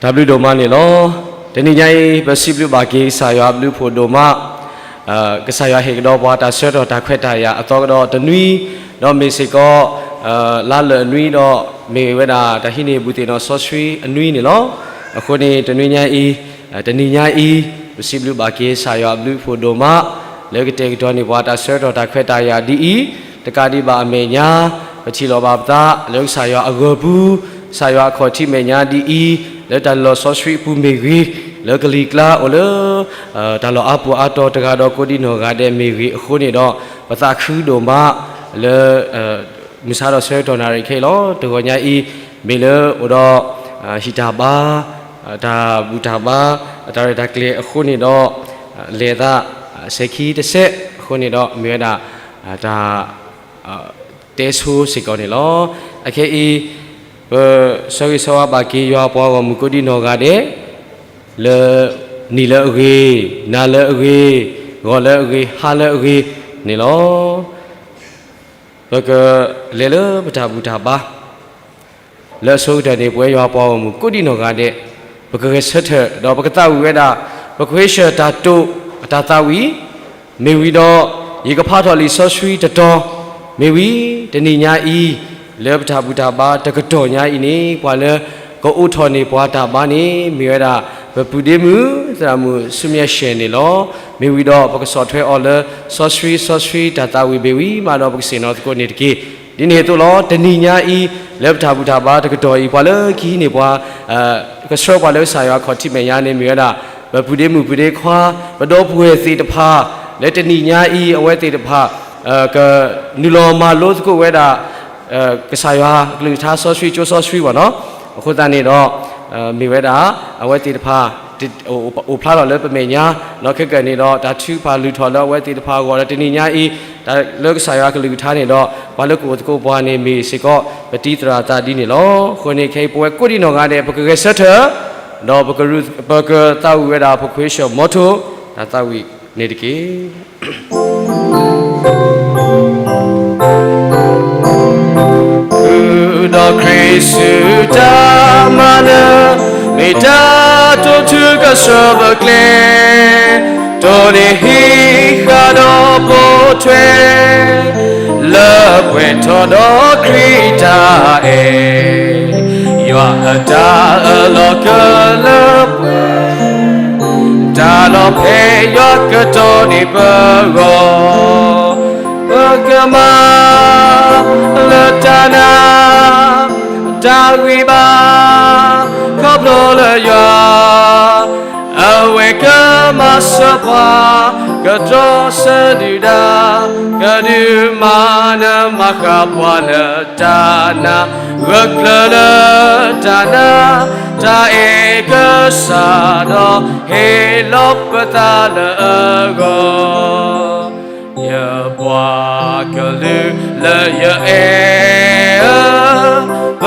တၢ်ဘျုးဒိၣ်မးန့ၣ်လီၤ. တနံၤညါအံၤ ပစံးဘျုးဘၣ်က့ၤကစၢ်ယွၤအဘျုးဖှိၣ်ဒိၣ်မး, ကစၢ်ယွၤဟ့ၣ်ကဒီးပှၤတၢ်ဆၢကတီၢ်တၢ်ခွဲးတၢ်ယာ်အသီကဒီးတနွံ, ဒီးမ့ၢ်စ့ၢ်ကီး လါလၢာ်အနွံဒီး မ့ၢ်ဝဲဒၣ်တၢ်ဟံးန့ၢ်ဘူၣ်သ့ၣ်နီၣ်စီဆှံအနွံန့ၣ်လီၤ. အဃိန့ၣ် တနွံညါအံၤ, တနံၤညါအံၤ, ပစံးဘျုးဘၣ်က့ၤကစၢ်ယွၤအဘျုးဖှိၣ်ဒိၣ်မး လၢကတဲာ်ကတီၤန့ၢ်ပှၤတၢ်ဆၢကတီၢ်တၢ်ခွဲးတၢ်ယာ်ဒ်အံၤ, တကးဒံးဘၣ်အမဲာ်ညါ ပထံၣ်လိာ်ဘၣ်ပသးလၢကစၢ်ယွၤအဂီၢ်ပူၤ, ကစၢ်ယွၤအခီၣ်ထံးမဲာ်ညါဒ်အံၤ, လၢတၢ်လီၢ်စီဆှံအပူၤမ့ၢ်ဂ့ၤ, လၢကလံၤကျါအိၣ်လၢ တၢ်လီၢ်အါပူၤအါတီၤတဂၤဒီးကိးဒံနီၢ်ဂၤဒဲးမ့ၢ်ဂ့ၤအဃိန့ၣ်ဒီး, ပသးခုဒိၣ်မးလၢ မုၢ်ဆါဒီးဆၢကတီၢ်နၣ်ရံၣ်ခဲအံၤလီၤ. တဂီၤညါအံၤ မ့ၢ်လၢအိၣ်ဒီး ဟံၣ်တၢ်ဘါ, တၢ်ဘူၣ်တၢ်ဘါ, တၢ်ရဲၣ်တၢ်ကျဲၤအဃိန့ၣ်ဒီး, လဲၤသး စဲးခံတစဲးအဃိန့ၣ်ဒီး မ့ၢ်ဝဲဒၣ် တၢ် တဲဆိစ့ၢ်ကီးန့ၣ်လီၤ. အခဲအံၤ ပဆၢဂ့ၤဆၢဝါဘၣ်က့ၤယွၤပှၤဂီၢ်မုၢ်ကိးဒံနီၢ်ဂၤဒဲး လၢ နံၤလၢအဂ့ၤ, နၤလၢအဂ့ၤ, ဂီၤလၢအဂ့ၤ, ဟါလၢအဂ့ၤန့ၣ်လီၤ. ပကလဲၤလၢပတၢ်ဘူၣ်တၢ်ဘါ လၢအဆိကတၢၢ်န့ၣ် ပဝဲယွၤပှၤဂီၢ်မုၢ်ကိးဒံနီၢ်ဂၤဒဲး ပကဂဲၤဆၢထၢၣ် ဒီးပကသးဝံၣ်ဝဲဒၣ် ပကဃ့ဆၢတၢ်တိာ်အတၢ်သးဝံၣ်, မ့ၢ်ဝံၤဒီး ယကဖးထီၣ်လံာ်စီဆှံတတီၤ, မ့ၢ်ဝံၤ တနံၤညါအံၤ လၢပတၢ်ဘူၣ်တၢ်ဘါတကတီၢ်ညါအံၤန့ၣ် ပှၤလၢကအိးထီၣ်န့ၢ်ပှၤတၢ်ဘါန့ၣ် မ့ၢ်ဝဲဒၣ် ပပုၢ်ဒ့မုၣ် သရၣ်မုၣ်ဆူမဲာ်ရှဲၣ်န့ၣ်လီၤ. မ့ၢ်ဝံၤဒီး ပကဆီၣ်ထွဲအီၤလၢ စီဆှံစီဆှံတၢ်သးဝံၣ်ဘ့ၣ်ဝံၤမးဒီး ပကဆ့ၣ်နီၤသကိးန့ၣ်တက့ၢ်. ဒ်န့ၣ်အသိးလီၤ တနံၤညါအံၤ လၢပတၢ်ဘူၣ်တၢ်ဘါတကတီၢ်အံၤ ပှၤလၢကဟံးန့ၢ်ပှၤ ကဆှၢပှၤလၢကစၢ်ယွၤခီၣ်ထံးမဲာ်ညါန့ၣ် မ့ၢ်ဝဲဒၣ် ပပုၢ်ဒ့မုၣ်ပုၢ်ဒ့ခွါ ပဒီပုၢ်ဝဲၢ်သ့ၣ်တဖၣ် လၢတနံၤညါအံၤ အဝဲသ့ၣ်တဖၣ် ကနုာ်လီၤမၤလိသကိးဝဲဒၣ် ကစၢ်ယွၤကလုၢ်ကထါစီဆှံကၠိစီဆှံဘၣ်နီၤ. အဃိသတးန့ၣ်ဒီး မ့ၢ်ဝဲဒၣ် အဝဲသ့ၣ်တဖၣ် အိၣ်ဖျါထီၣ်လၢပမဲာ်ညါ ဒီးခဲကနံၣ်အံၤဒီး တၢ်ထုကဖၣ်လုၢ်ထီၣ်လၢအဝဲသ့ၣ်တဖၣ်အဂီၢ်ဒီး တနံၤညါအံၤ လၢကစၢ်ယွၤကလုၢ်ကထါန့ၣ်ဒီး ပှၤလၢကအိၣ်သကိးပှၤန့ၣ် မ့ၢ်စ့ၢ်ကီး ပတံၤသရၣ်သးဒ်န့ၣ်လီၤ. အဃိန့ၣ် ခဲအံၤပဝဲကိးဒံနီၢ်ဂၤဒဲး ပကဂဲၤဆၢထၢၣ် ဒီး ပကသးဝံၣ်ဝဲဒၣ် ပခွ့ဆၢၣ်မီထိ တၢ်သးဝံၣ်န့ၣ်တက့ၢ်. ဃုာ်ဒီးခရံာ်ဆူတၢ်မၤနၢၤ, မ့ၢ်တၢ်တိာ်ထူကဆှၢပကျဲ, တိၢ်န့ၢ်ဟံးဃာ်ဒီးပိာ်ထွဲ, လၢပှဲၤထီၣ်ဒီးခရံာ်တၢ်အဲၣ်, ယွၤအတၢ်အၢၣ်လီၤကလၢပှဲၤ တၢ်လီၤဖဲးယွၤကတီၤန့ၢ်ပဂီၢ်, ပကမၤလၢတၢ်နာ် တၢ်ဂံၢ်ဘါ ခီဖျိလၢယွၤ အဝဲကမၤစၢၤပှၤ ကတြီဆၢဒုၣ်ဒါ ကဒုးမၤနၢၤမၤဃၣ်ပှၤလၢတၢ်နာ်, ဂၢၢ်ကျၢၤလၢတၢ်နာ် တၢ်အဲၣ်ကစၢ်ဒီး ဟ့ၣ်လီၤပသးလၢအဂီၢ် ယပှၤကလုာ်လၢယအဲၣ်ဧၢ, ပ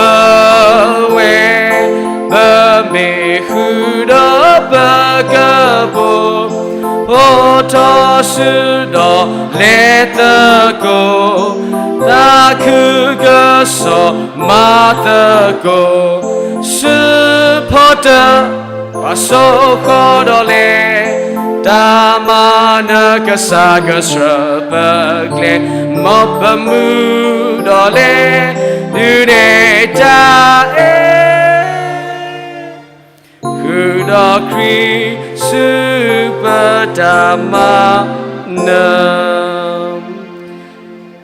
ဝဲ ပမ့ၢ်ဃုာ်ဒီးပကဘိၣ်, ဖီထီၣ်စုဒီးလဲၤသကိး, သးခုကစီၣ်မၤသကိး, စုဖီတၢၣ် ပှၤစိဃီၤဒီးလဲၤ, တၢ်မၤနၢၤကစၢ်ကဆှၢပကျဲ, မ်ပမုၢ်ဒီးလဲၤ, ဒုးနဲၣ်တၢ်အဲၣ် ဃုာ်ဒီးခရံာ်ဆူပတၢ်မၤနၢၤ.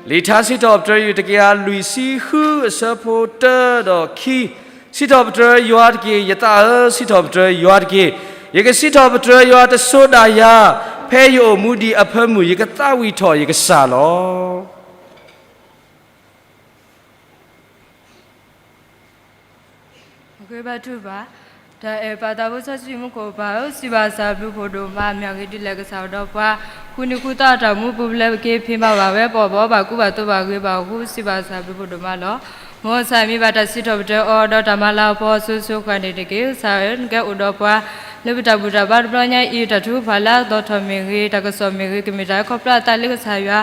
လံာ်ထါစံးထီၣ်ပတြၢၤ ယူၢ်တကယၤလွံၢ်ဆံဃု အဆၢဖိတၢဒီးခံ, စံးထီၣ်ပတြၢၤယွၤတက့ၢ်, ယသးဧၢ, စံးထီၣ်ပတြၢၤယွၤတက့ၢ်. ယကစံးထီၣ်ပတြၢၤယွၤတစိၤဒၣ်ယၤ, ဖဲယအိၣ်မူဒံးအဖၢမုၢ် ယကသးဝံၣ်ထီၣ်ယကစၢ်လီၤ. အဃိဘါထုကဖၣ်, တၢ်အဲၣ်ပၢ်သးဘိစီဆှံမူခိၣ်ပၢ်ဧၢ, စံးဘၣ်ကစၢ်ဘျုးဖှိၣ်ဒိၣ်မး, မ့ၢ်အဂ့ၢ်ဒ်လဲၣ်ကစၢ်ကဒီးပှၤ, ဃုနံၤဃုသီအတၢ်မူပူၤဖျဲးပက့ၤဖံးမၤဘၣ်ဝဲ, ပအီၣ်ဘၣ်အီဘၣ်ကူဘၣ်သိးဘၣ်ဂ့ၤဘၣ်အဃိ, စံးဘၣ်ကစၢ်ဘျုးဖှိၣ်ဒိၣ်မးလီၤ. မ်ကစၢ်မံဘၣ်တၢ်စံးထီၣ်ပတြၢၤအီၤ ဒီးတၢ်မၤလၤကပီၤအစိၤစိၤဃၣ်န့ၣ်တက့ၢ်. ကစၢ်ဧၢ, နကဲအိၣ်ဒီးပှၤ လၢပတၢ်ဘူၣ်တၢ်ဘါတဘျီညါအံၤ, တၢ်ထုကဖၣ်လၢအသီၣ်ထီၣ်မ့ၢ်ဂ့ၤ, တၢ်ကစီၣ်မ့ၢ်ဂ့ၤ, ကမ့ၢ်တၢ်ခီဖျိအသးလၢကစၢ်ယွၤ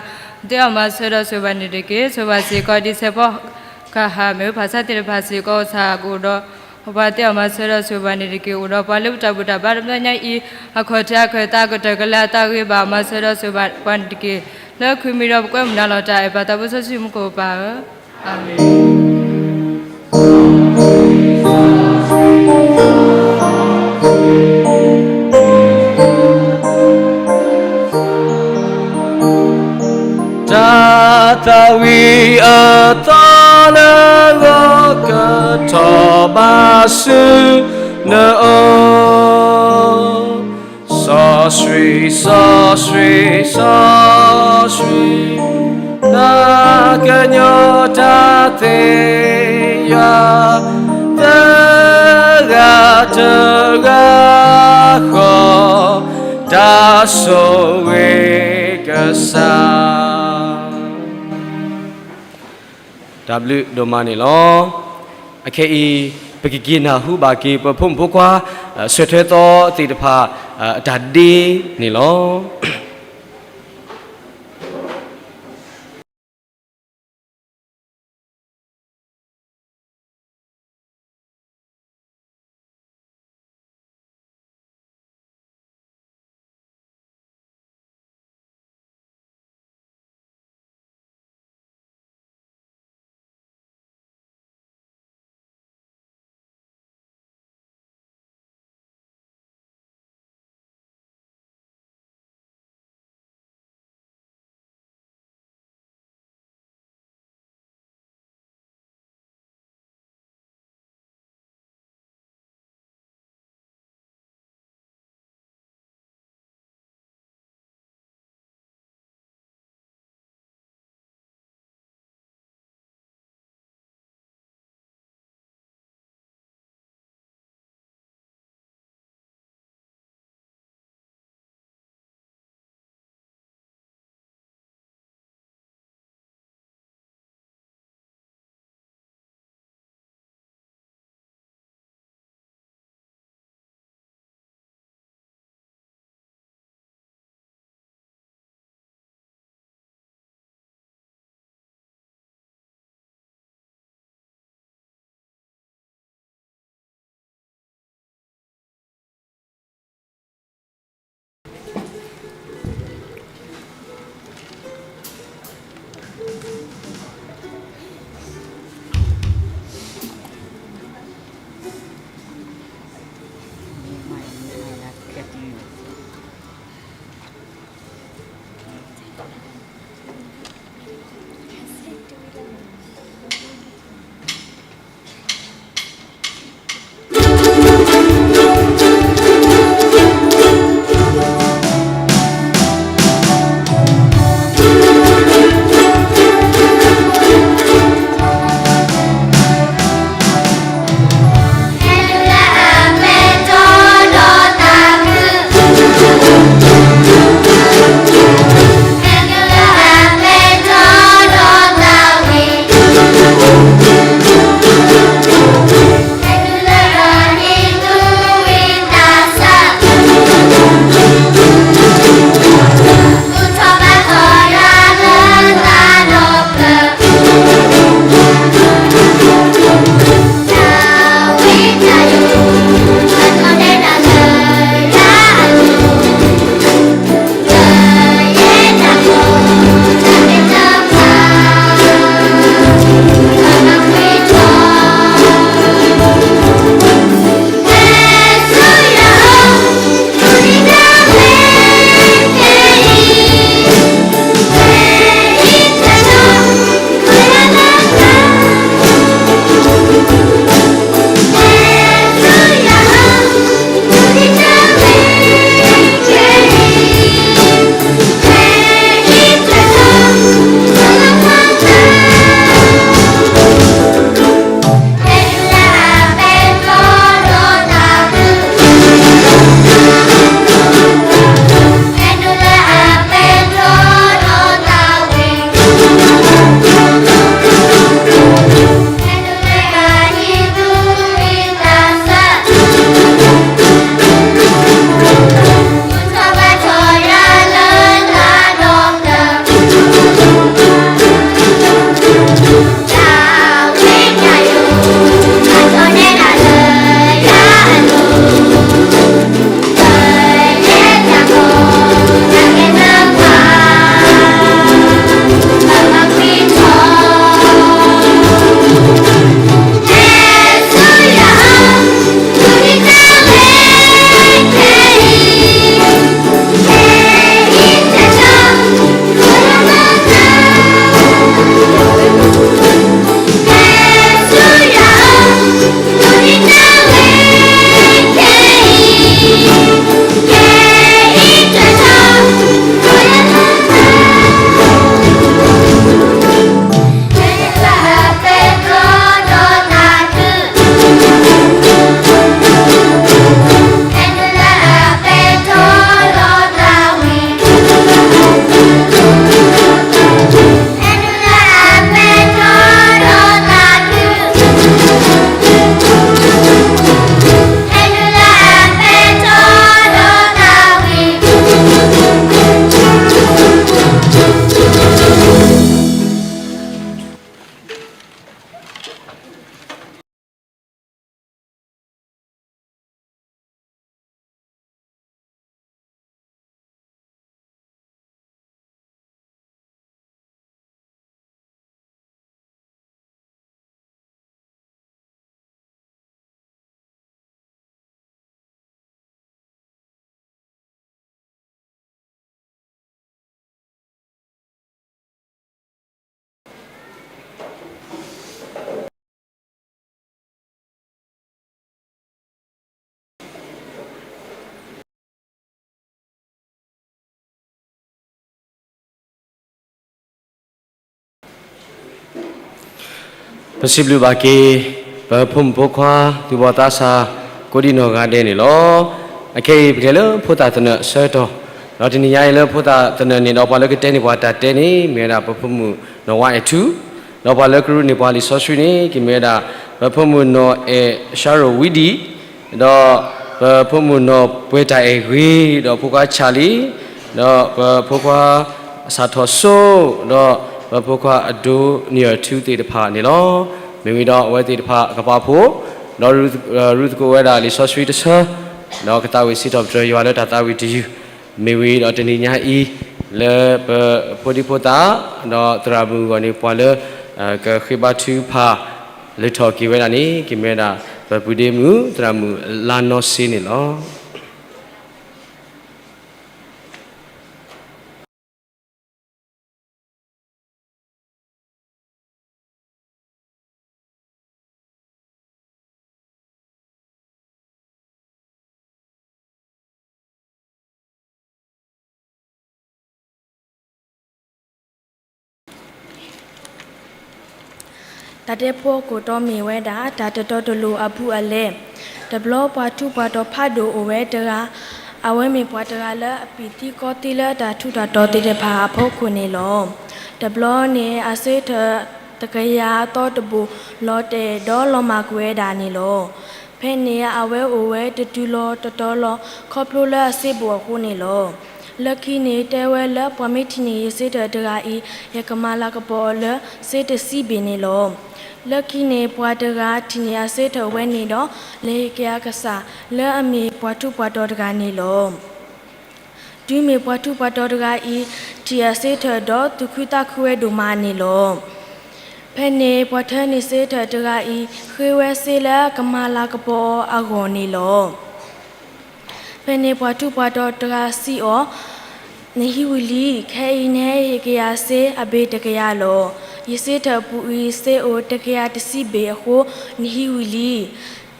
သ့အီၣ်မၤစၢၤဒီးဆိၣ်ဂ့ၤဘၣ်န့ၣ်တက့ၢ်. ဆိၣ်ဂ့ၤဘၣ်စ့ၢ်ကီး ဒ်စဲးဖီကဟၣ်မ့ၢ်ဖၣ်ဆါသ့ၣ်တဖၣ်စ့ၢ်ကီး, ကစၢ်ကအိၣ်ဒီး ပှၤသ့ၣ်အီၤမၤစၢၤဒီးဆိၣ်ဂ့ၤဘၣ်န့ၣ်တက့ၢ်. အိၣ်ဒီးပှၤလၢပတၢ်ဘူၣ်တၢ်ဘါတဘျီညါအံၤ အခီၣ်ထံးအခၢၣ်သးကတၢၢ်ကလဲၤအသးဂ့ၤဘၣ် မၤစၢၤဒီးဆိၣ်ဂ့ၤဘၣ်ပှၤန့ၣ်တက့ၢ်. လၢခံမံၤဒီးပကွဲမုာ်နၤလီၤတၢ်အဲၣ်ဘၣ်သးဘိစီဆှံမူခိၣ်ပၢ်ဧၢ, အၤမ့ၣ်. တၢ်သးဝံၣ်အသီလၢဂီၤကထီၣ်ဘၣ်ဆူနအိၣ်, စီဆှံ, စီဆှံ, စီဆှံ, တၢ်ကညီၤတၢ်သ့ၣ်ယွၤ, တဂၤတဂၤဃီ, တၢ်ဆိၣ်ဂ့ၤကစၢ် တၢ်ဘျုးဒိၣ်မးန့ၣ်လီၤ. အခဲအံၤ ပကက့ၤနၢ်ဟူဘၣ်က့ၤ ပဖိမုၣ်ဖိခွါ ဆၢထၢၣ်သီသ့ၣ်တဖၣ် အတၢ်ဒ့န့ၣ်လီၤ. ပစံးဘျုးဘၣ်က့ၤ ပဖိမုၣ်ဖိခွါ သူၣ်ဘီၣ်သးစၢ် ကိးဒံနီၢ်ဂၤဒဲးန့ၣ်လီၤ. အခဲအံၤ ပကလဲၤလၢဖိသၣ်သနၢၣ်အဆၢကတီၢ်, ဒီးတနံၤညါအံၤလၢဖိသၣ်သနၢၣ်န့ၣ် ဒီးပှၤလၢကတဲန့ၢ်ပှၤတၢ်တဲန့ၣ် မ့ၢ်ဝဲဒၣ်ပဖိမုၣ်နီၢ်ဝါအဲၣ်ထူ, ဒီးပှၤလၢကရူးန့ၢ်ပှၤလံာ်စီဆှံန့ၣ် ကမ့ၢ်ဝဲဒၣ် ပဖိမုၣ်နီၢ်အဲၣ်ရှါရိၣ်ဝံဒံၣ်, ဒီးပဖိမုၣ်နီၢ်ပှဲၤတၢ်အဲၣ်ဂ့ၤ, ဒီးဖိခွါဆၣ်လံ, ဒီးပဖိခွါ စးထီၣ်စိ, ဒီးပဖိခွါအဒိနံၣ်အၢၣ်ထူသ့ၣ်တဖၣ်န့ၣ်လီၤ. မ့ၢ်ဝံၤဒီးအဝဲသ့ၣ်တဖၣ်အကပာ်ဖှိၣ်, ဒီးရူးသကိးဝဲဒၣ်လံာ်စီဆှံတဆၢ, ဒီးကသးဝံၣ်စံးထီၣ်ပတြၢၤယွၤလၢတၢ်သးဝံၣ်တယုၢ်, မ့ၢ်ဝံၤဒီးတနံၤညါအံၤ လၢပဖိဒံဖိသၣ်, ဒီးသရၣ်မုၣ်အဂီၢ်န့ၣ် ပှၤလၢ ကဃ့ဘါထုကဖၣ် လုၢ်ထီၣ်က့ၤဝဲဒၣ်န့ၣ် ကမ့ၢ်ဝဲဒၣ် ပပုၢ်ဒ့မုၣ် သရၣ်မုၣ်လါနီစ့န့ၣ်လီၤ. တၢ်တဲဖိအခိၣ်တီမ့ၢ်ဝဲဒၣ် တၢ်တတီတလိၤအဘူးအလဲ. တဘျီပှၤထူးပှၤတီၤဖးဒိၣ်အိၣ်ဝဲတဂၤ, အဝဲမ့ၢ်ပှၤတဂၤလၢအပံာ်သံကီသံလၢတၢ်ထူးတၢ်တီၤသ့ၣ်တဖၣ်အဖီခိၣ်န့ၣ်လီၤ. တဘျီန့ၣ် အဆၢထၢၣ်တကယၤအသီတဘိၣ် လီၤတဲာ်ဒီးလီၤမၢ်ကွံာ်ဝဲဒၣ်န့ၣ်လီၤ. ဖဲန့ၣ်အဝဲအိၣ်ဝဲတတုၤလီၤတတီၤလီၤ ခီဖျိလၢအစ့ဘိၣ်အဃိန့ၣ်လီၤ. လၢခံန့ၣ် တဲဝဲလၢပှၤမ့ၢ်ထံၣ်န့ၢ်ယစ့ထၢၣ်တဂၤအံၤ ယကမၤလၤကပီၤအီၤလၢစ့တဆံဘ့ၣ်န့ၣ်လီၤ. လၢခံန့ၣ် ပှၤတဂၤထံၣ်န့ၢ်အစ့ထၢၣ်ဝဲန့ၣ်ဒီး လဲၤဟ့ၣ်က့ၤအကစၢ်လၢအမ့ၢ်ပှၤထူးပှၤတီၤတဂၤန့ၣ်လီၤ. တုၤမ့ၢ်ပှၤထူးပှၤတီၤတဂၤအံၤ ထံၣ်အစ့ထၢၣ်ဒီးသူၣ်ခုသးခုဝဲဒိၣ်မးန့ၣ်လီၤ. ဖဲန့ၣ် ပှၤထၢန့ၢ်စ့ထၢၣ်တဂၤအံၤ ဃ့ဝဲစ့လၢကမၤလၤကပီၤအီၤအဂီၢ်န့ၣ်လီၤ. ဖဲန့ၣ်ပှၤထူးပှၤတီၤတဂၤစံးအီၤ, နဟံးဝံၤလံ, ခဲအံၤနဟဲဟ့ၣ်က့ၤယၤစ့အဘ့ၣ်တကယၤလီၤ. ယစ့ထၢၣ်ပူၤအံၤ စ့အိၣ်တကယၤတဆံဘ့ၣ်အဃိ နဟံးဝံၤလံ.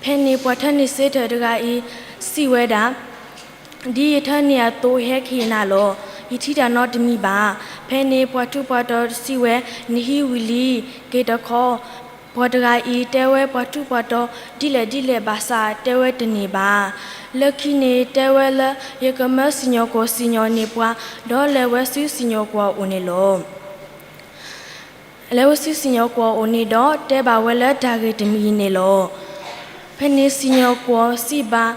ဖဲန့ၣ်ပှၤထၢန့ၢ်စ့ထၢၣ်တဂၤအံၤ စံးဝဲဒၣ်, ဒ်ယထၢန့ၢ်အသိးဟဲကဟ့ၣ်နၤလီၤ. ယထံၣ်တၢ်နီတမံၤဘၣ်. ဖဲန့ၣ်ပှၤထူးပှၤတီၤစံးဝဲ, နဟံးဝံၤလံ, က့ၤတခီ. ပှၤတဂၤအံၤ တဲဝဲပှၤထူးပှၤတီၤဒ်လဲၣ်ဒ်လဲၣ်ဘၣ်ဆၣ် တဲဝဲတန့ၢ်ဘၣ်. လၢခံန့ၣ်တဲဝဲလၢ ယကမၢစံၣ်ညီၣ်ကွီၢ်စံၣ်ညီၣ်န့ၢ်ပှၤ, ဒီးလဲၤဝဲဆူစံၣ်ညီၣ်ကွီၢ်အိၣ်န့ၣ်လီၤ. လဲၤဝဲဆူစံၣ်ညီၣ်ကွီၢ်အိၣ်န့ၣ်ဒီး တဲဘၣ်ဝဲလၢတၢ်ဂ့ၢ်တမံၤန့ၣ်လီၤ. ဖဲန့ၣ်စံၣ်ညီၣ်ကွီၢ်စံးဘၣ်,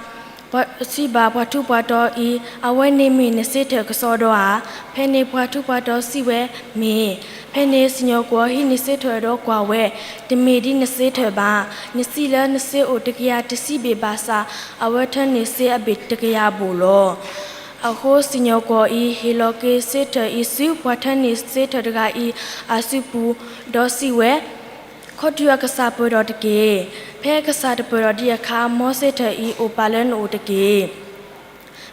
စံးဘၣ်ပှၤထူးပှၤတီၤအံၤ, အဝဲန့ၣ်မ့ၢ်နစ့ထၢၣ်ကစီဒီဧါ. ဖဲန့ၣ်ပှၤထူးပှၤတီၤစံးဝဲ, မ့ၢ်. ဖဲန့ၣ်စံၣ်ညီၣ်ကွီၢ်ဟံးန့ၢ်စ့ထၢၣ်ဒီးကွၢ်ဝဲ, တမ့ၢ်ဒ်နစ့ထၢၣ်ဘၣ်. နစံးလၢနစ့အိၣ်တကယၤတဆံဘ့ၣ်ဘၣ်ဆၣ်, အဝဲထၢန့ၢ်စ့အဘ့ၣ်တကယၤဘိၣ်လီၤ. အဃိစံၣ်ညီၣ်ကွီၢ်အံၤ ဟ့ၣ်လီၤက့ၤစ့ထၢၣ်အံၤဆူပှၤထၢန့ၢ်စ့ထၢၣ်တဂၤအံၤအစုပူၤ, ဒီးစံးဝဲ, ခီတုၤအကစၢ်ပၢၢ်ထီၣ်တက့ၢ်. ဖဲအကစၢ်တပၢၢ်ထီၣ်ဒံးအခါ မ်စ့ထၢၣ်အံၤအိၣ်ပာ်လၢနအိၣ်တက့ၢ်.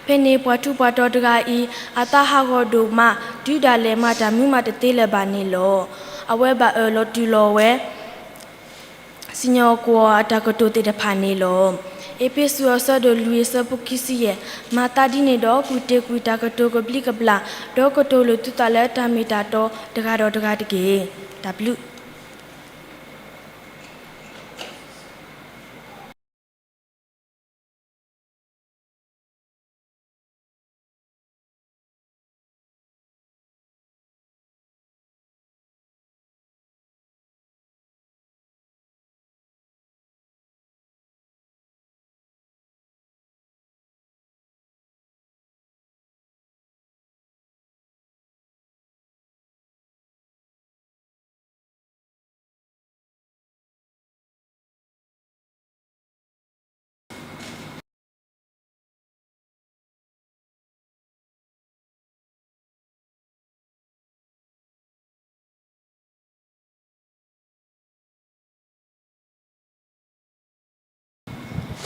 ဖဲန့ၣ်ပှၤထူးပှၤတီၤတဂၤအံၤ အသးဟးဂီၤဒိၣ်မး တုၤဒၣ်လဲာ်မၤတၢ်မနုၤမးတသ့လၢၤဘၣ်န့ၣ်လီၤ. အဝဲဘၣ်အၢၣ်လီၤတူၢ်လိာ်ဝဲ စံၣ်ညီၣ်ကွီၢ်အတၢ်ကတိၤသ့ၣ်တဖၣ်န့ၣ်လီၤ. အ့းဖ့းစူးအဆၢဒိၣ်လွံၢ်အဆၢဖိခံဆံယဲၢ်, မၤသးဒ်န့ၣ်ဒီး ကွံာ်တ့ၢ်ကွံာ်တၢ်ကတိၤကဘျံးကဘျၣ်, ဒီးကတိၤလိာ်သုသးလၢတၢ်မ့ၢ်တၢ်တီတဂၤဒီးတဂၤတက့ၢ်. တၢ်ဘျုး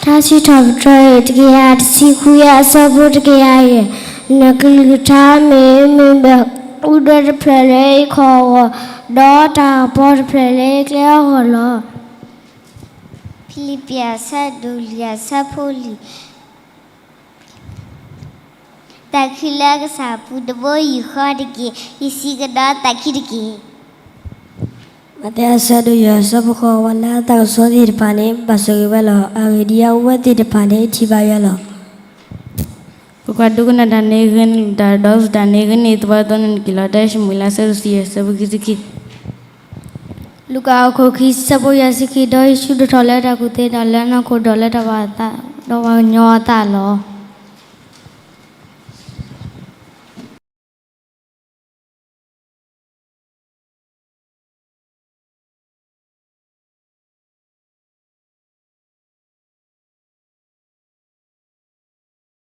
ထါစံးထီၣ်ပတြၢၤ တကယၤတဆံခွံ အဆၢဖိတကယၤယဲၢ်, နကလုၢ်ကထါမ့ၢ်မ့ၢ်ဘၣ် အူဒၢတဖျၢၣ်လၢယခီၣ်အဂီၢ်, ဒီးတၢ်ကပီၤတဖျၢၣ်လၢယကျဲအဂီၢ်လီၤ. ဖံလံးပံၤအဆၢဒိၣ်လွံၢ်အဆၢဖိလွံၢ်, တၢ်ခုလၢကစၢ်ပူၤတဘိယူၢ်ဃီတက့ၢ်. ယစံးကဒီးတၢ်ခံတက့ၢ်. မးသဲအဆၢဒိၣ်ယဲၢ် အဆၢဖိဃိး, ပှၤလၢအသးကဆှီသ့ၣ်တဖၣ်န့ၣ် ဘၣ်ဆိၣ်ဂ့ၤဝဲလီၤ. အဂ့ၢ်ဒ်အံၤ, အဝဲသ့ၣ်တဖၣ်န့ၣ် ထံၣ်ဘၣ်ယွၤလီၤ. ပကွၢ်ဒိကနၣ်တၢ်န့ၣ် ဂ့ၤန့ၢ်တၢ်ဒီးစူၢ်တၢ်န့ၣ် ဂ့ၤန့ၢ်သပှၢ်သီန့ၣ်တက့ၢ်လီၤ. တၢၡမူၤအ့လး အဆၢဒိၣ်တဆံယဲၢ် အဆၢဖိခံဆံခံ. လူၤကၣ်အခိၣ်ခံ အဆၢဖိယဲၢ်ဆံခံ, ဒီးယ့ၣ်ၡူးဒိၣ်ထီၣ်လၢတၢ်ကူၣ်သ့, ဒီးလဲၤနီၢ်ခိဒီးလၢတၢ်ဘၣ်အသး, ဒီး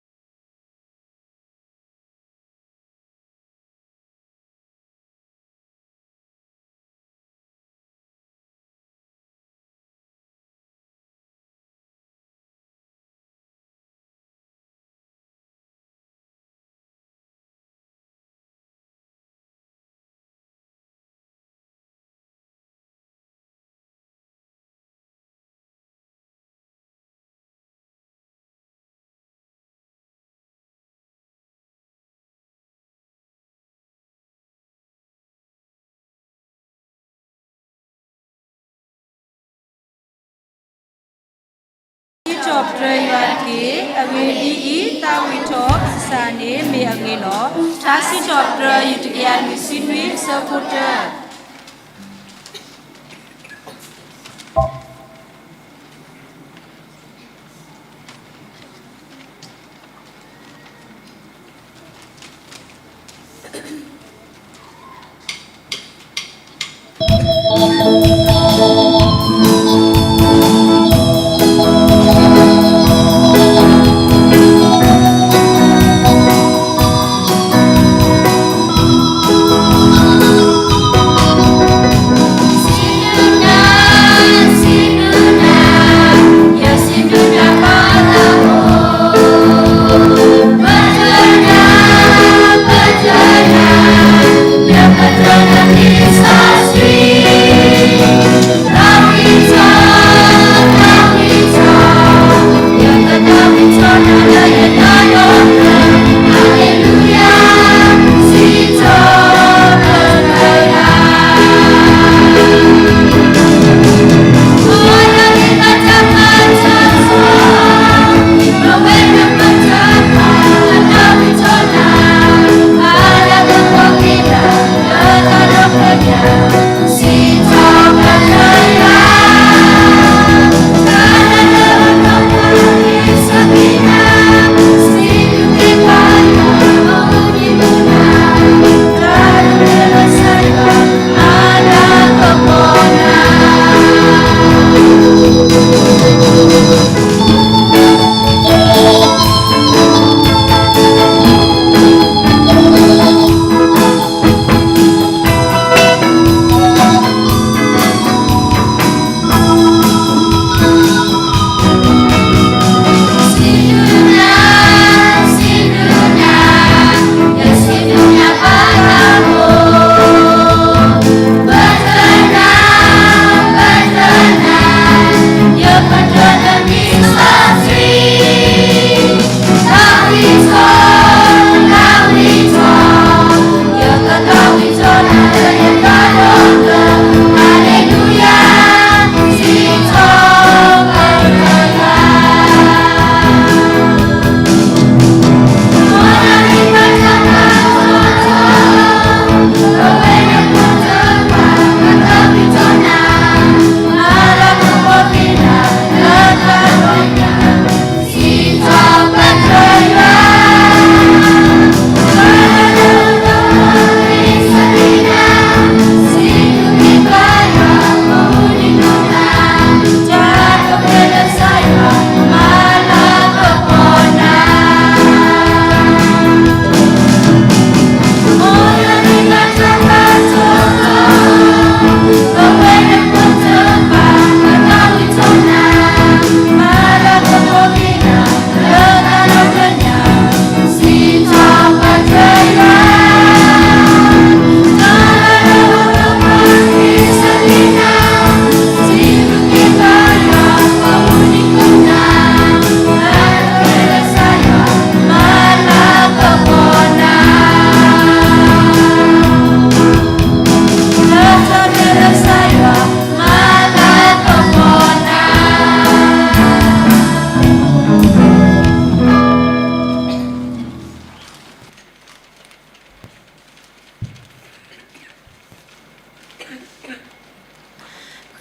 ပှၤကညီအသးလီၤ. ထါစံးထီၣ်ပတြၢၤယွၤတက့ၢ်. အဂ့ၢ်ဒ်အံၤ, သးဝံၣ်ထီၣ်ကစၢ်န့ၣ်မ့ၢ်အဂ့ၤလီၤ. ထါစံးထီၣ်ပတြၢၤ ယူၢ်တကယၤလွံၢ်ဆံနွံ အဆၢဖိတၢ.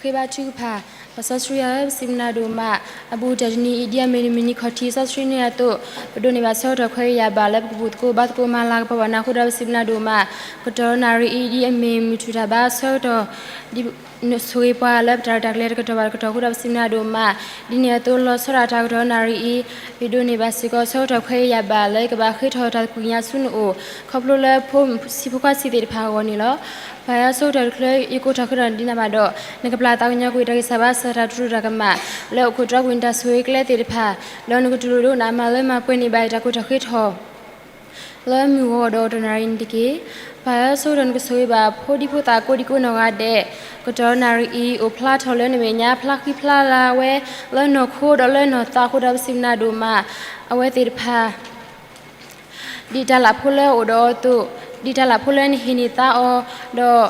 ဃ့ဘါထုကဖၣ်, ပှၤစီဆှံဧၢ, ပစံးဘျုးနၤဒိၣ်မး, အဘူးတနံၤအံၤ ဒ်အမ့ၢ်နမုၢ်နံၤခီၣ်ထံးစီဆှံန့ၣ်အသိး, ပဒိးန့ၢ်ဘၣ်ဆၢကတီၢ်ခွဲးယာ်ဘၣ်လၢပကဘူၣ်သကိးဘါသကိးမၤလၤကပီၤဘၣ်နၤအဃိဒီး ပစံးဘျုးနၤဒိၣ်မး, ကတီၢ်နၣ်ရံၣ်အံၤ ဒ်အမ့ၢ်မုၢ်ထူၣ်တၢ်ဘါဆၢကတီၢ်, ဒ်ဆိၣ်ဂ့ၤပှၤလၢပတၢ်ရဲၣ်တၢ်ကျဲၤတကတီၢ်ဘၣ်တကတီၢ်အဃိဒီး ပစံးဘျုးနၤဒိၣ်မး, ဒ်န့ၣ်အသိး လီၤဆီဒၣ်တၢ်ကတီၢ်နၣ်ရံၣ်အံၤ, ယဒိးန့ၢ်ဘၣ်စ့ၢ်ကီးဆၢကတီၢ်ခွဲးယာ်ဘၣ်လၢယကဘၣ်ဃ့ထီၣ်တၢ်သကွံာ်ညါဆူနအိၣ်, ခီဖျိလၢဖိဆံးဖိခွါဆံးသ့ၣ်တဖၣ်အဂီၢ်န့ၣ်လီၤ. ပၢ်ဧၢ, ဆၢကတီၢ်တချုးယကိးထီၣ်ဃ့ထီၣ်ဒ်နၤဘၣ်ဒီး, နကပျၢ်သးကညီၤကွံာ်တၢ်ဂံၢ်စၢ်ဘါစၢ် တၢ်တြူတၢ်ကမၣ်, လၢအိၣ်ခိးတြီကွံာ်နတၢ်ဆိၣ်ဂ့ၤကျဲသ့ၣ်တဖၣ်, ဒီးနကတူၢ်လိာ်ဒိကနၣ်မၤလၢမၤပှဲၤန့ၢ်ဘၣ်ယတၢ်ကိးထီၣ်ဃ့ထီၣ် လၢမုၢ်ဂီၤဒီးတနၣ်ရံၣ်န့ၣ်တက့ၢ်. ပၢ်ဧၢ, ဆၢကတီၢ်နကဆိၣ်ဂ့ၤဘၣ်ဖိဒံဖိသၣ်ကိးဒံကိးနီၢ်ဂၤဒဲး, ကတီၢ်နၣ်ရံၣ်အံၤ အိၣ်ဖျါထီၣ်လၢနမဲာ်ညါ ဖျါဃံဖျါလၤဝဲ လၢနီၢ်ခိဒီးလၢနီၢ်သးအဃိဒီး ပစံးဘျုးနၤဒိၣ်မး, အဝဲသ့ၣ်တဖၣ် ဒ်တၢ်လၢ်ဖိလၢအအိၣ်ဒီးအီၤအသိး, ဒ်တၢ်လၢ်ဖိလၢနဟ့ၣ်န့ၢ်သါအီၤ, ဒီး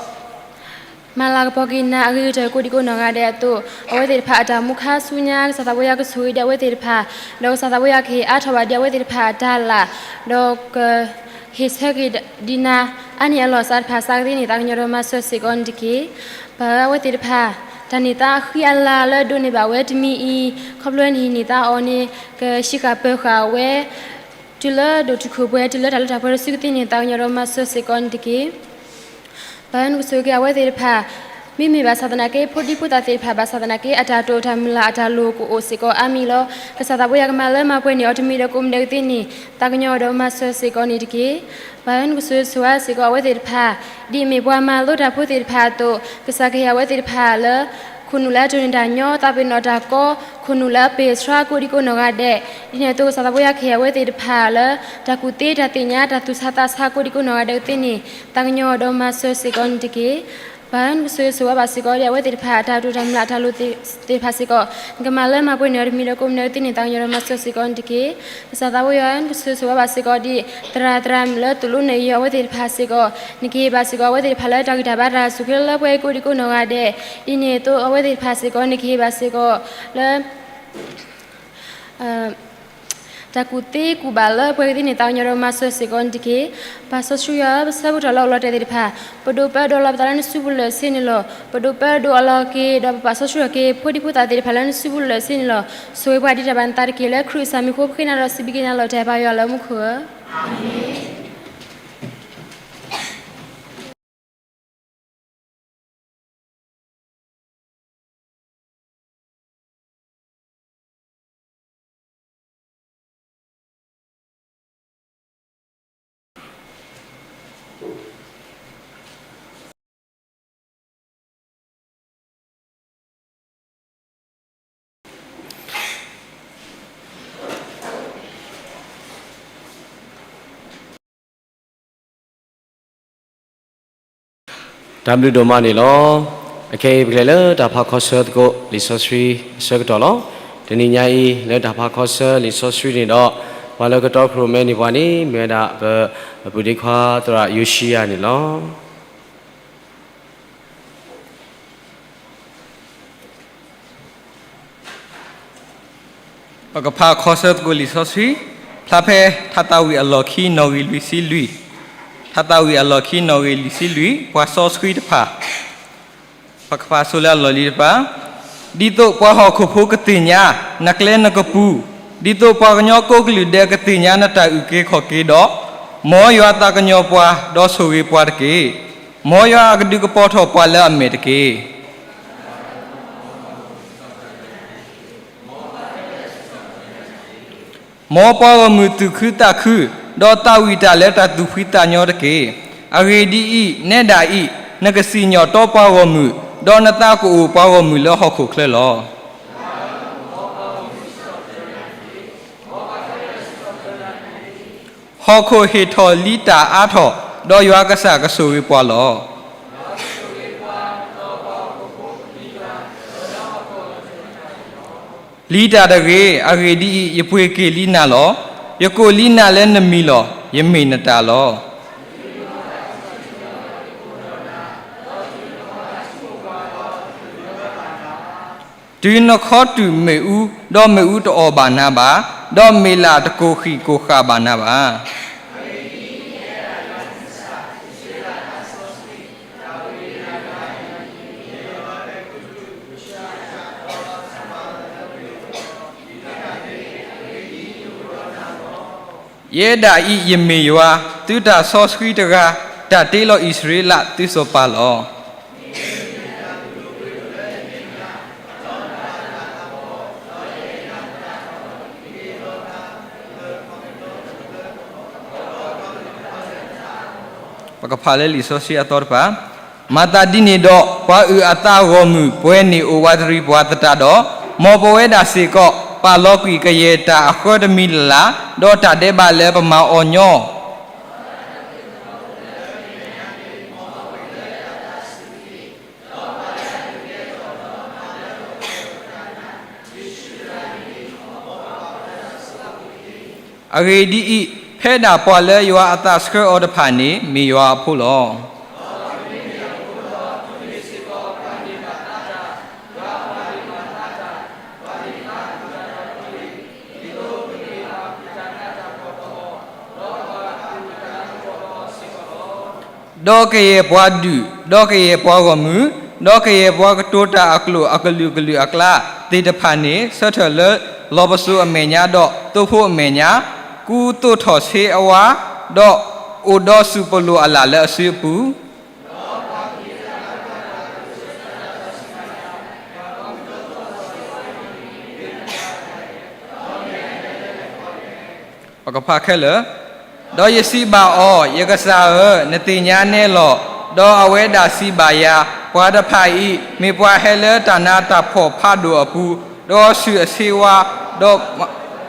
မၤလၤကပီၤက့ၤနၤအဂ့ၤကတၢၢ်ကိးဒံကိးနီၢ်ဂၤဒဲးအသိး, အဝဲသ့ၣ်တဖၣ်အတၢ်မူခါဆူညါ ကစၢ်သးပှၢ်ယွၤကဆိၣ်ဂ့ၤဒံးအဝဲသ့ၣ်တဖၣ်, ဒီးကစၢ်သးပှၢ်ယွၤကဟ့ၣ်အါထီၣ်ဘၣ်ဒံးအဝဲသ့ၣ်တဖၣ်အတၢ်လၢ်, ဒီးကဟ့ၣ်ဆၢက့ၤဒံးနၤ အါန့ၢ်အလီၢ်အစးတဖၣ် စးကသ့န့ၢ်သးကညီၤဒီးမၤစၢၤစ့ၢ်ကီးန့ၣ်တက့ၢ်. ပၢ်ဧၢ, အဝဲသ့ၣ်တဖၣ် တၢ်န့ၢ်သါအဃံအလၤလၢဒိးန့ၢ်ဘၣ်ဝဲတမံၤအံၤ, ခီဖျိနဟ့ၣ်န့ၢ်သါအီၤန့ၣ် ကဆံးဃာ်ပၢၤဃာ်ဝဲ တုၤလၢဒိၣ်တုာ်ခိၣ်ပှဲၤ တုၤလၢတၢ်လၢတၢ်ပှဲၤဒီး စူၢ်ကသ့န့ၢ်သးကညီၤဒီးမၤစၢၤစ့ၢ်ကီးန့ၣ်တက့ၢ်. ပၢ်ဧၢ, နကဆိၣ်ဂ့ၤက့ၤအဝဲသ့ၣ်တဖၣ်, မ့မ့ၢ်ဘၣ်ဆၣ်သနာ်က့ ဖိဒံဖိသၣ်သ့ၣ်တဖၣ် ဘၣ်ဆၣ်သနာ်က့ အတၢ်တိာ်တၢ်မုၢ်လၢ်အတၢ်လိၤကအိၣ်စ့ၢ်ကီးအါမံၤလီၤ. ကစၢ်သးပှၢ်ယွၤကမၤလၢမၤပှဲၤန့ၢ်အီၤတမံၤဒီး ကအိၣ်မူဒဲးကသ့န့ၢ်သးကညီၤဒီးမၤစၢၤစ့ၢ်ကီးန့ၣ်တက့ၢ်. ပၢ်ဧၢ, နကဆိၣ်ဂ့ၤဆိၣ်ဝါစ့ၢ်ကီးအဝဲသ့ၣ်တဖၣ်, ဒ်အမ့ၢ်ပှၤမၤလိတၢ်ဖိသ့ၣ်တဖၣ်အသိး, ကစၢ်ကဟ့ၣ်အဝဲသ့ၣ်တဖၣ်လၢ ခိၣ်နူာ်လၢအတိၢ်န့ၢ်တၢ်ညီ, သးပ့ၤနီၣ်တၢ်ကီ, ခိၣ်နူာ်လၢအပ့ၢ်အဆှါကိးဒံကိးနီၢ်ဂၤဒဲး, ဒ်န့ၣ်အသိး ကစၢ်သးပှၢ်ယွၤကဟ့ၣ်အဝဲသ့ၣ်တဖၣ်လၢ တၢ်ကူၣ်သ့တၢ်သ့ၣ်ညါ တၢ်သူၣ်ဆါသးဆါကိးဒံကိးနီၢ်ဂၤဒဲးကသ့န့ၢ်သးကညီၤဒီးမၤစၢၤစ့ၢ်ကီးန့ၣ်တက့ၢ်. ပၢ်ဧၢ, နကဆိၣ်ဂ့ၤဆိၣ်ဝါဘၣ်စ့ၢ်ကီးဒံးအဝဲသ့ၣ်တဖၣ် အတၢ်တိာ်တၢ်မုၢ်လၢ်အတၢ်လိၤသ့ၣ်တဖၣ်စ့ၢ်ကီး, နကမၤလၢမၤပှဲၤန့ၢ်အီၤတမံၤဒီး ကအိၣ်မူဒဲးကသ့န့ၢ်သးကညီၤဒီးမၤစၢၤစ့ၢ်ကီးန့ၣ်တက့ၢ်. ကစၢ်သးပှၢ်ယွၤဧၢ, နကဆိၣ်ဂ့ၤဆိၣ်ဝါဘၣ်စ့ၢ်ကီးဒံး သရၣ်သရၣ်မုၣ်လၢသိၣ်လိနဲၣ်ယွၤအဝဲသ့ၣ်တဖၣ်စ့ၢ်ကီး, နကဟ့ၣ်ဘၣ်စ့ၢ်ကီးအဝဲသ့ၣ်တဖၣ်လၢတၢ်ဂံၢ်တၢ်ဘါတၢ်စူၢ်က့ၤလၢပှဲၤကိးဒံကိးနီၢ်ဂၤဒဲး, ဒ်န့ၣ်အသိးအဝဲသ့ၣ်တဖၣ်စ့ၢ်ကီး နကဟ့ၣ်ဘၣ်စ့ၢ်ကီးလၢ တၢ်ကူၣ်သ့ကူၣ်ဘၣ်လၢပှဲၤကသ့န့ၢ်သးကညီၤဒီးမၤစၢၤစ့ၢ်ကီးန့ၣ်တက့ၢ်. ပၢ်စီဆှံဧၢ, ပဆၢပကတီၢ်လၢအအိၣ်လီၤတဲာ်သ့ၣ်တဖၣ်, ပဒိးပၢဒိးလီၤပသးလၢနစုပူၤလၢာ်ဆ့န့ၣ်လီၤ. ပဒိးပၢဒိးအလီၤက့ၤ ဒီးပပာ်စီဆှံထီၣ်က့ၤ ဖိဒံဖိသၣ်သ့ၣ်တဖၣ်လၢနစုပူၤလၢာ်ဆ့န့ၣ်လီၤ. ဆိၣ်ဂ့ၤပှၤဒ်တၢ်ဘၣ်နသးတက့ၢ်. လၢခရံာ်အမံၤအဃိ ပဃ့နၤဒီးစံးဘျုးက့ၤနၤလီၤတံၢ် ပၢ်ယွၤလၢမူခိၣ်ဧၢ. တၢ်ဘျုးဒိၣ်မးန့ၣ်လီၤ. အခဲအံၤပကလဲၤလၢတၢ်ဖးခီဆၢသကိးလံာ်စီဆှံအဆၢကတီၢ်လီၤ. တနံၤညါအံၤလၢတၢ်ဖးခီဆၢလံာ်စီဆှံန့ၣ်ဒီး ပှၤလၢကတီခိၣ်ရိၣ်မဲန့ၢ်ပှၤန့ၣ် မ့ၢ်ဝဲဒၣ်ပပုၢ်ဒ့ခွါသရၣ်ယိၤၡံယၤန့ၣ်လီၤ. ပကဖးခီဆၢသကိးလံာ်စီဆှံ, ဖျါဖဲထါသးဝံၣ်အလီၢ်ခံနီၣ်ဂံၢ်လွံၢ်ဆံလွံၢ်, ထါသးဝံၣ်အလီၢ်ခံနီၣ်ဂံၢ်လွံၢ်ဆံလွံၢ်, ပှၤစီဆှံတဖၣ်, ပကဖးဆိလၢအလီၢ်လံၤတဖၣ်, ဒ်သိးပှၤဟီၣ်ခိၣ်ဖိကသ့ၣ်ညါ နကျဲနကပူၤ, ဒ်သိးပှၤကညီကိးကလုာ်ဒဲးကသ့ၣ်ညါနတၢ်အုၣ်က့ၤခီၣ်က့ၤဒီး, မ်ယွၤသးကညီၤပှၤ ဒီးဆိၣ်ဂ့ၤပှၤတက့ၢ်. မ်ယွၤအကဒုးကပီၤထီၣ်ပှၤလၢအမဲာ်တက့ၢ်. မ်ပှၤဂီၢ်မုၢ်သူၣ်ခုသးခု, ဒီးသးဝံၣ်တၢ်လၢတၢ်သူၣ်ဖှံသးညီတက့ၢ်. အဂ့ၢ်ဒ်အံၤ, နဲဒၣ်အံၤ, နကစံၣ်ညီၣ်တီပှၤဂီၢ်မုၢ်, ဒီးနသးကအိၣ်ပှၤဂီၢ်မုၢ်လၢဟီၣ်ခိၣ်ချၢလီၤ. ဟီၣ်ခိၣ်ဟ့ၣ်ထီၣ်လံတၢ်အါထီၣ်, ဒီးယွၤကစၢ်ကဆိၣ်ဂ့ၤပှၤလီၤ. လံတၢ်တဂ့ၤ, အဂ့ၢ်ဒ်အံၤ, ယပှ့ၤက့ၤလံနၤလီၤ. ယကိးလံနၤလၢနမံၤလီၤ. ယမ့ၢ်နတၢ်လီၤ. တုၤနခီတူာ်မ့ၣ်အူ, ဒီးမ့ၣ်အူတအီၣ်ဘၣ်နၤဘၣ်, ဒီးမ့ၢ်လၢ်တကိၢ်ဃံးကိၢ်ဃၣ်ဘၣ်နၤဘၣ်. ယဲဒၣ်အံၤယမ့ၢ်ယွၤ, သုတၢ်စီဆှံတဂၤ, တၢ်တ့လီၤအံၣ်စရ့လးသုစီၤပၤလီၤ. ပကဖးလၢလံာ်စီဆှံအသီတဖၣ်, မၤသးဒ်န့ၣ်ဒီး ပှၤအုၣ်အသးဂီၢ်မုၢ် ပှဲၤန့ၢ်အိၣ်ဝးတရံးပှၤသတးဒီး, မ်ပဝဲဒၣ်စ့ၢ်ကီး ပာ်လီၤကွံာ်ကယဲၢ်တၢ်အဃၢတမံၤလၢ်လၢ်, ဒီးတၢ်ဒဲးဘးလၢပမၤအီၤညီ အဂ့ၢ်ဒ်အံၤ, ဖဲဒၣ်ပှၤလၢယွၤအသးဆှၢအီၤတဖၣ်န့ၣ် မ့ၢ်ယွၤအဖိလီၤ. ဒီးကယဲၢ်ပှၤဒုး, ဒီးကယဲၢ်ပှၤဂီၢ်မုၢ်, ဒီးကယဲၢ်ပှၤကတိၤတၢ်အကျိာ်အကလုာ်ကလုာ်အကျါသ့ၣ်တဖၣ်န့ၣ် ဆၢထၢၣ်လၢလီၢ်ပစိာ်အမဲာ်ညါဒီးသိဖိအမဲာ်ညါ, ကူသိးထီၣ်ဆ့အဝါ, ဒီးအိၣ်ဒီးစူၢ်ပလိာ်အလၣ်လၢအစုအပူၤ ပကဖးခဲလၢာ်, ဒီးယစံးဘၣ်အီၤ, ယကစၢ်ဧၢ, နသ့ၣ်ညါနဲလီၤ. ဒီးအဝဲဒၣ်စံးဘၣ်ယၤ, ပှၤတဖၣ်အံၤ မ့ၢ်ပှၤဟဲလၢတၢ်နးတၢ်ဖှီၣ်ဖးဒိၣ်အပူၤ, ဒီးဆူၣ်အဆ့ဝါ, ဒီး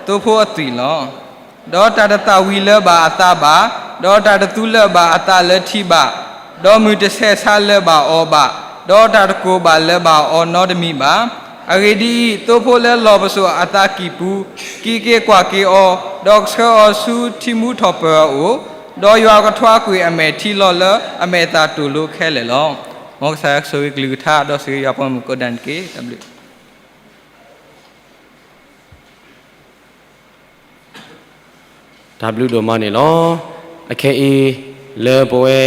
သိဖိအသွံၣ်လီၤ. ဒီးတၢ်တသၣ်ဝံၤလၢၤဘၣ်အသးဘၣ်, ဒီးတၢ်တသူလၢၤဘၣ်အသးလၢထံဘၣ်, ဒီးမုၢ်တဆဲးဆါလၢၤဘၣ်အီၤဘၣ်, ဒီးတၢ်တကိၢ်ဘၣ်လၢၤဘၣ်အီၤနီတမံၤဘၣ်. အဂ့ၢ်ဒ်အံၤ, သိဖိလၢလီၢ်ပစိာ်အသးကံၢ်ပူၤ, က့ၤက့ၤကွၢ်က့ၤအီၤ, ဒီးကဆှၢအီၤဆူထံမူထီၣ်ပၢၤအအိၣ်, ဒီးယွၤကထွါကွံာ်အမဲာ်ထံလီၤလၢအမဲာ်သၣ်တိၢ်လိခဲလၢာ်လီၤ. မ်ကစၢ်ယွၤကဆိၣ်ဂ့ၤကလုၢ်ကထါ ဒီးဆိၣ်ဂ့ၤယွၤပှၤမုၣ်ကိးဂၤဒဲးန့ၣ်တက့ၢ်. တၢ်ဘျုး တၢ်ဘျုးဒိၣ်မးန့ၣ်လီၤ. အခဲအံၤ လၢပဝဲ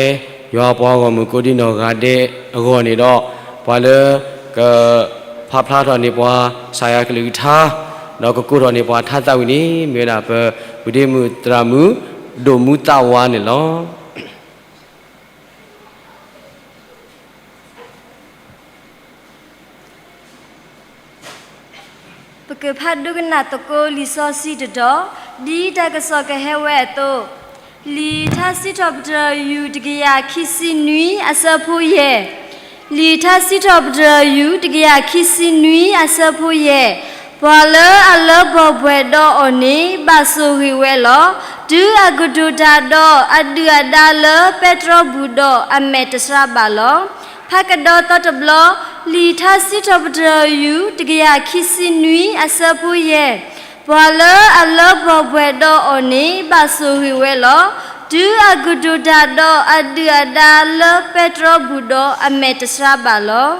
ယွၤပှၤဂီၢ်မုၢ်ကိးဒံနီၢ်ဂၤဒဲးအဂီၢ်န့ၣ်ဒီး, ပှၤလၢ က ဖးဖျါထီၣ်န့ၢ်ပှၤ ကစၢ်ယွၤကလုၢ်ကထါ, ဒီးကကိးထီၣ်န့ၢ်ပှၤထါသးဝံၣ်န့ၣ် မ့ၢ်ဝဲဒၣ်ပ ဝံၤဒ့မုၣ်သရၣ်မုၣ် ဒိၣ်မူသးဝါန့ၣ်လီၤ. ပကဖးဒိကနၣ်သကိးလံာ်စီဆှံတတီၤ, ဒ်တၢ်ကစီၣ်ကဟဲဝဲအသိး, လံာ်ထါစံးထီၣ်ပတြၢၤယူၢ်တကယၤခံဆံနွံအဆၢဖိယဲၢ်, လံာ်ထါစံးထီၣ်ပတြၢၤယူၢ်တကယၤခံဆံနွံအဆၢဖိယဲၢ်, ပှၤလၢအလၢပှီၢ်ပှဲၤဒီးအီၤန့ၣ် ဘၣ်ဆိၣ်ဂ့ၤဝဲလီၤ. တုၤအကတိၤတၢ်ဒီးအဒုၣ်အဒါလၢပဲတြီဘူၣ်ဒီးအမဲာ်တဆှးဘၣ်လီၤ. ဖးကဒီးသီတဘျီ, လံာ်ထါစံးထီၣ်ပတြၢၤယူၢ်တကယၤခံဆံနွံအဆၢဖိယဲၢ်, ပှၤလၢအလၢပှီၢ်ပှဲၤဒီးအီၤန့ၣ် ဘၣ်ဆိၣ်ဂ့ၤဝဲလီၤ. တုၤအကတိၤတၢ်ဒီးအဒုၣ်အဒါလၢပဲတြီဘူၣ်ဒီးအမဲာ်တဆှးဘၣ်လီၤ.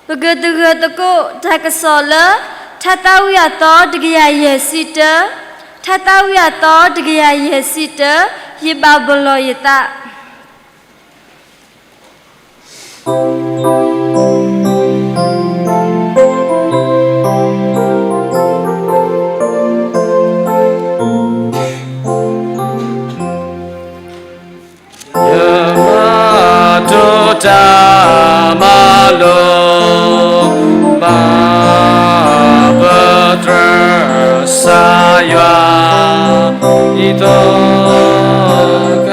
ပကသဂၢၢ်သကိးတၢ်ကစီၣ်လၢ ထါသးဝံၣ်အသီတကယၤယဲၢ်ဆံတၢ, ထါသးဝံၣ်အသီတကယၤယဲၢ်ဆံတၢ, ယဘၣ်ပလီၢ်ယသး ယမၤတိၢ်တၢ်မၤလိာ်ဘၣ် ပတြၢၤကစၢ်ယွၤ, ဒ်သိးက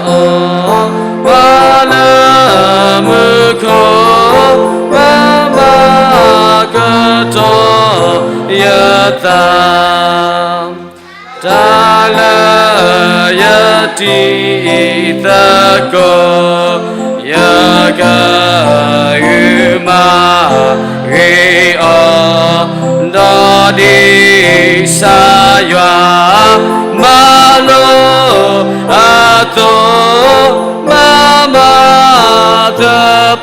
အိၣ် ပှၤလၢမူခိၣ်ဘၣ်မၤကတီၢ်ယသး, တၢ်လၢယတံၤသကိး ယကဂုာ်မၤဂ့ၤအီၤ, ဒီးဒ်ကစၢ်ယွၤမၤလိာ်အသိး, မၤမၤသ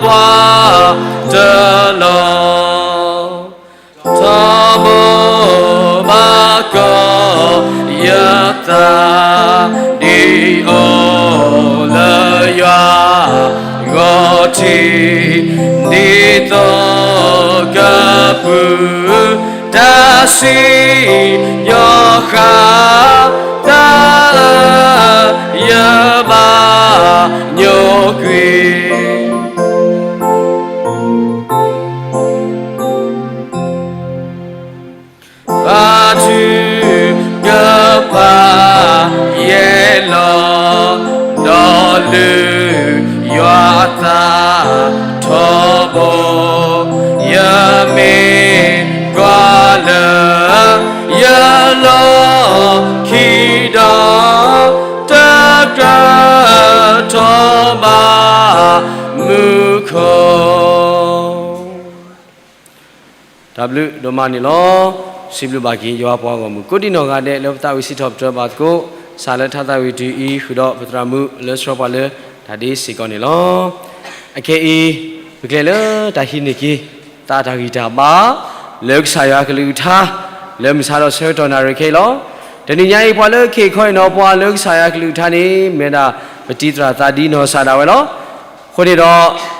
ပှၢ်တလီၢ် ထီဘိမၤကီၢ်ယသး, ဒ်အိၣ်လၢယွၤဂီၢ်ထံး, ဒ်သိးကပုၢ်တၢ်စံၣ်ညီၣ်ဃာ်သး တဘၣ်ညိကွံာ် ပာ်ထုကဖၣ်ယဲၢ်လီၤ, ဒီးလုၢ်ယွၤသးထီဘိ, ယမ့ၢ်ကွၢ်လၢယလီၢ်ခံဒီး, တကြၢးထီၣ်ဘၣ်မူခိၣ် တၢ်ဘျုးဒိၣ်မးန့ၣ်လီၤ. စံးဘျုးဘၣ်က့ၤယွၤပှၤဂီၢ်မုၢ်ကိးဒံနီၢ်ဂၤဒဲး လၢပသးဝံၣ်စံးထီၣ်ပတြၢၤဘၣ်သကိး ကစၢ်လၢထါသးဝံၣ်တုၤအံၤ ဃုာ်ဒီးပသရၣ်မုၣ်လၢဆှၢပှၤလၢတၢ်ဒ့စ့ၢ်ကီးန့ၣ်လီၤ. အခဲအံၤ ပကျဲၤလၢတၢ်ဟံးန့ၢ်က့ၤ သးတၢ်ဂံၢ်တၢ်ဘါ လၢကစၢ်ယွၤကလုၢ်ကထါ လၢမုၢ်ဆါဒီးဆၢကတီၢ်နၣ်ရံၣ်ခဲအံၤလီၤ. တနံၤညါအံၤ ပှၤလၢကဟ့ၣ်ခီဟ့ၣ်နီၤပှၤလၢကစၢ်ယွၤကလုၢ်ကထါန့ၣ် မ့ၢ်ဒၣ်ပတံၤသရၣ်သးဒ်နီၢ်ကစၢ်ဒၣ်ဝဲလီၤ. အဃိန့ၣ်ဒီး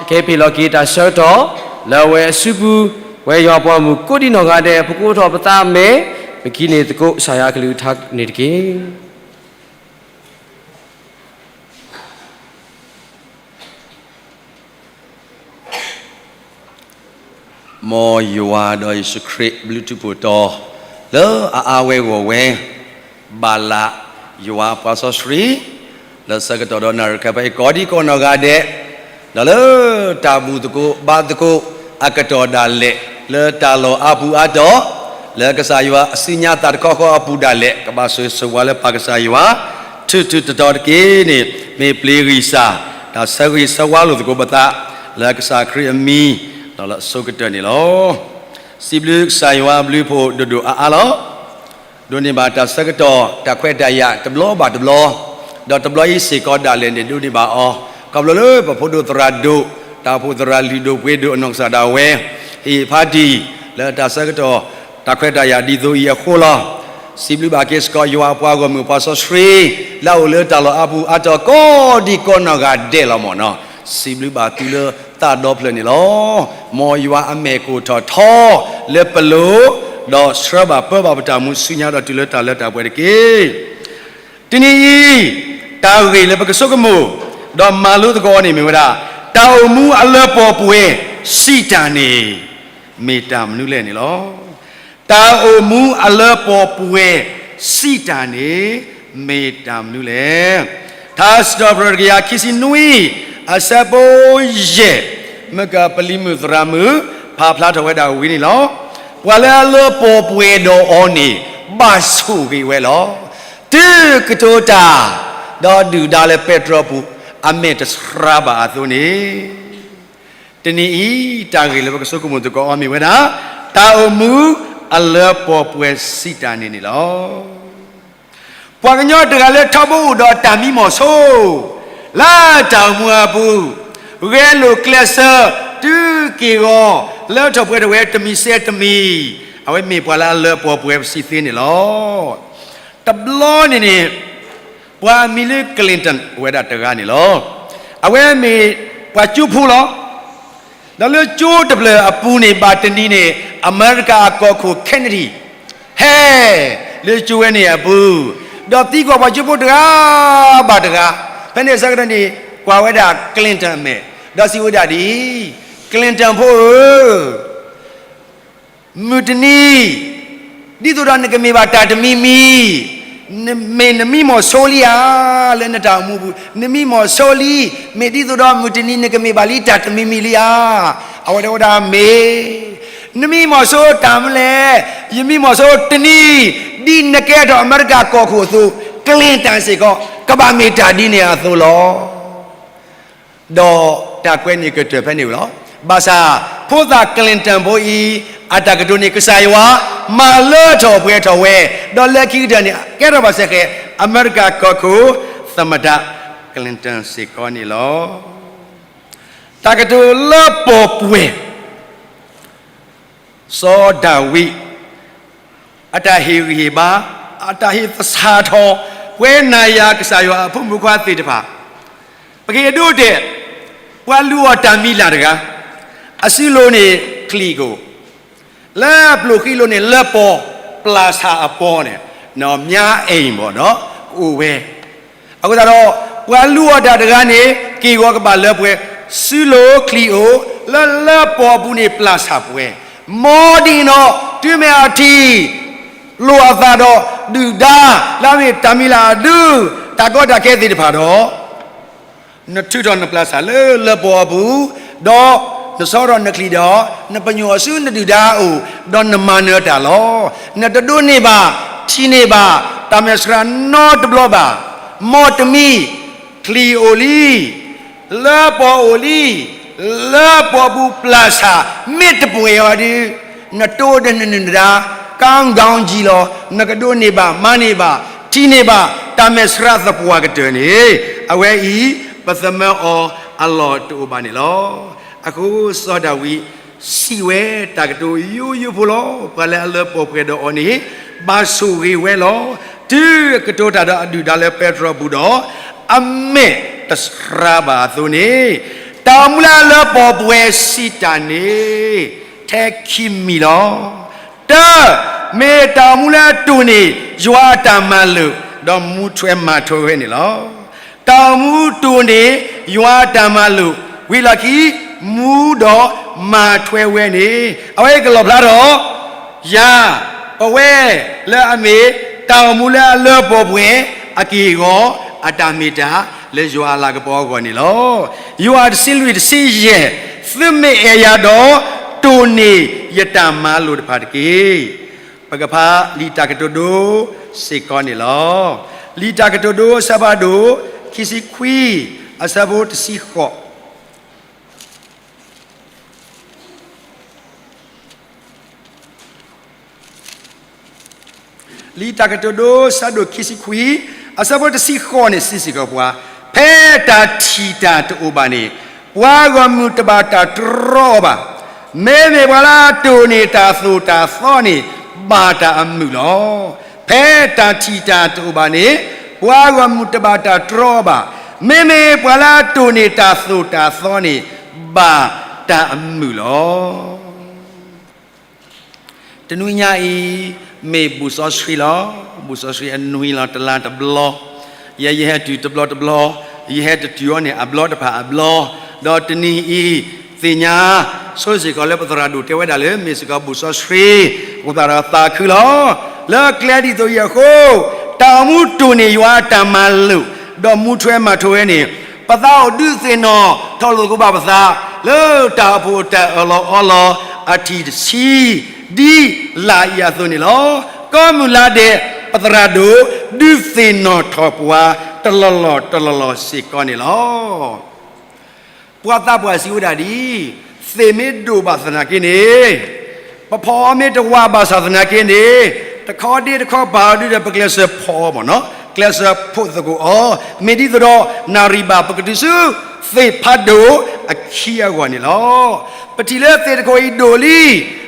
ကဟဲပ့ၤလီၤက့ၤတၢ်ဆၢကတီၢ် လၢအဝဲအစုပူၤ ပဝဲယွၤပှၤဂီၢ်မုၢ်ကိးဒံနီၢ်ဂၤဒဲး ပကအိးထီၣ်ပသးအမဲာ် ပကဟံးန့ၢ်သကိးကစၢ်ယွၤကလုၢ်ကထါန့ၣ်တက့ၢ်. မ်ယွၤဒီးယ့ၣ်ၡူးခရံာ်ဘျုးထူးဖှိၣ်တီၤ လၢအအါဝဲဂီၢ်ဝဲ ဘၣ်လၢယွၤအပှၤစီဆှံ လၢဆၢကတီၢ်ဒီးနၣ်ရံၣ်ခဲအံၤ ကိးဒံကိးနီၢ်ဂၤဒဲး, ဒီးလၢတၢ်ဘူၣ်သကိးဘါသကိးအကတီၢ်ဒၣ်လဲာ် လၢတၢ်လီၢ်အါပူၤအါတီၢ်, လၢကစၢ်ယွၤအစုညါသးတခီဃီအပူၤဒၣ်လဲာ် ကဘၣ်ဆိၣ်ဂ့ၤဆိၣ်ဝါလၢပၢ်ကစၢ်ယွၤ ထူးထူးတီၤတီၤတက့ၢ်န့ၣ် မ့ၢ်ပျ့ၤဂံၢ်စၢ် တၢ်ဆၢဂ့ၤဆၢဝါလိာ်သကိးပသး လၢကစၢ်ခရံာ်အမံၤ ဒီးလၢအဆိကတၢၢ်န့ၣ်လီၤ. စံးဘျုးကစၢ်ယွၤအဘျုးအဖှိၣ်ဒိၣ်ဒိၣ်အါအါလီၤ. ဒိးန့ၢ်ဘၣ်တၢ်ဆၢကတီၢ် တၢ်ခွဲးတၢ်ယာ်တဘျီဘၣ်တဘျီ, ဒီးတဘျီအံၤစ့ၢ်ကီးဒၣ်လဲာ်န့ၣ် ဒိးန့ၢ်ဘၣ်အီၤ ခီဖျိလၢပဖိဒိၣ်သရၣ်ဒိၣ် တၢ်အိၣ်ဖှိၣ်သရၣ်လုၢ်ဒိၣ်ပှ့ၤဒိၣ်အနီၢ်ကစၢ်ဒၣ်ဝဲ ဟ့ၣ်ဖးတံၢ် လၢတၢ်ဆၢကတီၢ် တၢ်ခွဲးတၢ်ယာ်ဒ်သိးအံၤအဃိလီၤ. စံးဘျုးဘၣ်က့ၤစ့ၢ်ကီး ယွၤအပှၤဂီၢ်မုၢ်ပှၤစီဆှံ လၢအအိၣ်လၢတၢ်လီၢ်အါပူၤအါတီၢ်ကိးဒံကိးနီၢ်ဂၤဒဲးလီၤမၢ်နီၤ. စံးဘျုးဘၣ်သုလၢသးဒီဖျၢၣ်န့ၣ်လီၤ. မ်ယွၤအမဲာ်ကအိၣ်ထီၣ်ထီ လၢပလိၤ, ဒီးဆှၢဘၣ်ပၢဘၣ်ပတၢ်မူဆူညါဒီးတုၤလၢတၢ်လၢတၢ်ပှဲၤတက့ၢ်. တနံၤအံၤ တၢ်ဂ့ၢ်လၢပကဆိကမိၣ် ဒီးမၤလိသကိးအီၤန့ၣ်မ့ၢ်ဝဲဒၣ် တၢ်အိၣ်မူအလၢပှဲၤပှဲၤစံးတၢ်န့ၣ် မ့ၢ်တၢ်မနုၤလဲၣ်န့ၣ်လီၤ. တၢ်အိၣ်မူအလၢပှဲၤပှဲၤစံးတၢ်န့ၣ် မ့ၢ်တၢ်မနုၤလဲၣ်. ထါစံးထီၣ်ပတြၢၤတကယၤခံဆံနွံ အဆၢဖိယဲၢ် မကပလံၤမုၣ်သရၣ်မုၣ် ဖးဖျါထီၣ်ဝဲဒၣ်ဝံၤန့ၣ်လီၤ. ပှၤလၢအလၢပှဲၤပှဲၤဒီးအီၤန့ၣ် ဘၣ်ဆိၣ်ဂ့ၤဝဲလီၤ. တုၤကတိၤတၢ် ဒီးဒုၣ်ဒါလၢပဲတြီပူၤ အမဲာ်တဆှါဘၣ်အသိးန့ၣ် တနံၤအံၤ တၢ်ဂ့ၢ်လၢပကဆိကမိၣ်သကိးအီၤမ့ၢ်ဝဲဒၣ် တၢ်အိၣ်မူအလၢပှဲၤပှဲၤစံးတၢ်န့ၣ်န့ၣ်လီၤ. ပှၤကညီတဂၤလၢထီဘိအိၣ်ဒီးတၢ်မံမီၢ်ဆိ လၢတၢ်အိၣ်မူအပူၤ ဂဲၤလိာ်ကျဲးစၢး တုၤက့ၢ်ဂီၤ လၢထီၣ်ပှဲၤထီၣ်ဝဲတမံၤစဲတမံၤ အဝဲမ့ၢ်ပှၤလၢအလၢပှဲၤပှဲၤစံးသ့န့ၣ်လီၤ. တဘျီန့ၣ်န့ၣ် ပှၤအမံၤလၢ Clinton အိၣ်ဝဲဒၣ်တဂၤန့ၣ်လီၤ. အဝဲမ့ၢ်ပှၤကၠိဖိလီၤ. ဒီးလၢကၠိတဖျၢၣ်အပူၤန့ၣ် ဘၣ်တနံၤန့ၣ် အမဲရကၤအကီၢ်ခိၣ် Kennedy ဟဲ လၢကၠိဝဲန့ၣ်အပူၤ, ဒီးသံကွၢ်ပှၤကၠိဖိတဂၤဘၣ်တဂၤ, ဖဲန့ၣ်အဆၢကတီၢ်န့ၣ် ကွၢ်ဝဲဒၣ် Clinton အမဲာ်, ဒီးစံးဝဲဒၣ်ဒ်အံၤ, Clinton ဖိဧၢ, မုၢ်တနံၤ ဒ်သိးဒီးနကမ့ၢ်ဘၣ်တၢ်တမံၤမံၤ, မ့ၢ်နမံမီၢ်ဆိလံဧါ, လၢနတၢ်အိၣ်မူပူၤ နမံမီၢ်ဆိလံ, မ့ၢ်ဒ်သိးဒီးမုၢ်တနံၤနကမ့ၢ်ဘၣ်လံတၢ်တမံၤမံၤလံဧါ. အဝဲတဲဝဲဒၣ်မ့ၢ်, နမံမီၢ်ဆိတၢ်မနုၤလဲၣ်, ယမံမီၢ်ဆိတနံၤ ဒ်နကဲထီၣ်အမဲရကၤကီၢ်ခိၣ်အသိး, Clinton စ့ၢ်ကီး ကဘၣ်မ့ၢ်တၢ်ဒ်န့ၣ်အသိးလီၤ. ဒီးတၢ်ကွဲးန့ၣ်ကတၢၢ်ဖဲန့ၣ်ဝံၤလီၤ. ဘၣ်ဆၣ် ဖိသၣ် Clinton ဖိအံၤ အတၢ်ကတိၤန့ၣ် ကစၢ်ယွၤ မၤလၢထီၣ်ပှဲၤထီၣ်ဝဲ, ဒီးလၢခံကတၢၢ်န့ၣ် ကဲထီၣ်ဘၣ်စ့ၢ်ကီး အမဲရကၤကီၢ်ခိၣ် သမ္မတ Clinton စ့ၢ်ကီးန့ၣ်လီၤ. တၢ်ကတိၤလၢပှဲၤပှဲၤ စီၤဒၤဝံး အတၢ်ဟ့ၣ်ဂံၢ်ဟ့ၣ်ဘါ, အတၢ်ဟ့ၣ်သဆၣ်ထီၣ် ပဝဲနၤယၤကစၢ်ယွၤအဖိမုၣ်ဖိခွါသ့ၣ်တဖၣ်, ပကဟ့ၣ်အဒိအတဲာ်, ပှၤလုၢ်အီၣ်တၢ်မံၤလၢ်တဂၤ, အစုလိၤန့ၣ်ချံၣ်ကအိၣ်, လၢပျိၢ်ဃံလိၤန့ၣ်လၢပီၢ်, ပျၢ်ဆၣ်အပီၢ်န့ၣ်, နီၢ်မၠါအိမ် ဘၣ်ဒီး ကအိၣ်ဝဲ, အဃိသတးဒီး ပှၤလုၢ်အီၣ်တၢ်တဂၤန့ၣ် က့ၢ်ဂီၤကဘၣ်လၢပှဲၤ, စုလိၤချံၣ်အိၣ်, လၢလၢပှီၢ်ပူၤန့ၣ်ပျၢ်ဆၣ်ပှဲၤ, မ်ဒ်န့ၣ်ဒီး တုၤမ့ၢ်အထံၣ်လိာ်အသးဒီး ဒုၣ်ဒါ လၢအမ့ၢ်တၢ်မံၤလၢအဒု တၢ်ကီတၢ်ခဲသ့ၣ်တဖၣ်ဒီး နထုးထီၣ်နပျၢ်ဆၣ်လၢလၢပှီၢ်အပူၤ, ဒီးနဆီထီၣ်နချံၣ်ဒီး နပညိၣ်အီၤဆူနဒုၣ်ဒါအအိၣ်, ဒီးနမၤနၢၤတၢ်လီၤ. နတဒိးန့ၢ်ဘၣ်, ထံၣ်န့ၢ်ဘၣ် တၢ်မဲာ်ဆှးနီတဘျီဘၣ်. မ်တမံၤ ချံၣ်အိၣ်လံ, လၢပှီၢ်အိၣ်လံ, လၢပှီၢ်ပူၤပျၢ်ဆၣ် မ့ၢ်တပှဲၤအီၤဒီး နတိဒီးနနုၢ်နဒါ ကၣ်ကၣ်ကၠံလီၤ. နကဒိးန့ၢ်ဘၣ် မၤန့ၢ်ဘၣ် ထံၣ်န့ၢ်ဘၣ် တၢ်မဲာ်ဆှးသပှၢ်ကတၢၢ်န့ၣ် အဝဲအံၤ ပသမၢအီၤအလီၢ်တအိၣ်ဘၣ်န့ၣ်လီၤ. အဃိစီၤဒၤဝံး စံးဝဲတၢ်ကတိၤယိယိဖိလီၤ. ပှၤလၢအလၢပှီၢ်ပှဲၤဒီးအီၤန့ၣ် ဘၣ်ဆိၣ်ဂ့ၤဝဲလီၤ. တုၤအကတိၤတၢ်ဒီးအဒုၣ်ဒါလၢပဲတြီပူၤဒီး အမဲာ်တဆှးဘၣ်အသိးန့ၣ်, တၢ်အိၣ်မူလၢအလၢပှီၢ်ပှဲၤစံးတၢ်န့ၣ် ထဲခံမံၤလီၤ. တၢ, မ့ၢ်တၢ်အိၣ်မူလၢအတိၢ်န့ၢ် ယွၤအတၢ်မၤလိာ် ဒီးမူထွဲမၤထွဲဝဲန့ၣ်လီၤ. တၢ်အိၣ်မူတိၢ်န့ၢ် ယွၤအတၢ်မၤလိာ် ဝံၤလီၢ်ခံ မူဒီးမၤထွဲဝဲန့ၣ် အဝဲအံၤကလီၣ်ဖျါဒီး ယၤ, ပဝဲလၢအမ့ၢ် တၢ်အိၣ်မူလၢအလၢပှီၢ်ပှဲၤ အက့ၢ်အဂီၤ အတၢ်မ့ၢ်တၢ်လၢယွၤအလၤကပီၤအဂီၢ်န့ၣ်လီၤ. ယိၤဟၣ်တဆံလွံၢ်တဆံယဲၢ်, သုမ့ၢ်အဲၣ်ယၤဒီး တိၢ်န့ၢ်ယတၢ်မၤလိာ်တဖၣ်တက့ၢ်. ပကဖးလံာ်တၢ်ကတိၤဒိစ့ၢ်ကီးန့ၣ်လီၤ. လံာ်တၢ်ကတိၤဒိအဆၢဖးဒိၣ် ခံဆံခွံ အဆၢဖိတဆံဃိး လံာ်တၢ်ကတိၤဒိ ဆၢဒိၣ်ခံဆံခွံ အဆၢဖိတဆံဃိးန့ၣ် စံးစ့ၢ်ကီးပှၤ, ဖဲတၢ်ထံၣ်တၢ်တအိၣ်ဘၣ်န့ၣ် ပှၤဂီၢ်မုၢ်တဘၣ်တၢ်တြီအီၤဘၣ်. မ့မ့ၢ်ပှၤလၢအတိၢ်န့ၢ်တၢ်သိၣ်တၢ်သီန့ၣ် ဘၣ်တၢ်အမုာ်လီၤ. ဖဲတၢ်ထံၣ်တၢ်တအိၣ်ဘၣ်န့ၣ် ပှၤဂီၢ်မုၢ်တဘၣ်တၢ်တြီအီၤဘၣ်. မ့မ့ၢ်ပှၤလၢအတိၢ်န့ၢ်တၢ်သိၣ်တၢ်သီန့ၣ် ဘၣ်တၢ်အမုာ်လီၤ. တနွံညါအံၤ မ့ၢ်ဘူၣ်စီဆှံလီၤ. ဘူၣ်စီဆှံအနွံလီၤ တလါတဘျီ. ယဲယဟဲတုၤတဘျီတဘျီ, ယဟဲတတုၤအီၤန့ၣ် အဘျီတဖၣ်အဘျီ, ဒီးတနံၤအံၤ သ့ၣ်ညါဆိစ့ၢ်ကီးလၢပသရၣ်ဒိၣ်တဲဝဲဒၣ်လၢ မ့ၢ်စ့ၢ်ကီးဘူၣ်စီဆှံ, အဃိသတးဒီးသးခုလီၤ. လၢကျဲဒ်သိးအံၤအဃိ, တၢ်အိၣ်မူတိၢ်န့ၢ်ယွၤအတၢ်မၤလိာ်, ဒီးမူထွဲမၤထွဲဝဲန့ၣ် ပသးအိၣ်ဒုးသ့ၣ်နီၣ်ထီၣ်လိာ်သကိးဘၣ်ပသး လၢတၢ်အိၣ်ဖှိၣ်တၢ်အၢၣ်လီၤအီလီၤအထံၣ်တဆံ ဒ်လၢအံၤအသိးန့ၣ်လီၤ. ကိးမုၢ်လၢ်ဒဲး ပသရၣ်ဒိၣ် ဒုးသ့ၣ်နီၣ်ထီၣ်ပှၤ တလီၢ်လီၢ်တလီၢ်လီၢ်စ့ၢ်ကီးန့ၣ်လီၤ. ပှၤသးပှၢ်စံးဝဲဒၣ်ဒ်အံၤ, သ့ၣ်မ့ၢ်ဒိၣ်ဘၣ်သနာ်က့န့ၣ်, ပဖီၣ်အီၤမ့ၢ်တဝးဘၣ်ဆၣ်သနာ်က့န့ၣ်, တခီဒ့တခီပာ်အီၤဒုဒီး ပကျဲးစၢးဖီၣ်အီၤမ့ၢ်နီၤ, ကျဲးစၢးဖီၣ်သကိးအီၤ, မ့ၢ်ဒ်သိးဒီး နၣ်ရံၣ်ဘၣ်ပကတုၤဆူ သ့ၣ်ဖးဒိၣ်အခံအဂီၢ်န့ၣ်လီၤ. ပထံၣ်လၢသ့ၣ်တခိၣ်အံၤဒိၣ်လံ,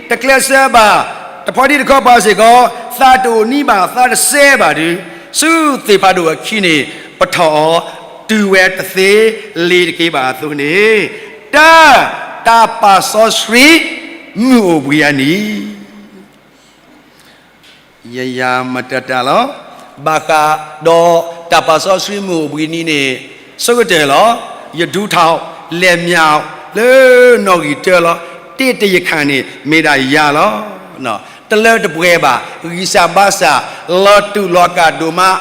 တကျဲးစၢးဘၣ်, တဖီဒ့တခီပာ်စ့ၢ်ကီး, သးတအိၣ်နံၤဘၣ်, သးတစဲဘၣ်ဒီး, ဆူသ့ၣ်ဖးဒိၣ်အခံန့ၣ် ပထီၣ်အီၤတုၤဝဲတသ့လ့ၤတက့ၤဘၣ်အသိးန့ၣ်, တၢ်, တၢ်ပာ်စီဆှံမုၢ်အိၣ်ဘှံးအနံၤ ယယၤမတၤတၢ်လီၤ. ဘၣ်ဃးဒီးတၢ်ပာ်စီဆှံမုၢ်အိၣ်ဘှံးနံၤန့ၣ် ဆိကတၢၢ်လီၤ. ယဒူထီၣ်လဲၤမၠၣ် လၢနီၣ်ဂံၢ်တၢလီၤ. တ့တယခၣ်န့ၣ် မ့ၢ်ဒၣ်ယၤလီၤ. တလၢတပှဲၤဘၣ်, ဂံၢ်စၢ်ဘါစၢ်, လီၤတူာ်လီၤကာ်ဒိၣ်မး,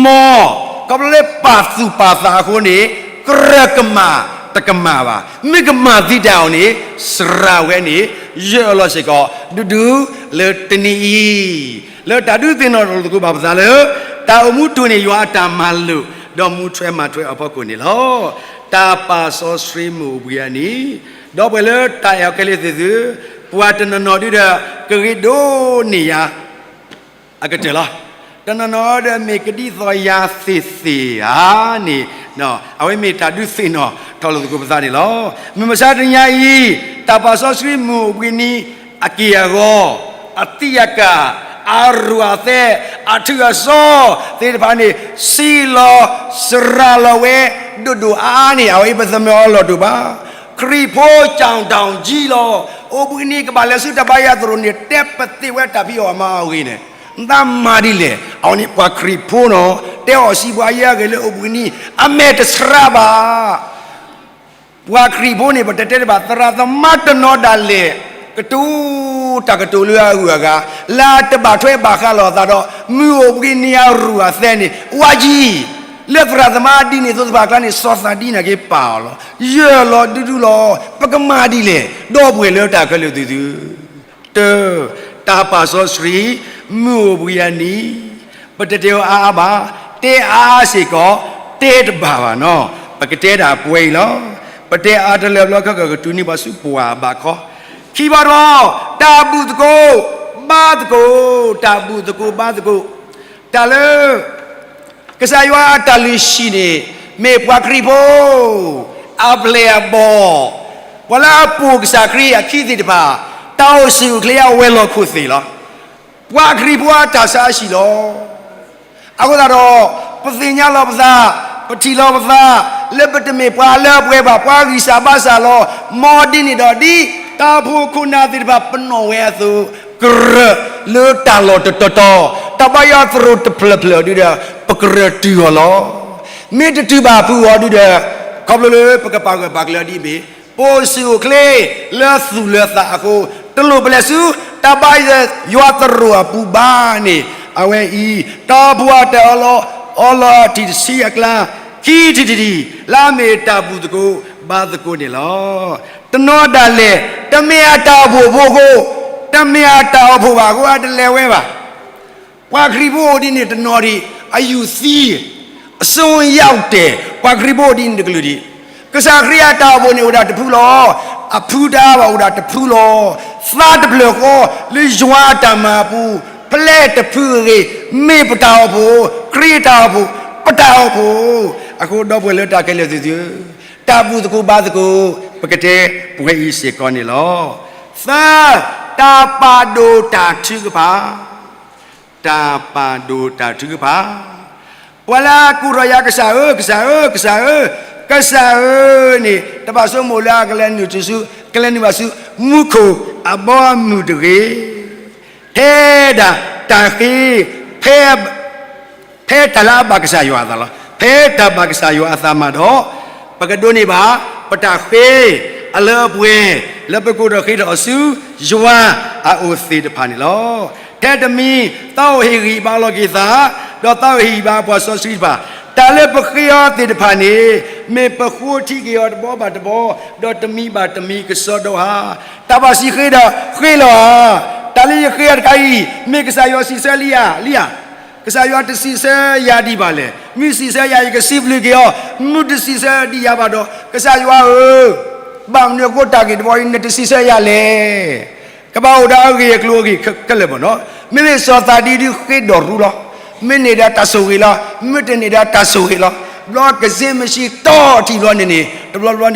မ်, ခီဖျိလၢပာ်သူၣ်ပာ်သးအဃိန့ၣ် ကြၢးကမၣ်တကမၣ်ဘၣ်. မ့ၢ်ကမၣ်သံတၢ်အီၤန့ၣ် စှၤဝဲန့ၣ် ယၢၢ်အလီၢ်စ့ၢ်ကီး ဒူဒူလၢတနံၤအံၤ, လၢတၢ်ဒုးသ့ၣ်နီၣ်ထီၣ်လိာ်သကိးဘၣ်ပသးလၢ တၢ်အိၣ်မူတိၢ်န့ၢ်ယွၤအတၢ်မၤလိာ် ဒီးမူထွဲမၤထွဲအဖီခိၣ်န့ၣ်လီၤ. တၢ်ပာ်စီဆှံမုၢ်အိၣ်ဘှံးအနံၤ, ဒီပုၢ်ဝဲၢ်လၢတၢ်အဲၣ်အီၤခဲလၢာ်သ့ၣ်သု, ပှၤတနီၤနီၤဒုဒီး ကဂ့ၤဒိးန့ၢ်ယၤ အကတၢၢ်လီၤ. တနီၤနီၤဒီးမ့ၢ်ကဒ်သိးယၤသ့ၣ်သ့ၣ်ဧါန့ၣ်, အဝဲမ့ၢ်တၢ်ဒုးသ့ၣ်နီၣ်ထီၣ်လိာ်သကိးပသးန့ၣ်လီၤ. မုၢ်မဆါတနံၤညါအံၤ တၢ်ပာ်စီဆှံမုၢ်အိၣ်ဘှံးနံၤအက့ၢ်အဂီၤ, အသံးအကာ်, အရူၢ်အသဲး, အထုးအစီသ့ၣ်တဖၣ်န့ၣ် စံလီၤစှၤလီၤဝဲ ဒိၣ်ဒိၣ်အါအါန့ၣ် အဝဲအံၤပသမၢအီၤလီၢ်တအိၣ်ဘၣ်. ခရံာ်ဖိကၠီၣ်တၢ်အီၣ်ကံလီၤ. အိၣ်ဘှံးနံၤကဘၣ်လဲၤဆူတၢ်ဘါယွၤသရိာ်န့ၣ် တဲပသ့ၣ်ဝဲတၢ်ဖံးအီၣ်မၤအီၣ်အဂ့ၢ်န့ၣ် နတၢ်မၤဒ်လဲၣ်. အဝဲန့ၣ်ပှၤခရံာ်ဖိနီၤ, တဲအီၤစံးပှၤယဲအဂ့ၢ်လၢအိၣ်ဘှံးနံၤ အမဲာ်တဆှးဘၣ်. ပှၤခရံာ်ဖိန့ၣ် ပတဲတဲတဘၣ် သရၣ်သမါတနီၤဒၣ်လဲာ် ကတိၤတၢ်ကတိၤလၢအဂုၤအဂၤ, လၢတဘၣ်ထွဲဘၣ်ဃးလိာ်အသးဒီး မုၢ်အိၣ်ဘှံးနံၤအရူၢ်အသဲန့ၣ် ဝါယံၤ, လၢသရၣ်သမါဒ်န့ၣ်သိးသ့ၣ်တဖၣ်အကျါန့ၣ် စီၤသးဒ်န့ၣ်က့ၤပာ်အီၤလီၤ. ယၢၢ်လီၤဒူဒူလီၤ. ပကမၤဒ်လဲၣ်, ဒီပုၢ်ဝဲၢ်လၢတၢ်ခဲလၢာ်သ့ၣ်သု တၢ်ပာ်စီဆှံ မုၢ်အိၣ်ဘှံးအနံၤ, ပတတဲအါအါဘၣ်, တဲအါအါစ့ၢ်ကီး တဲတဘၣ်ဘၣ်နီၤ, ပကတဲဒၣ်ပှဲၤအံၤလီၤ. ပတဲအါတလၢာ်ဘျီ ခဲကကတူၢ်န့ၢ်ပှၤဆူပှၤဘးခီ, ခံဘီတဘီ, တၢ်ဘူၣ်သကိး ဘါသကိး, တၢ်ဘူၣ်သကိးဘါသကိး, တၢ်လၢ ကစၢ်ယွၤအတၢ်လုၢ်ဟံၣ်န့ၣ် မ့ၢ်ပှၤခရံာ်ဖိ အပျဲၢ်အဘီၣ်, ပှၤလၢအပိာ်ကစၢ်ခရံာ်အခံသ့ၣ်တဖၣ် တၢ်အိၣ်ဆူၣ်အိၣ်ချ့အဝဲၤလီၢ်ခိၣ်သ့ၣ်လီၤ. ပှၤခရံာ်ဖိအတၢ်ဆါဟံၣ်လီၤ. အဃိသတးဒီး ပသ့ၣ်ညါလီၤပသး, ပထံၣ်လီၤပသး လၢပတမ့ၢ်ပှၤလၢအပှဲၤဘၣ်, ပှၤဂံၢ်စၢ်ဘါစၢ်လီၤ. မ်ဒ်န့ၣ်ဒီး ဒ်တၢ်အိၣ်ဖှိၣ်ခိၣ်နၢ်သ့ၣ်တဖၣ်ပနီၣ်ဝဲအသိး, ကရၢၢ်လၢတၢ်လီၢ်တတီၤတီၤ, တၢ်ဘါယွၤသရိာ်တဖျၢၣ်ဖျၢၣ်ဒုဒီး ပကရၢၢ်တုၤအီၤလီၤ. မ့ၢ်တတုၤဘၣ်ဖုးအီၤဒုဒီး ခီဖျိလၢပကပာ်ဂၢၢ်ပာ်ကျၢၤဒ်အံၤ, ပအိၣ်ဆူၣ်အိၣ်ချ့လၢသူၣ်လၢသးအဃိ, တလိၣ်ပလဲၤဆူ တၢ်ဘါယွၤသရိာ်အပူၤဘၣ်န့ၣ် အဝဲအံၤ တၢ်အိၣ်ဖှိၣ်အတၢ်အၢၣ်လီၤအီလီၤအထံၣ်တဆံအကျါ, ခံထံၣ်တထံၣ် လၢအမ့ၢ်တၢ်ဘူၣ်သကိးဘါသကိးန့ၣ်လီၤ. တနီၤဒၣ်လဲာ် တမ့ၢ်အတၢ်အိၣ်ဖှိၣ်ဖိအဃိ, တမ့ၢ်အတၢ်အိၣ်ဖှိၣ်ဘၣ်အဃိ အတလဲၤဝဲဘၣ်. ပှၤခရံာ်ဖိအိၣ်ဒ်န့ၣ်တနီၤဒံး အယူၢ်သံ အစိယဝ်တဲာ်, ပှၤခရံာ်ဖိအိၣ်ဒ်န့ၣ်တကလုာ်ဒံး. ကစၢ်ခရံာ်အတၢ်အိၣ်ဖှိၣ်န့ၣ်အိၣ်ဒၣ်တဖုလီၤ. အဖုတအါဘၣ်အိၣ်ဒၣ်တဖုလီၤ. သါတဖျၢၣ်ဃီလၢယွၤအတၢ်မၤအပူၤ, ဖဲလဲၣ်တဖုဂ့ၤဂ့ၤ မ့ၢ်ပတၢ်အိၣ်ဖှိၣ်, ခရံာ်အတၢ်အိၣ်ဖှိၣ်, ပတၢ်အိၣ်ဖှိၣ်. အဃိဒီပုၢ်ဝဲၢ်လၢတၢ်ခဲလၢာ်သ့ၣ်သုဧၢ, တၢ်ဘူၣ်သကိးဘါသကိး ပကတဲပှဲၤအံၤစ့ၢ်ကီးန့ၣ်လီၤ. သၢ, တၢ်ပာ်ဒိၣ်တၢ်ထုကဖၣ် တၢ်ပာ်ဒိၣ်တၢ်ထုကဖၣ်. ပှၤလၢအကိးထီၣ်ယၤကစၢ်ဧၢ, ကစၢ်ဧၢ, ကစၢ်ဧၢ, ကစၢ်ဧၢန့ၣ် တဘၣ်ဆိကမိၣ်လၢအကလဲၤနုာ်ဆူ, ကလဲၤနုာ်ဘၣ်ဆူ မူခိၣ်အဘီအမုၢ်တဂ့ၤ. ဖဲဒၣ်တၢ်ဃ့, ဖဲ ဖဲတၢ်လၢအဘၣ်ကစၢ်ယွၤအသးလီၤ. ဖဲတၢ်ဘၣ်ကစၢ်ယွၤအသးမးဒီး ပကဒိးန့ၢ်ဘၣ် ပတၢ်ဃ့အလၢအပှဲၤ လၢပကိးထီၣ်ဃ့ထီၣ်အီၤဆူ ယွၤအအိၣ်သ့ၣ်တဖၣ်န့ၣ်လီၤ. ထဲတမံၤ သးအိၣ်ဟ့ၣ်ဂံၢ်ဟ့ၣ်ဘါလီၤက့ၤသး ဒီးသးအိၣ်ဟ့ၣ်ဂံၢ်ဟ့ၣ်ဘါပှၤစီဆှံတဖၣ်, တၢ်လၢပဃ့အီၤသ့ၣ်တဖၣ်န့ၣ် မ့ၢ်ပဃိထံက့ၤအီၤတဘီဘၣ်တဘီ, ဒီးတမံၤဘၣ်တမံၤကစီဒီဧါ. တၢ်ဘၣ်စံးဃ့ဒီး ဃ့လီၤဧါ. တၢ်လၢယဃ့အီၤတခါအံၤ မ့ၢ်ကစၢ်ယွၤစံးဆၢလံဧါ, လံဧါ. ကစၢ်ယွၤတစံးဆၢယၤဒံးဘၣ်လဲၣ်. မ့ၢ်စံးဆၢယၤ ယကစံးဘျုးက့ၤအီၤ, မ့ၢ်တစံးဆၢဒံးယၤဘၣ်ဒီး ကစၢ်ယွၤဧၢ, ဘၣ်မနုၤအဃိတၢ်ဂ့ၢ်တဘီအံၤ နတစံးဆၢယၤလဲၣ်. ကဘၣ်အိၣ်ဒီးအဂ့ၢ်အကျိၤအဂ့ၢ်ခဲလၢာ်ဘၣ်နီၤ. မ့မ့ၢ်စီၤသးဒံဒုဃ့ဒီးရူလီၤ. မ့ၢ်န့ၢ်ဒီးတၢ်ဆိၣ်ဂ့ၤလီၤ. မ့ၢ်တန့ၢ်ဒီးတၢ်ဆိၣ်ဂ့ၤလီၤ. ဘျီကစ့မဆံတီထံၣ်ဘျီန့ၣ်န့ၣ် တဘျီဘျီန့ၣ်န့ၣ် တလိၣ်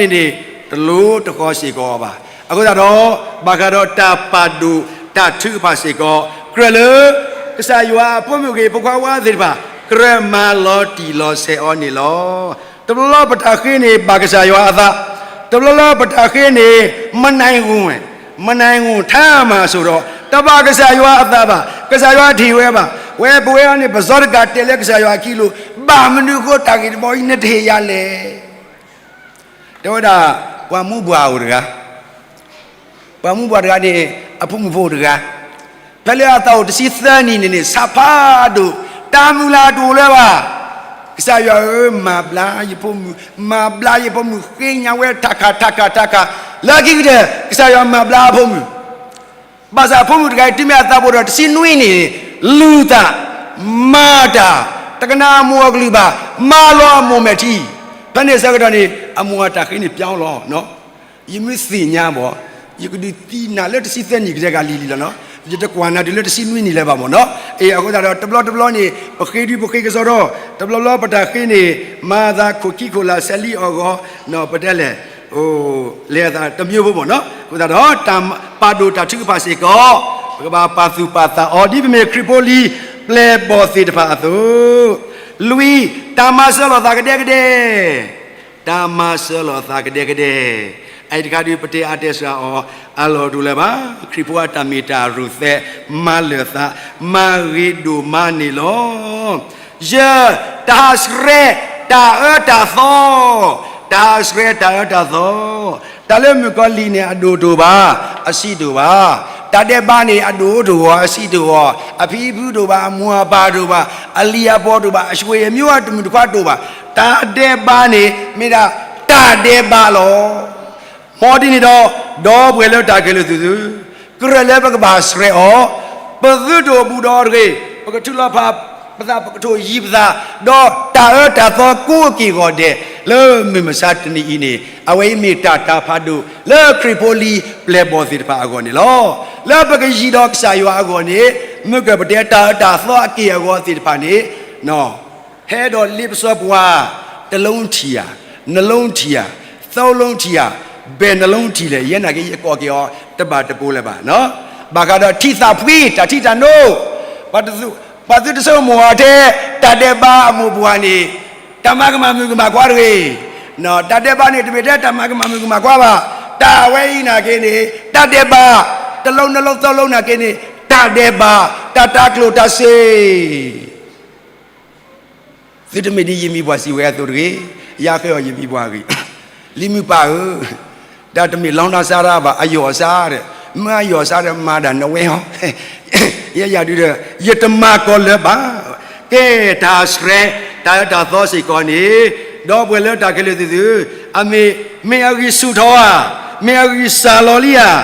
တဃီစ့ၢ်ကီးဘၣ်. အဃိသတးဒီး ဘၣ်ဃးဒီးတၢ်ပာ်ဒိၣ်တၢ်ထုကဖၣ်စ့ၢ်ကီး ကြၢးလၢ ကစၢ်ယွၤအဖိမုၣ်ဂ့ၤ ဖိခွါဝါသ့ၣ်တဖၣ် ကြၢးမၤလီၤတံၢ်လီၤဆဲးအီၤန့ၣ်လီၤ. တဘျီလၢပတၢ်ဃ့န့ၣ် ဘၣ်ကစၢ်ယွၤအသး, တဘျီလၢပတၢ်ဃ့န့ၣ် မနုၤဂိၢ်ဝဲ, မနုၤဂိၢ်ထါမၤစိၤဒီး တဘၣ်ကစၢ်ယွၤအသးဘၣ်, ကစၢ်ယွၤတဟ့ၣ်ဝဲဘၣ်. ဝဲပဝဲအံၤန့ၣ် ပစီတကးတဲလၢကစၢ်ယွၤအခံလိၤ, ဘၣ်မနုၤအဃိတၢ်ဂ့ၢ်တဘီအံၤ နတဟ့ၣ်ယၤလဲၣ်. တဲဝဲဒၣ် ပှၤမူဘှၣ်အိၣ်တဂၤ, ပှၤမူဘှၣ်တဂၤန့ၣ် အဖိမုၣ်ဖိအိၣ်တဂၤ, ဖဲလၢအသးအိၣ်တဆံသၢနံၣ်န့ၣ်န့ၣ် ဆါဖးဒိၣ်, တၢ်မုၢ်လၢ်တအိၣ်လၢၤဘၣ်. ကစၢ်ယွၤဧၢ, မၤဘျါယဖိမုၣ်, မၤဘျါယဖိမုၣ်, ဃ့ညါဝဲတၢ်ခးတၢ်ခးတၢ်ခး, လၢခံကတၢၢ် ကစၢ်ယွၤမၤဘျါအဖိမုၣ်. ဘၣ်ဆၣ်အဖိမုၣ်တဂၤအံၤ တုၤမ့ၢ်အသးဘိၣ်ဒီးတဆံနွံနံၣ်န့ၣ် လူၤသး, မၤတၢ်, တကနၣ်အမိၢ်အကလုၢ်ဘၣ်, မၤလီၤအမိၢ်မဲာ်ထံ. ဖဲန့ၣ်အဆၢကတီၢ်န့ၣ် အမိၢ်အတၢ်ဃ့န့ၣ် ပျောက်လီၤ. ယမ့ၢ်သ့ၣ်ညါဘၣ်, ယကဒုးသ့ၣ်ညါလၢတဆံသၢနံၣ်ကတၢၢ်ကလံၤလံလီၤနီၤ. ယတကွၢ်နၤတုၤလၢတဆံနွံနံၣ်လၢၤဘၣ်မ့ၢ်နီၤ. အဃိသတးဒီး တဘျီတဘျီန့ၣ် ပဃ့ဒုးပဃ့ကစီဒီ, တဘျီဘျီပတၢ်ဃ့န့ၣ် မၤသးခိၣ်ခံခိၣ်လၢ်ဆဲးလံအီၣ်ဂီၤ, ပတဲလဲၣ်, လဲၤအသးတမံၤဖိမ့ၢ်နီၤ. အဃိသတးဒီး တၢ်ပာ်ဒိၣ်တၢ်ထုကဖၣ်စ့ၢ်ကီး ပကဘၣ်ပာ်သူၣ်ပာ်သးအီၤ ဒ်ပမ့ၢ်ခရံာ်ဖိလံၤပျဲၢ်ဘီၣ်သ့ၣ်တဖၣ်အသိး, လွံၢ်, တၢ်မၤစၢၤလီၤသးကဒဲကဒဲ, တၢ်မၤစၢၤလီၤသးကဒဲကဒဲ. အအံၤတခါဒုး ပတဲအါတဲစှၤအီၤအလီၢ်တအိၣ်လၢၤဘၣ်. ခရံာ်ဖိအတၢ်မ့ၢ်တၢ်ရူၢ်သဲး မၤလၢာ်သး မၤဂ့ၤဒိၣ်မးန့ၣ်လီၤ. ယတၢ်ဟးဆှဲးတၢ်အၢတၢ်သီ, တၢ်ဟးဆှဲးတၢ်အၢတၢ်သီ, တၢ်လၢမုၣ်ကီၤလံၢ်န့ၣ် အဒိၣ်တအိၣ်ဘၣ်, အဆံးတအိၣ်ဘၣ်. တၢ်ဒဲးဘးန့ၣ် အဒိၣ်တအိၣ်, အဆံးတအိၣ်, အဖံအဖုတအိၣ်ဘၣ်, အမိၢ်အပၢ်တအိၣ်ဘၣ်, အလံၤအပီးတအိၣ်ဘၣ်, အဆွေအမျိုးအတမုၣ်တခွါတအိၣ်ဘၣ်. တၢ်ဒဲးဘးန့ၣ် မ့ၢ်ဒၣ်တၢ်ဒဲးဘးလီၤ. မ်ဒ်န့ၣ်ဒီး, ဒီပုၢ်ဝဲၢ်လၢတၢ်ခဲလၢာ်သ့ၣ်သု, ကြၢးလၢပကဘၣ်ဆှဲးအီၤ, ပသုတအိၣ်ဘူးဒီးတဂ့ၤ, ပကထုးလီၤဖးပသး, ပကထိၣ်ယံၤပသး, ဒီးတၢ်အၢတၢ်သီကိးက့ၢ်ဂီၤဒဲး လၢမုၢ်မဆါတနံၤအံၤန့ၣ်, အဝဲအံၤမ့ၢ်တၢ်တၤဖးဒိၣ်လၢခရံာ်ဖိလံၤပျဲၢ်ဘီၣ်သ့ၣ်တဖၣ်အဂီၢ်န့ၣ်လီၤ. လၢပကယံၤဒီးကစၢ်ယွၤအဂီၢ်န့ၣ်, မ့ၢ်ကပတဲတၢ်အၢတၢ်သီအက့ၢ်အဂီၤသ့ၣ်တဖၣ်န့ၣ် ဟဲဒီးလ့ပစီပှၤ, တစ်လုံးထံၣ်ဧါ, နှစ်လုံးထံၣ်ဧါ, သုံးလုံးထံၣ်ဧါ, ဘယ်နှစ်လုံးထံၣ်လဲၣ်, ယဲနာ်က့ ယကိးက့ၤအီၤတဘၣ်တပိၤလၢၤဘၣ်. ဘၣ်ဃးဒီးထံသးဖှံ, တၢ်ထံတၢ်နိ, ပှၤသုတဆိကမိၣ်အီၤထဲ တၢ်ဒဲးဘးအမိၢ်ပှၢ်န့ၣ်, တၢ်မၤကမၣ်မုၣ်ကမၣ်ခွါတဂ့ၤ. တၢ်ဒဲးဘးန့ၣ် တမ့ၢ်ထဲတၢ်မၤကမၣ်မုၣ်ကမၣ်ခွါဘၣ်. တၢ်ဝဲအံၤနာ်က့န့ၣ် တၢ်ဒဲးဘး, တစ်လုံးနှစ်လုံးသုံးလုံးနာ်က့န့ၣ် တၢ်ဒဲးဘး, တၢ်တၤကျိၣ်တၤစ့ သုတမ့ၢ်ဒ်ယမံၤပှၢ်စံးဝဲအသိးတဂ့ၤ, ယဃဲအီၤယမံၤပှၢ်အဂ့ၢ်, လံၤမုၣ်ပၢ်ဧၢ, တၢ်တမ့ၢ်လီၤနၤစါရဘၣ်, အယီၢ်အစါဒီး, မ့ၢ်အယီၢ်အစါဒီး မၤဒၣ်နဝဲဟီ, ယဲယၤဒုဒီး ယတမၤကီၤလၢၤဘၣ်. ကဲ, တၢ်ဆှဲး, တၢ်အၢတၢ်သီစ့ၢ်ကီးန့ၣ်, ဒီပုၢ်ဝဲၢ်လၢတၢ်ခဲလၢာ်သ့ၣ်သု, အမ့ၢ်, မ့ၢ်အဂံၢ်ဆူၣ်ထီၣ်ဧါ, မ့ၢ်အဂံၢ်စၢ်လီၤလံဧါ,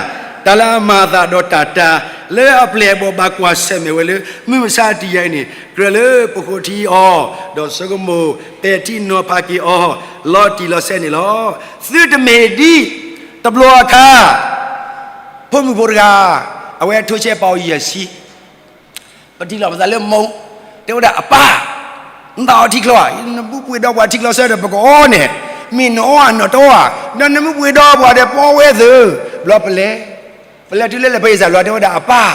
တၢ်လၢအမၤအသးဒီးတၢ်တၤ, လၢအပျဲၢ်အဘီၣ်ဘၣ်ကွၢ်ဆၢၣ်မဲာ်ဝဲလၢ မုၢ်မဆါတနံၤအံၤန့ၣ်, ကြၢးလၢပဃိထံအီၤ, ဒီးဆိကမိၣ်ပဲာ်ထံနီၤဖးက့ၤအီၤ, လီၤတံၢ်လီၤဆဲးန့ၣ်လီၤ. သုတမ့ၢ်ဒ် တဘျီအခါ, ဖိမုၣ်ဖိတဂၤ, အဝဲထိးဆဲးပာ်အီၤယဲၢ်ဆံ, ပထံၣ်လိာ်ပသးလၢမုၢ်, တဲဝဲဒၣ်အပၢ်, နသးအီထံချီဧါ, နမ့ၢ်ပှ့ၤဒီးပှၤထံချီဆၢဒီး ပကအီန့ၣ်, မ့ၢ်နအီဧါနတအီဧါ, ဒီးနမ့ၢ်ပှ့ၤဒီးပှၤဒီး ပအီဝဲသ့, ဘျီပလဲၤ, ပလဲၤတုၤလၢလဲၤဖဲယစၢ်လီၤ တဲဝဲဒၣ်အပၢ်,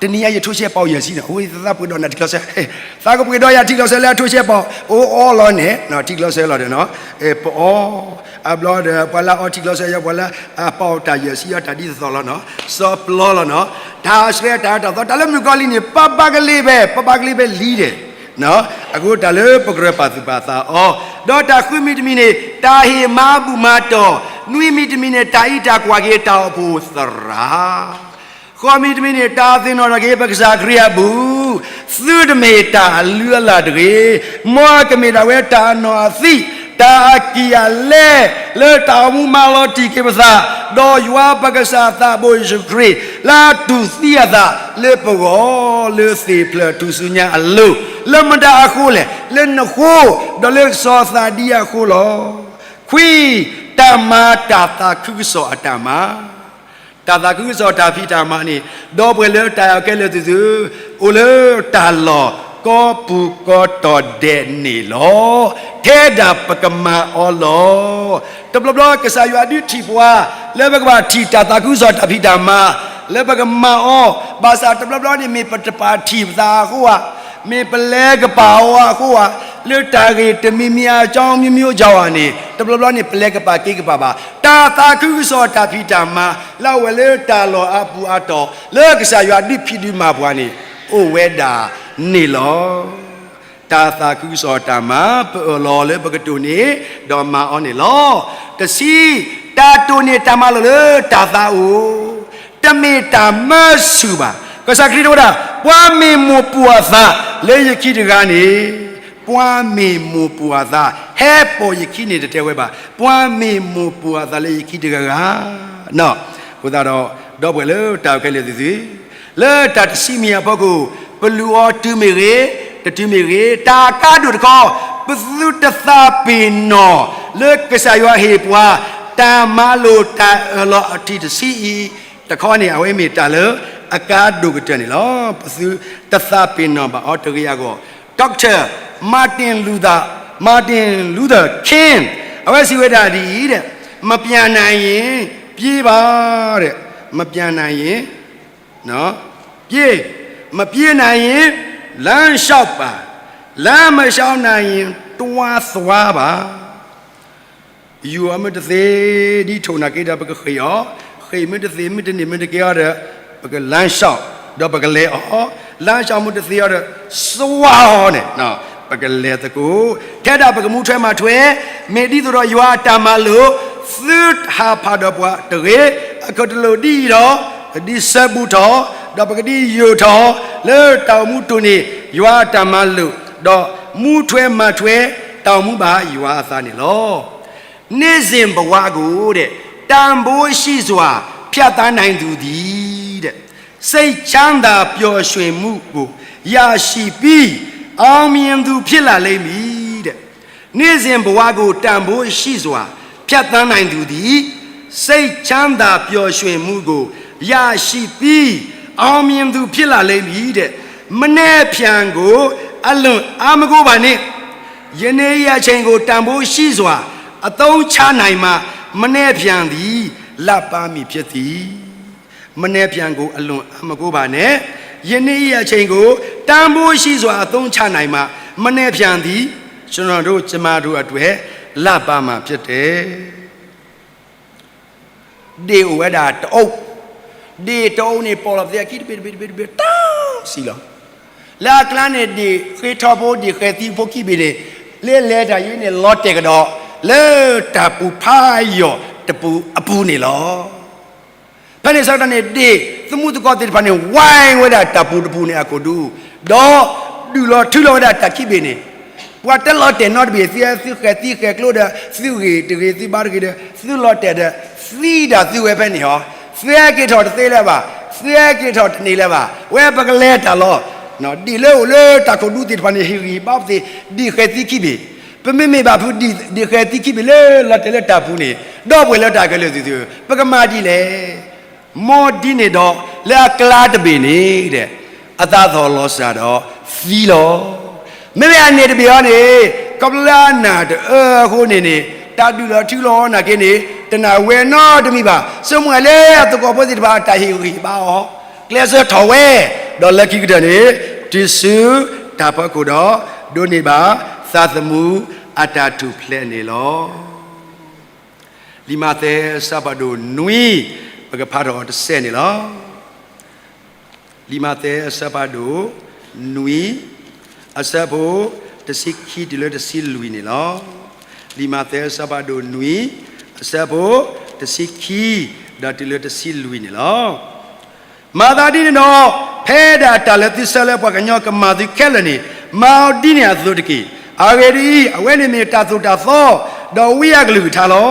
တနံၤအံၤယထိးဆဲးပာ်အီၤယဲၢ်ဆံန့ၣ်, အဝဲသးပှ့ၤဒီးနၤထံချီဆၢ, သးကပှ့ၤဒီးယၤထံချီဆၢလၢအထိးဆဲးပာ်အီၤ, အိၣ်အီလီၤန့ၣ်, ထံချီဆၢလီၤဒီး, ပအီ, အဘျီဒီး ပှၤလၢအအီထံချီဆၢ ယပှၤလၢအပာ်အီၤတၢ်ယဲၢ်ဆံအီၤတၢ်ဒ်သိးသိးလီၤနီၤ, စီၤပျီလီၤနီၤ, တၢ်ဆှဲးတၢ်အၢတၢ်သီ တၢ်လၢမုၣ်ကီၤလံၢ်န့ၣ် ပဘၣ်ကလ့ၤဖဲ, ပဘၣ်ကလ့ၤဖဲလံဒဲး, အဃိတၢ်လၢပကြၢးပာ်သူၣ်ပာ်သးအီၤ, ဒီးတၢ်ဃုမံၤတမံၤန့ၣ် တၢ်ဟ့ၣ်မၤဘူၣ်မၤတီၢ်, နွံမံၤတမံၤန့ၣ် တၢ်အံးတၢ်ကွၢ်က့ၤတၢ်အိၣ်ဖှိၣ်သရၣ် ဃိးမံၤတမံၤန့ၣ် တၢ်သ့ၣ်နီၣ်ထီၣ်က့ၤပကစၢ်ခရံာ်အပူၤ, သုတမ့ၢ်တၢ်အလုၢ်အလၢ်တဂ့ၤ, မ်ကမ့ၢ်ဒၣ်ဝဲတၢ်အနီၢ်အသံ, တၢ်အကံၢ်အလဲ, လၢတၢ်အိၣ်မူမၤလီၤတံၢ်က့ၤပသး, ဒီးယွၤပကစၢ်သးဘိယ့ၣ်ၡူးခရံာ် လၢအတူၢ်သံအသးလၢပဂီၢ် လၢသ့ၣ်ဖျၢၣ်ထူၣ်စုညါအလိၤ, လၢမတၤအဃိလဲၣ်, လၢနဃိ, ဒီးလၢကစီၤသးဒံအဃိလီၤ. ခွံ, တၢ်မၤတၢ်သးခုကစီၣ်အတၢ်မၤ တၢ်သးခုကစီၣ်တၢ်ဖံးတၢ်မၤန့ၣ်, ဒီပုၢ်ဝဲၢ်လၢတၢ်အဲၣ်ခဲလၢာ်သ့ၣ်သု, အိၣ်လၢတၢ်လီၢ်ကိးပူၤကိးတီၤဒဲးန့ၣ်လီၤ. ထဲဒၣ်ပကမၤအီၤလီၤ. တဘျီဘျီကစၢ်ယွၤဒုးထံၣ်ပှၤ, လၢပကဘၣ်ထံၣ်တၢ်သးခုကစီၣ်တၢ်ဖံးတၢ်မၤ, လၢပကမၤအီၤ, ဘၣ်ဆၣ်တဘျီဘျီန့ၣ် မ့ၢ်ပတပာ်ထံၣ်ပသးအဃိဧါ, မ့ၢ်ပလဲၤကပာ်အီၤအဃိဧါ, လၢတၢ်ဂ့ၢ်တမံၤမံၤအကြောင်းမျိုးမျိုးကြောင့်န့ၣ်, တဘျီဘျီန့ၣ် ပလဲၤကပာ်က့ၤကပာ်ဘၣ် တၢ်သးခုကစီၣ်တၢ်ဖံးတၢ်မၤ လၢအအိၣ်ဝဲလၢတၢ်လီၢ်အပူၤအတီၢ် လၢကစၢ်ယွၤဒုးဖံးဒုးမၤပှၤန့ၣ် အိၣ်ဝဲဒၣ်န့ၣ်လီၤ. တၢ်သးခုကစီၣ်တၢ်မၤ ပအၢၣ်လီၤလၢပကတိၢ်န့ၢ် ဒီးမၤအီၤန့ၣ်လီၤ. တဆံ, တၢ်တိၢ်န့ၢ်တၢ်မၤလိာ်လၢတၢ်သးအိၣ်, တမ့ၢ်တၢ်မၢဆူၣ်ဘၣ်. ကစၢ်ခရံာ်တဲဝဲဒၣ်, ပှၤမ့ၢ်မိၢ်ပှၢ်အသးလၢယခံတဂၤန့ၣ်, ပှၤမ့ၢ်မိၢ်ပှၢ်အသး, ဟဲပိာ်ယခံန့ၣ်တတဲဝဲဘၣ်, ပှၤမ့ၢ်မိၢ်ပှၢ်အသးလၢယခံတဂၤဂၤ အဃိသတးဒီး, ဒီပုၢ်ဝဲၢ်လၢတၢ်ခဲလၢာ်သ့ၣ်သု, လၢတၢ်တဆံမံၤအဖီခိၣ်, ပလူၤအီၤတုၤမ့ၢ်ဂ့ၤ, တတုၤမ့ၢ်ဂ့ၤ, တၢ်အကါဒိၣ်တခီ, ပသုတသးပ့ၤနီၣ်လၢကစၢ်ယွၤဟ့ၣ်ပှၤ တၢ်မၤလိာ်တၢ်အၢၣ်လီၤအထံၣ်တဆံအံၤတခီန့ၣ် အဝဲမ့ၢ်တၢ်လၢအကါဒိၣ်ကတၢၢ်န့ၣ်လီၤ. ပသုတသးပ့ၤနီၣ်ဘၣ်အီၤတဂ့ၤအဂီၢ်, Doctor Martin Luther, Martin Luther King အဝဲစံးဝဲဒၣ်ဒ်အံၤ, မပျံနိုင်ရင် ပြေးပါ, မပျံနိုင်ရင် ပြေး, မပြေးနိုင်ရင် လမ်းလျှောက်ပါ, လမ်းမလျှောက်နိုင်ရင် တွားသွားပါ. ယူၤအီၤမ့ၢ်တသ့ ဒ်ထိၣ်နာ်က့ဒီး ပကဃ့ၢ်အီၤ, ဃ့ၢ်မ့ၢ်တသ့ မ့ၢ်တန့ၢ်မ့ၢ်တကဲအီၤဒီး ပကလါရှီၣ် ဒီးပကလဲၤအီၤ, လါရှီၣ်မ့ၢ်တသ့အီၤဒီး စဝါအီၤန့ၣ် ပကလဲၤသကိး, ထဲဒၣ်ပကမူထွဲမၤထွဲ, မ့ၢ်ဒ်သိးဒီးယွၤအတၢ်မၤလိာ် သုဟးဖးဒီးပှၤတဂ့ၤ, အကတလိၣ်ဒ်အံၤဒီး ပကဒ်ဆၢဘူးထီၣ်, ဒီးပကဒ်ယိာ်ထီၣ် လၢတၢ်အိၣ်မူတိၢ်န့ၢ် ယွၤအတၢ်မၤလိာ်, ဒီးမူထွဲမၤထွဲ တၢ်အိၣ်မူဘၣ်ယွၤအသးန့ၣ်လီၤ. နေ့စဉ်ဘဝကိုတဲ့ တန်ဖိုးရှိစွာ ဖြတ်သန်းနိုင်သူသည်တဲ့ စိတ်ချမ်းသာပျော်ရွှင်မှုကို ရရှိပြီး အောင်မြင်သူ ဖြစ်လာလိမ့်မည်တဲ့ နေ့စဉ်ဘဝကို တန်ဖိုးရှိစွာ ဖြတ်သန်းနိုင်သူသည် စိတ်ချမ်းသာပျော်ရွှင်မှုကို ရရှိပြီး အောင်မြင်သူ ဖြစ်လာလိမ့်မည်တဲ့ မနက်ဖြန်ကို အလွန်အားမကိုးပါနဲ့ ယနေ့အချိန်ကို တန်ဖိုးရှိစွာ အသုံးချနိုင်မှ မနက်ဖြန်သည် လပ်ပါမည်ဖြစ်သည် မနက်ဖြန်ကို အလွန်အားမကိုးပါနဲ့ ယနေ့အချိန်ကို တန်ဖိုးရှိစွာ အသုံးချနိုင်မှ မနက်ဖြန်သည် ကျွန်တော်တို့ ကျမတို့အတွက် လပ်ပါမှာဖြစ်တယ် ဒ့ၣ်အိၣ်ဝဲဒၣ်တအုပ်, ဒ့ၣ်တအုပ်န့ၣ် ပိာ်လီၤပသ့အခံတဘ့ၣ်တဘ့ၣ်တဘ့ၣ်တဘ့ၣ် တၢ်စံၣ်လီၤ. လၢအကျါန့ၣ် ဒ့ၣ်ဃ့ထီဖိ ဒ့ၣ်ဃဲၤသံဖိခံဘ့ၣ်န့ၣ် လၢလဲၤတၢ်ယံၤန့ၣ် လီၤတဲာ်ကဒီး လၢတၢ်ပူၤဖးယိာ်တပူၤအပူၤန့ၣ်လီၤ. ဖဲန့ၣ်ဆၢကတီၢ်န့ၣ် ဒ့ၣ်သမူသကိးသ့ၣ်တဖၣ်န့ၣ် ဝဲဝဲဒၣ်တၢ်ပူၤတပူၤန့ၣ်အခိၣ်ဒူ, ဒီးဒုးလီၤထုလီၤဝဲဒၣ်တၢ်ခံဘ့ၣ်န့ၣ်, ပှၤတလီၤတဲာ်နီတဘ့ၣ်, သုသုဃဲၤသံဃဲၤကျိဒီး သုဂ့ၢ်တဂ့ၤ သုဘါတဂ့ၤဒီး သုလီၤတဲာ်ဒီး သံဒၣ်သုဝဲဖဲန့ၣ်ဟီ, သုဟဲက့ၤထီၣ်တသ့လၢၤဘၣ်, သုဟဲက့ၤထီၣ်တန့ၢ်လၢၤဘၣ်, ဝဲပကလဲၤတၢ်လီၤ. ဒ့ၣ်လၢအိၣ်လၢတၢ်ခိၣ်ဒူသ့ၣ်တဖၣ်န့ၣ် ဟ့ၣ်ဂံၢ်ဟ့ၣ်ဘါပသ့ၣ် ဒ့ၣ်ဃဲၤသံခံဘ့ၣ်, ပမ့မ့ၢ်ဘၣ်ဖုး ဒ့ၣ်ဃဲၤသံခံဘ့ၣ်လၢလီၤတဲာ်လၢတၢ်ပူၤန့ၣ်, ဒီပုၢ်ဝဲၢ်လၢတၢ်ခဲလၢာ်သ့ၣ်ဧၢ, ပကမၤဒ်လဲၣ်. မ်ဒ်န့ၣ်ဒီး လၢအကျါတဘ့ၣ်န့ၣ်ဒီး အသးသီၣ်လီၤစၢ်ဒီးသံလီၤ. မ့မ့ၢ်အန့ၣ်တဘ့ၣ်အံၤန့ၣ် ခီဖျိလၢအနၢ်တအၢအဃိန့ၣ်န့ၣ် တၢ်ဒုးလီၤထုလီၤနာ်က့န့ၣ် တနၢ်ဝဲနီတမံၤဘၣ်. ဆိကမိၣ်ဝဲလၢအသကိးဖိသ့ၣ်တဖၣ်အတၢ်ဟ့ၣ်ဂံၢ်ဟ့ၣ်ဘါအီၤ, ကျဲးစၢးထီၣ်ဝဲ, ဒီးလၢခံကတၢၢ်န့ၣ် တုၤဆူတၢ်ဖီခိၣ်ဒီး ဒိးန့ၢ်ဘၣ်သးသမူအတၢ်ထူၣ်ဖျဲးန့ၣ်လီၤ. လံာ်မးသဲအဆၢဖးဒိၣ်နွံ, ပကဖးထီၣ်အီၤတစဲးန့ၣ်လီၤ. လံာ်မးသဲအဆၢဖးဒိၣ်နွံ, အဆၢဖိတဆံခံတုၤလၢတဆံလွံၢ်န့ၣ်လီၤ. လံာ်မးသဲအဆၢဖးဒိၣ်နွံ, အဆၢဖိတဆံခံ ဒီးတုၤလၢတဆံလွံၢ်န့ၣ်လီၤ. မၤသးဒ်န့ၣ်ဒီး, ဖဲဒၣ်တၢ်လၢသုဆၢလၢပှၤကညီကမၤသုခဲလၢာ်န့ၣ်, မၤအီၤဒ်န့ၣ်အသိးတက့ၢ်. အဂ့ၢ်ဒ်အံၤ, အဝဲန့ၣ်မ့ၢ်တၢ်သိၣ်တၢ်သီ, ဒီးဝံအကလုၢ်ကထါလီၤ.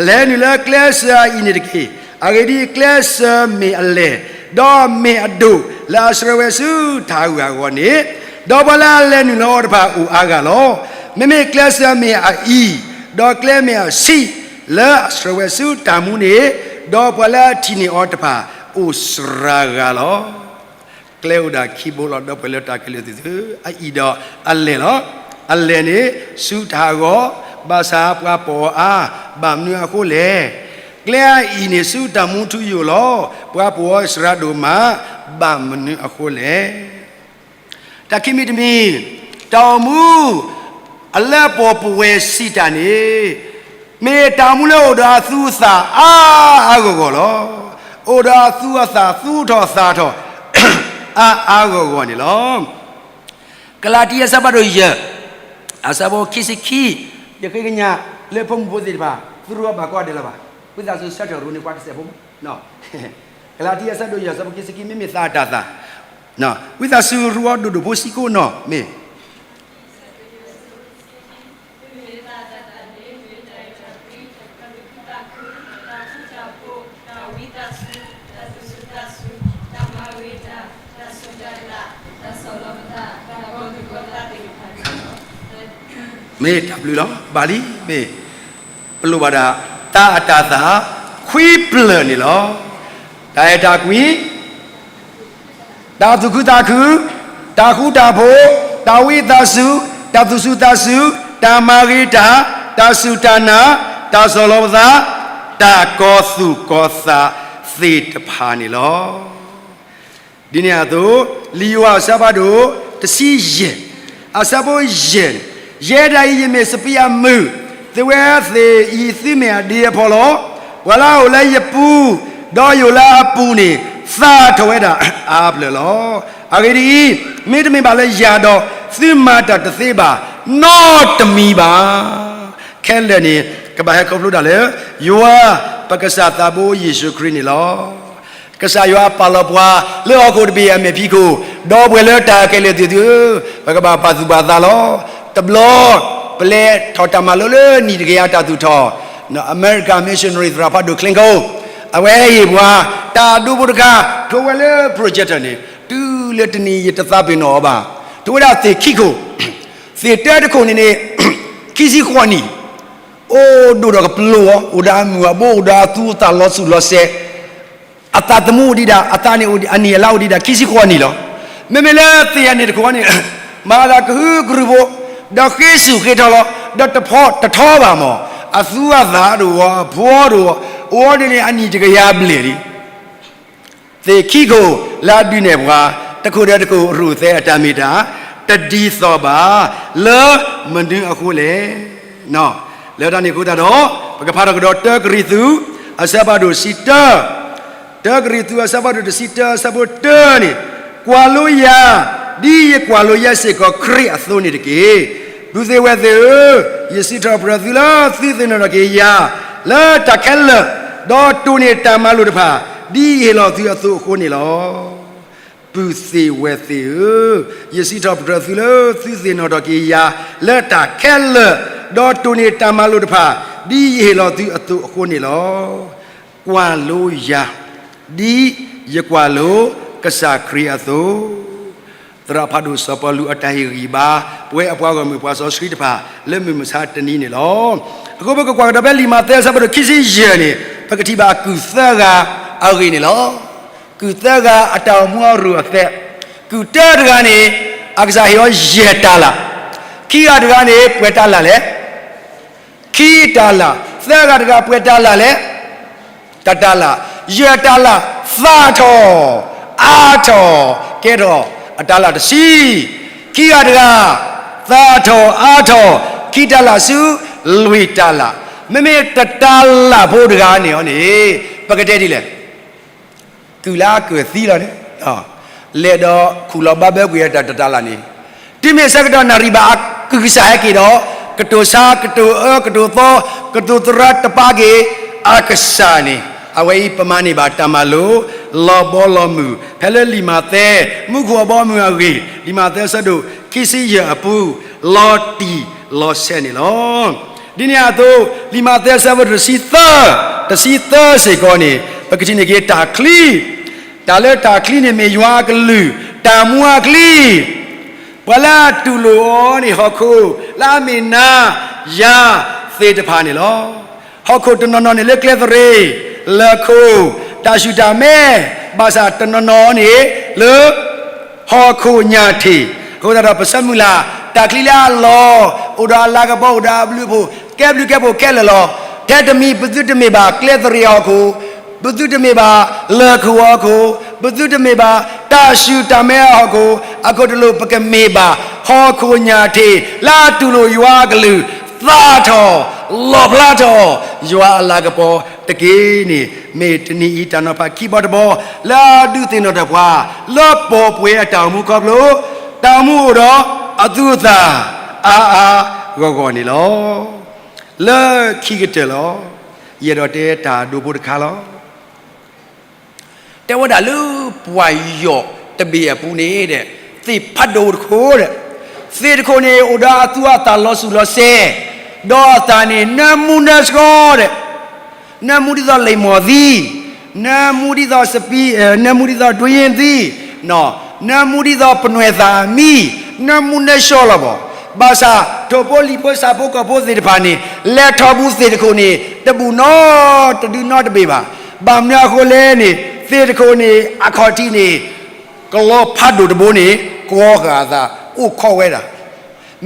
လဲၤနုာ်လၢကျဲစၢၤအအံၤန့ၣ်တက့ၢ်. အဂ့ၢ်ဒ်အံၤ, ကျဲစၢၤမ့ၢ်အလဲၢ်, ဒီးမ့ၢ်အဒိၣ်လၢအဆှၢဝဲဆူတၢ်ဟးဂူာ်ဟးဂီၤန့ၣ်, ဒီးပှၤလၢအလဲၤနုာ်လီၤအီၤတဖၣ်အိၣ်အါဂၤလီၤ. မ့မ့ၢ်ကျဲစၢၤမ့ၢ်အအံၤ, ဒီးကျဲမ့ၢ်အဆံး, လၢအဆှၢဝဲဆူတၢ်မူန့ၣ်, ဒီးပှၤလၢအထံၣ်န့ၢ်အီၤတဖၣ်အိၣ်စှၤဂၤလီၤ. ကျဲအိၣ်ဒၣ်ခံဘိလီၤ ဒီပုၢ်ဝဲၢ်လၢတၢ်ခဲလၢာ်သ့ၣ်ဧၢ, အအံၤဒီးအလဲၢ်လီၤ. အလဲၢ်န့ၣ်ဆူတၢ်ဟးဂီၤ, ဘၣ်ဆၣ်ပှၤပိာ်အီၤအါ, ဘၣ်မနုၤအဃိလဲၣ်. ကျဲအအံၤန့ၣ်ဆူတၢ်မူထူယိာ်လီၤ. ပှၤပိာ်အီၤစှၤဒိၣ်မး, ဘၣ်မနုၤအဃိလဲၣ်. တၢ်ခံမံၤတမံၤ, တၢ်အိၣ်မူအလၢပှဲၤပဝဲစံးတၢ်န့ၣ်, မ့ၢ်တၢ်အိၣ်မူလၢအိၣ်ဒီးအသူအသၣ်အါအါဂီၢ်ဂီၢ်လီၤ. အိၣ်ဒီးအသူအသၣ်သူထီၣ်သၣ်ထီၣ် အါအါဂီၢ်ဂီၢ်န့ၣ်လီၤ. ကလၤတံ အဆၢဖးဒိၣ်ယဲၢ်, အဆၢဖိခံဆံခံ, ယဃ့ကညးလၢဖိမုၣ်ဖိသ့ၣ်တဖၣ် သုတဘၣ်ကွၢ်ဒဲးလၢၤဘၣ်. ဝံသးစူၤဆၢထၢၣ်ရိန့ၢ်ပှၤတစဲးဖိ, ကလၤတံ အဆၢဒိၣ်ယဲၢ် အဆၢဖိခံဆံခံ, မ့မ့ၢ်သးအတၢ်သး, ဝံသးစူၤရိအီၤဒိၣ်ဒိၣ်ဖိစံကိးနီၢ်မ့ၢ် မ့ၢ်တၢ်ဘျုးလီၤ. ဘၣ်လံ, မ့ၢ်, ပလိၣ်ဘၣ်ဒၣ် သးအတၢ်သး ခွံဖျၢၣ်န့ၣ်လီၤ. တၢ်အဲၣ်တၢ်ကွံ, တၢ်သူၣ်ခုသးခု, တၢ်ဃူတၢ်ဖိး, တၢ်ဝံသးစူၤ, တၢ်သူၣ်စူၤသးစူၤ, တၢ်မၤဂ့ၤတၢ်, တၢ်စူၢ်တၢ်နာ်, တၢ်ဆီၣ်လီၤပသး, တၢ်ကီၤသူၣ်ကီၤသးသ့ၣ်တဖၣ်န့ၣ်လီၤ. ဒ်န့ၣ်အသိး, လံာ်ယိၤဟၣ်အဆၢဖးဒိၣ်တဆံယဲၢ်, အဆၢဖိယဲၢ်, ယဲဒၣ်အံၤ ယမ့ၢ်စပံးအမုၢ်, သုဝဲသ့ၣ်အံၤသုမ့ၢ်အဒ့အဖီလီၤ. ပှၤလၢအအိၣ်လၢယပူၤ, ဒီးယအိၣ်လၢအပူၤန့ၣ်, သၣ်ထီၣ်ဝဲဒၣ်အါဖျၢၣ်လီၤ. အဂ့ၢ်ဒ်အံၤ, မ့တမ့ၢ်ဘၣ်လၢယၤဒီး, သုမၤတၢ်တသ့ဘၣ်, နီတမံၤဘၣ်. ခဲလၢာ်န့ၣ်, ကဘၣ်ဟဲခီဖျိတၢ်လၢ, ယွၤ, ပကစၢ်သးဘိယ့ၣ်ၡူးခရံာ်န့ၣ်လီၤ. ကစၢ်ယွၤပာ်လီၤပှၤလၢဟီၣ်ခိၣ်တဘ့ၣ်အမဲာ်ဖံးခိၣ်, ဒီပုၢ်ဝဲၢ်လၢတၢ်ခဲလၢာ်သ့ၣ်သုဧၢ, ပကဘၣ်ပာ်သူၣ်ပာ်သးလီၤ. တဘျီ, ပလဲၤထီၣ်တၢ်မၤလိလၢနံၣ်တကယၤတၢ်သူၣ်ထီၣ်, American missionary သရၣ်ဖးဒိၣ် Clinko, အဝဲဟ့ၣ်ပှၤ, တၢ်ဒိဖိတခါ, ထိးဝဲလၢ projector န့ၣ်, တုၤလၢတနံၤယတသးပ့ၤနီၣ်အီၤဘၣ်, ထိးဝဲဒၣ်သ့ၣ်ခံခိၣ်, သ့ၣ်တၢတခိၣ်န့ၣ်န့ၣ်, ခံဆံဃိးနံၣ်, အိၣ်ဒိၣ်ဒီးကပျိၤအီၤ, အိၣ်ဒီးအမုၢ်အဘိ, အိၣ်ဒီးအသူအသၣ်လီၤသူၣ်လီၤစဲး, အသးသမူအိၣ်ဒံးဒၣ်, အသးန့ၣ်အနံၣ်အလါအိၣ်ဒံးဒၣ် ခံဆံဃိးနံၣ်လီၤ. မ့မ့ၢ်လၢသ့ၣ်အန့ၣ်တခိၣ်န့ၣ်, မၤသးကဟုကရူၢ်ဖိ, ဒီးဃ့ဆူၣ်ဃ့ထီလီၤ, ဒီးတဖီတထီဘၣ်မး, အသူအသၣ်တအိၣ်, အဖိတအိၣ်, အိၣ်ဒ်န့ၣ်အနံၣ်တကယၤဘျဲၣ်လံ. သ့ၣ်ခံခိၣ်လၢအဒုးနဲၣ်ပှၤ, တခိၣ်ဒီးတခိၣ်အရူၢ်သဲအတၢ်မ့ၢ်တၢ်, တဒ်သိးဘၣ်, လၢမနုၤအဃိလဲၣ်. လၢတၢ်န့ၣ်အဃိသတးဒီး, ပကဖးထီၣ်ကဒီးတၢကရံၣ်သူး, အဆၢဖးဒိၣ်တဆံတၢ, တၢကရံၣ်သူးအဆၢဖးဒိၣ်တဆံတၢ အဆၢဖိတၢန့ၣ်, ကွၢ်လိယၤ, ဒ်ယကွၢ်လိယဲစ့ၢ်ကီးခရံာ်အသိးန့ၣ်တက့ၢ်. ပုၢ်သ့ၣ်ဝဲၢ်သ့ၣ်ဧၢ, ယစံးထီၣ်ပတြၢၤသုလၢသုသ့ၣ်နီၣ်ထီၣ်က့ၤယၤ, လၢတၢ်ခဲလၢာ်, ဒီးတိၢ်န့ၢ်တၢ်မၤလိာ်တဖၣ်, ဒ်ယဟ့ၣ်လီၤသုအသိးအဃိန့ၣ်လီၤ. ပုၢ်သ့ၣ်ဝဲၢ်သ့ၣ်ဧၢ, ယစံးထီၣ်ပတြၢၤသုလၢသုသ့ၣ်နီၣ်ထီၣ်က့ၤယၤ, လၢတၢ်ခဲလၢာ်, ဒီးတိၢ်န့ၢ်တၢ်မၤလိာ်တဖၣ်, ဒ်ယဟ့ၣ်လီၤသုအသိးအဃိန့ၣ်လီၤ. ကွၢ်လိယၤ, ဒ်ယကွၢ်လိကစၢ်ခရံာ်အသိး. သရၣ်ဖးဒိၣ်စီၤပီလူးအတၢ်ဟ့ၣ်ဂံၢ်ဘါ, ပဝဲအပှၤဂီၢ်မုၢ်ပှၤစီဆှံတဖၣ်, လၢမုၢ်မဆါတနံၤန့ၣ်လီၤ. အဃိပကကွၢ်ကဒီးဖဲလံာ်မးသဲအဆၢဖးဒိၣ်ခံဆံယဲၢ်န့ၣ်, ပကထံၣ်ဘၣ်အကုၢ်သၢဂၤအဂ့ၢ်န့ၣ်လီၤ. ကုၢ်သၢဂၤအတၢ်အိၣ်မူအရူၢ်အသဲး, ကုၢ်တၢတဂၤန့ၣ်, အကစၢ်ဟ့ၣ်အီၤယဲၢ်တၤလၣ်, ခံဂၤတဂၤန့ၣ် ပှဲၤတၤလၣ်လဲၣ် ခံတၤလၣ်, သၢဂၤတဂၤပှဲၤတၤလၣ်လဲၣ်, တတၤလၣ်, ယဲၢ်တၤလၣ်, သၣ်ထီၣ်, အါထီၣ်, ကဲထီၣ်, အတၤလၣ်တဆံ, ခံဂၤတဂၤ, သၣ်ထီၣ်အါထီၣ်, ခံတၤလၣ်ဆူ, လွံၢ်တၤလၣ်, မ့မ့ၢ်တတၤလၣ်ဖိတဂၤန့ၣ်အီၤန့ၣ်, ပကတဲဒ်လဲၣ် ကုၢ်လၢအကၢၣ်သံလီၤန့ၣ်, လဲၤဒီးခူၣ်လီၤဘါဘၢကွံာ်အတၢ်တတၤလၣ်န့ၣ်, တုၤမ့ၢ်ဆၢကတီၢ်နၣ်ရံၣ်ဘၣ်အကုၢ်ကစၢ်ဟဲက့ၤဒီး, ကတိၤဆါ, ကတိၤအၢ, ကတိၤသီ, ကတိၤသရၣ်တပာ်က့ၤ, အကစၢ်န့ၣ်, အဝဲအံၤပမၤန့ၢ်ဘၣ်တၢ်မၤလိာ်, လီၤဘီလီၤမုၢ်, ဖဲလၢလံာ်မးသဲ, မူခိၣ်အဘီအမုၢ်အဂ့ၢ်, လံာ်မးသဲဆၢဒိၣ်, ခံဆံယဲၢ်အပူၤ, လီၤတံၢ်လီၤဆဲးန့ၣ်လီၤ. ဒ်န့ၣ်အသိး, လံာ်မးသဲအဆၢဖးဒိၣ်တဆံသၢ, တဆံသၢစ့ၢ်ကီးန့ၣ်, ပကထံၣ်န့ၢ်က့ၤတၢ်ချံ, တၢ်လၢတၢ်ချံန့ၣ်မ့ၢ်ယွၤအကလုၢ်, တၢ်မူအချံ, ပှၤလၢအတူၢ်လိာ်အီၤန့ၣ်ဟီၣ်ခိၣ်, လၢအမ့ၢ်နၤ, ယၤ, သ့ၣ်တဖၣ်န့ၣ်လီၤ. ဟီၣ်ခိၣ်တနီၤနီၤန့ၣ်လၢကျဲသရ့ၤ, လၢခိၣ်, တၢ်ဆူၣ်တၢ်မဲ, ဘၣ်ဆၣ်တနီၤနီၤန့ၣ်, လၢ ဟီၣ်ခိၣ်ညၣ်ထံး, အဃိသတးဒီးပဆၢမုၢ်လၢ်, တၢ်ချံလၢအလီၤ, အိၣ်ဒီးအလၤကပီၤ အိၣ်ဒီးအဘျုးအဖှိၣ်, ကဲဘျုးကဲဖှိၣ်ခဲလၢာ်လီၤ. ထဲတမံၤပသုတမ့ၢ်ဘၣ်ကျဲသရ့ၤအဟီၣ်ခိၣ်, ပသုတမ့ၢ်ဘၣ်လၢခိၣ်အဟီၣ်ခိၣ်, ပသုတမ့ၢ်ဘၣ်တၢ်ဆူၣ်တၢ်မဲအဟီၣ်ခိၣ်, အခိၣ်တလိာ်ပကမ့ၢ်ဘၣ်, ဟီၣ်ခိၣ်ညၣ်ထံး, လၢအတူၢ်လိာ်ယွၤအကလုၢ်, သၣ်ထီၣ်, လီၣ်ဖျါထီၣ်, ယွၤအလၤကပီၤတက့ၢ်န့ၣ်, မ့ၢ်တနံၤအံၤတၢ်နီၤဖးခံဘီတဘီ, လၢအဒုးသ့ၣ်နီၣ်ထီၣ်ပှၤ, လၢပီၢ်ပှဲၤအတၢ်အိၣ်မူခီဖျိ, တၢ်အိၣ်မူအိၣ်ဒီးအသူအသၣ်အါအါဂီၢ်ဂီၢ်န့ၣ်လီၤ. လၢခံကတၢၢ်လီၤ. ယအဲၣ်ဒိးတဲတၢ်ဒိဖိတခါလီၤ. တဲဝဲဒၣ်လၢပှၤယီၢ်တဘ့ၣ်အပူၤန့ၣ်ဒီး, သ့ၣ်ဖးဒိၣ်တခိၣ်ဒီး, သ့ၣ်တခိၣ်န့ၣ်အိၣ်ဒီးအသူအသၣ်လီၤဆူၣ်လီၤစဲး, ဒီးအသၣ်န့ၣ်နၢမူနၢဆှီဒီး နၢမူဒ်သိးလံာ်မီၢ်သံ, နၢမူဒ်သိးစပံ, နၢမူဒ်သိးဒွံယ့ၣ်သံ, နၢမူဒ်သိးပနွဲၣ်သၣ်အမံ, နၢမူနၢဆှီလီၤဘၣ်. ဘၣ်ဆၣ်ထိၣ်ဖိလံၣ်ဖိဆၣ်ဖိကီၢ်ဖိသ့ၣ်တဖၣ်န့ၣ်, လဲၤထီၣ်ဘူးသ့ၣ်တခိၣ်န့ၣ် တဘူးနီတဒုနီတဘ့ၣ်ဘၣ်. ဘၣ်မနုၤအဃိလဲၣ်န့ၣ်, သ့ၣ်တခိၣ်န့ၣ်အခီၣ်ထံးန့ၣ်, ကလီဖးဒိၣ်တဘိန့ၣ်, ကဝီၤဃာ်အသးအိၣ်ခိးဝဲဒၣ်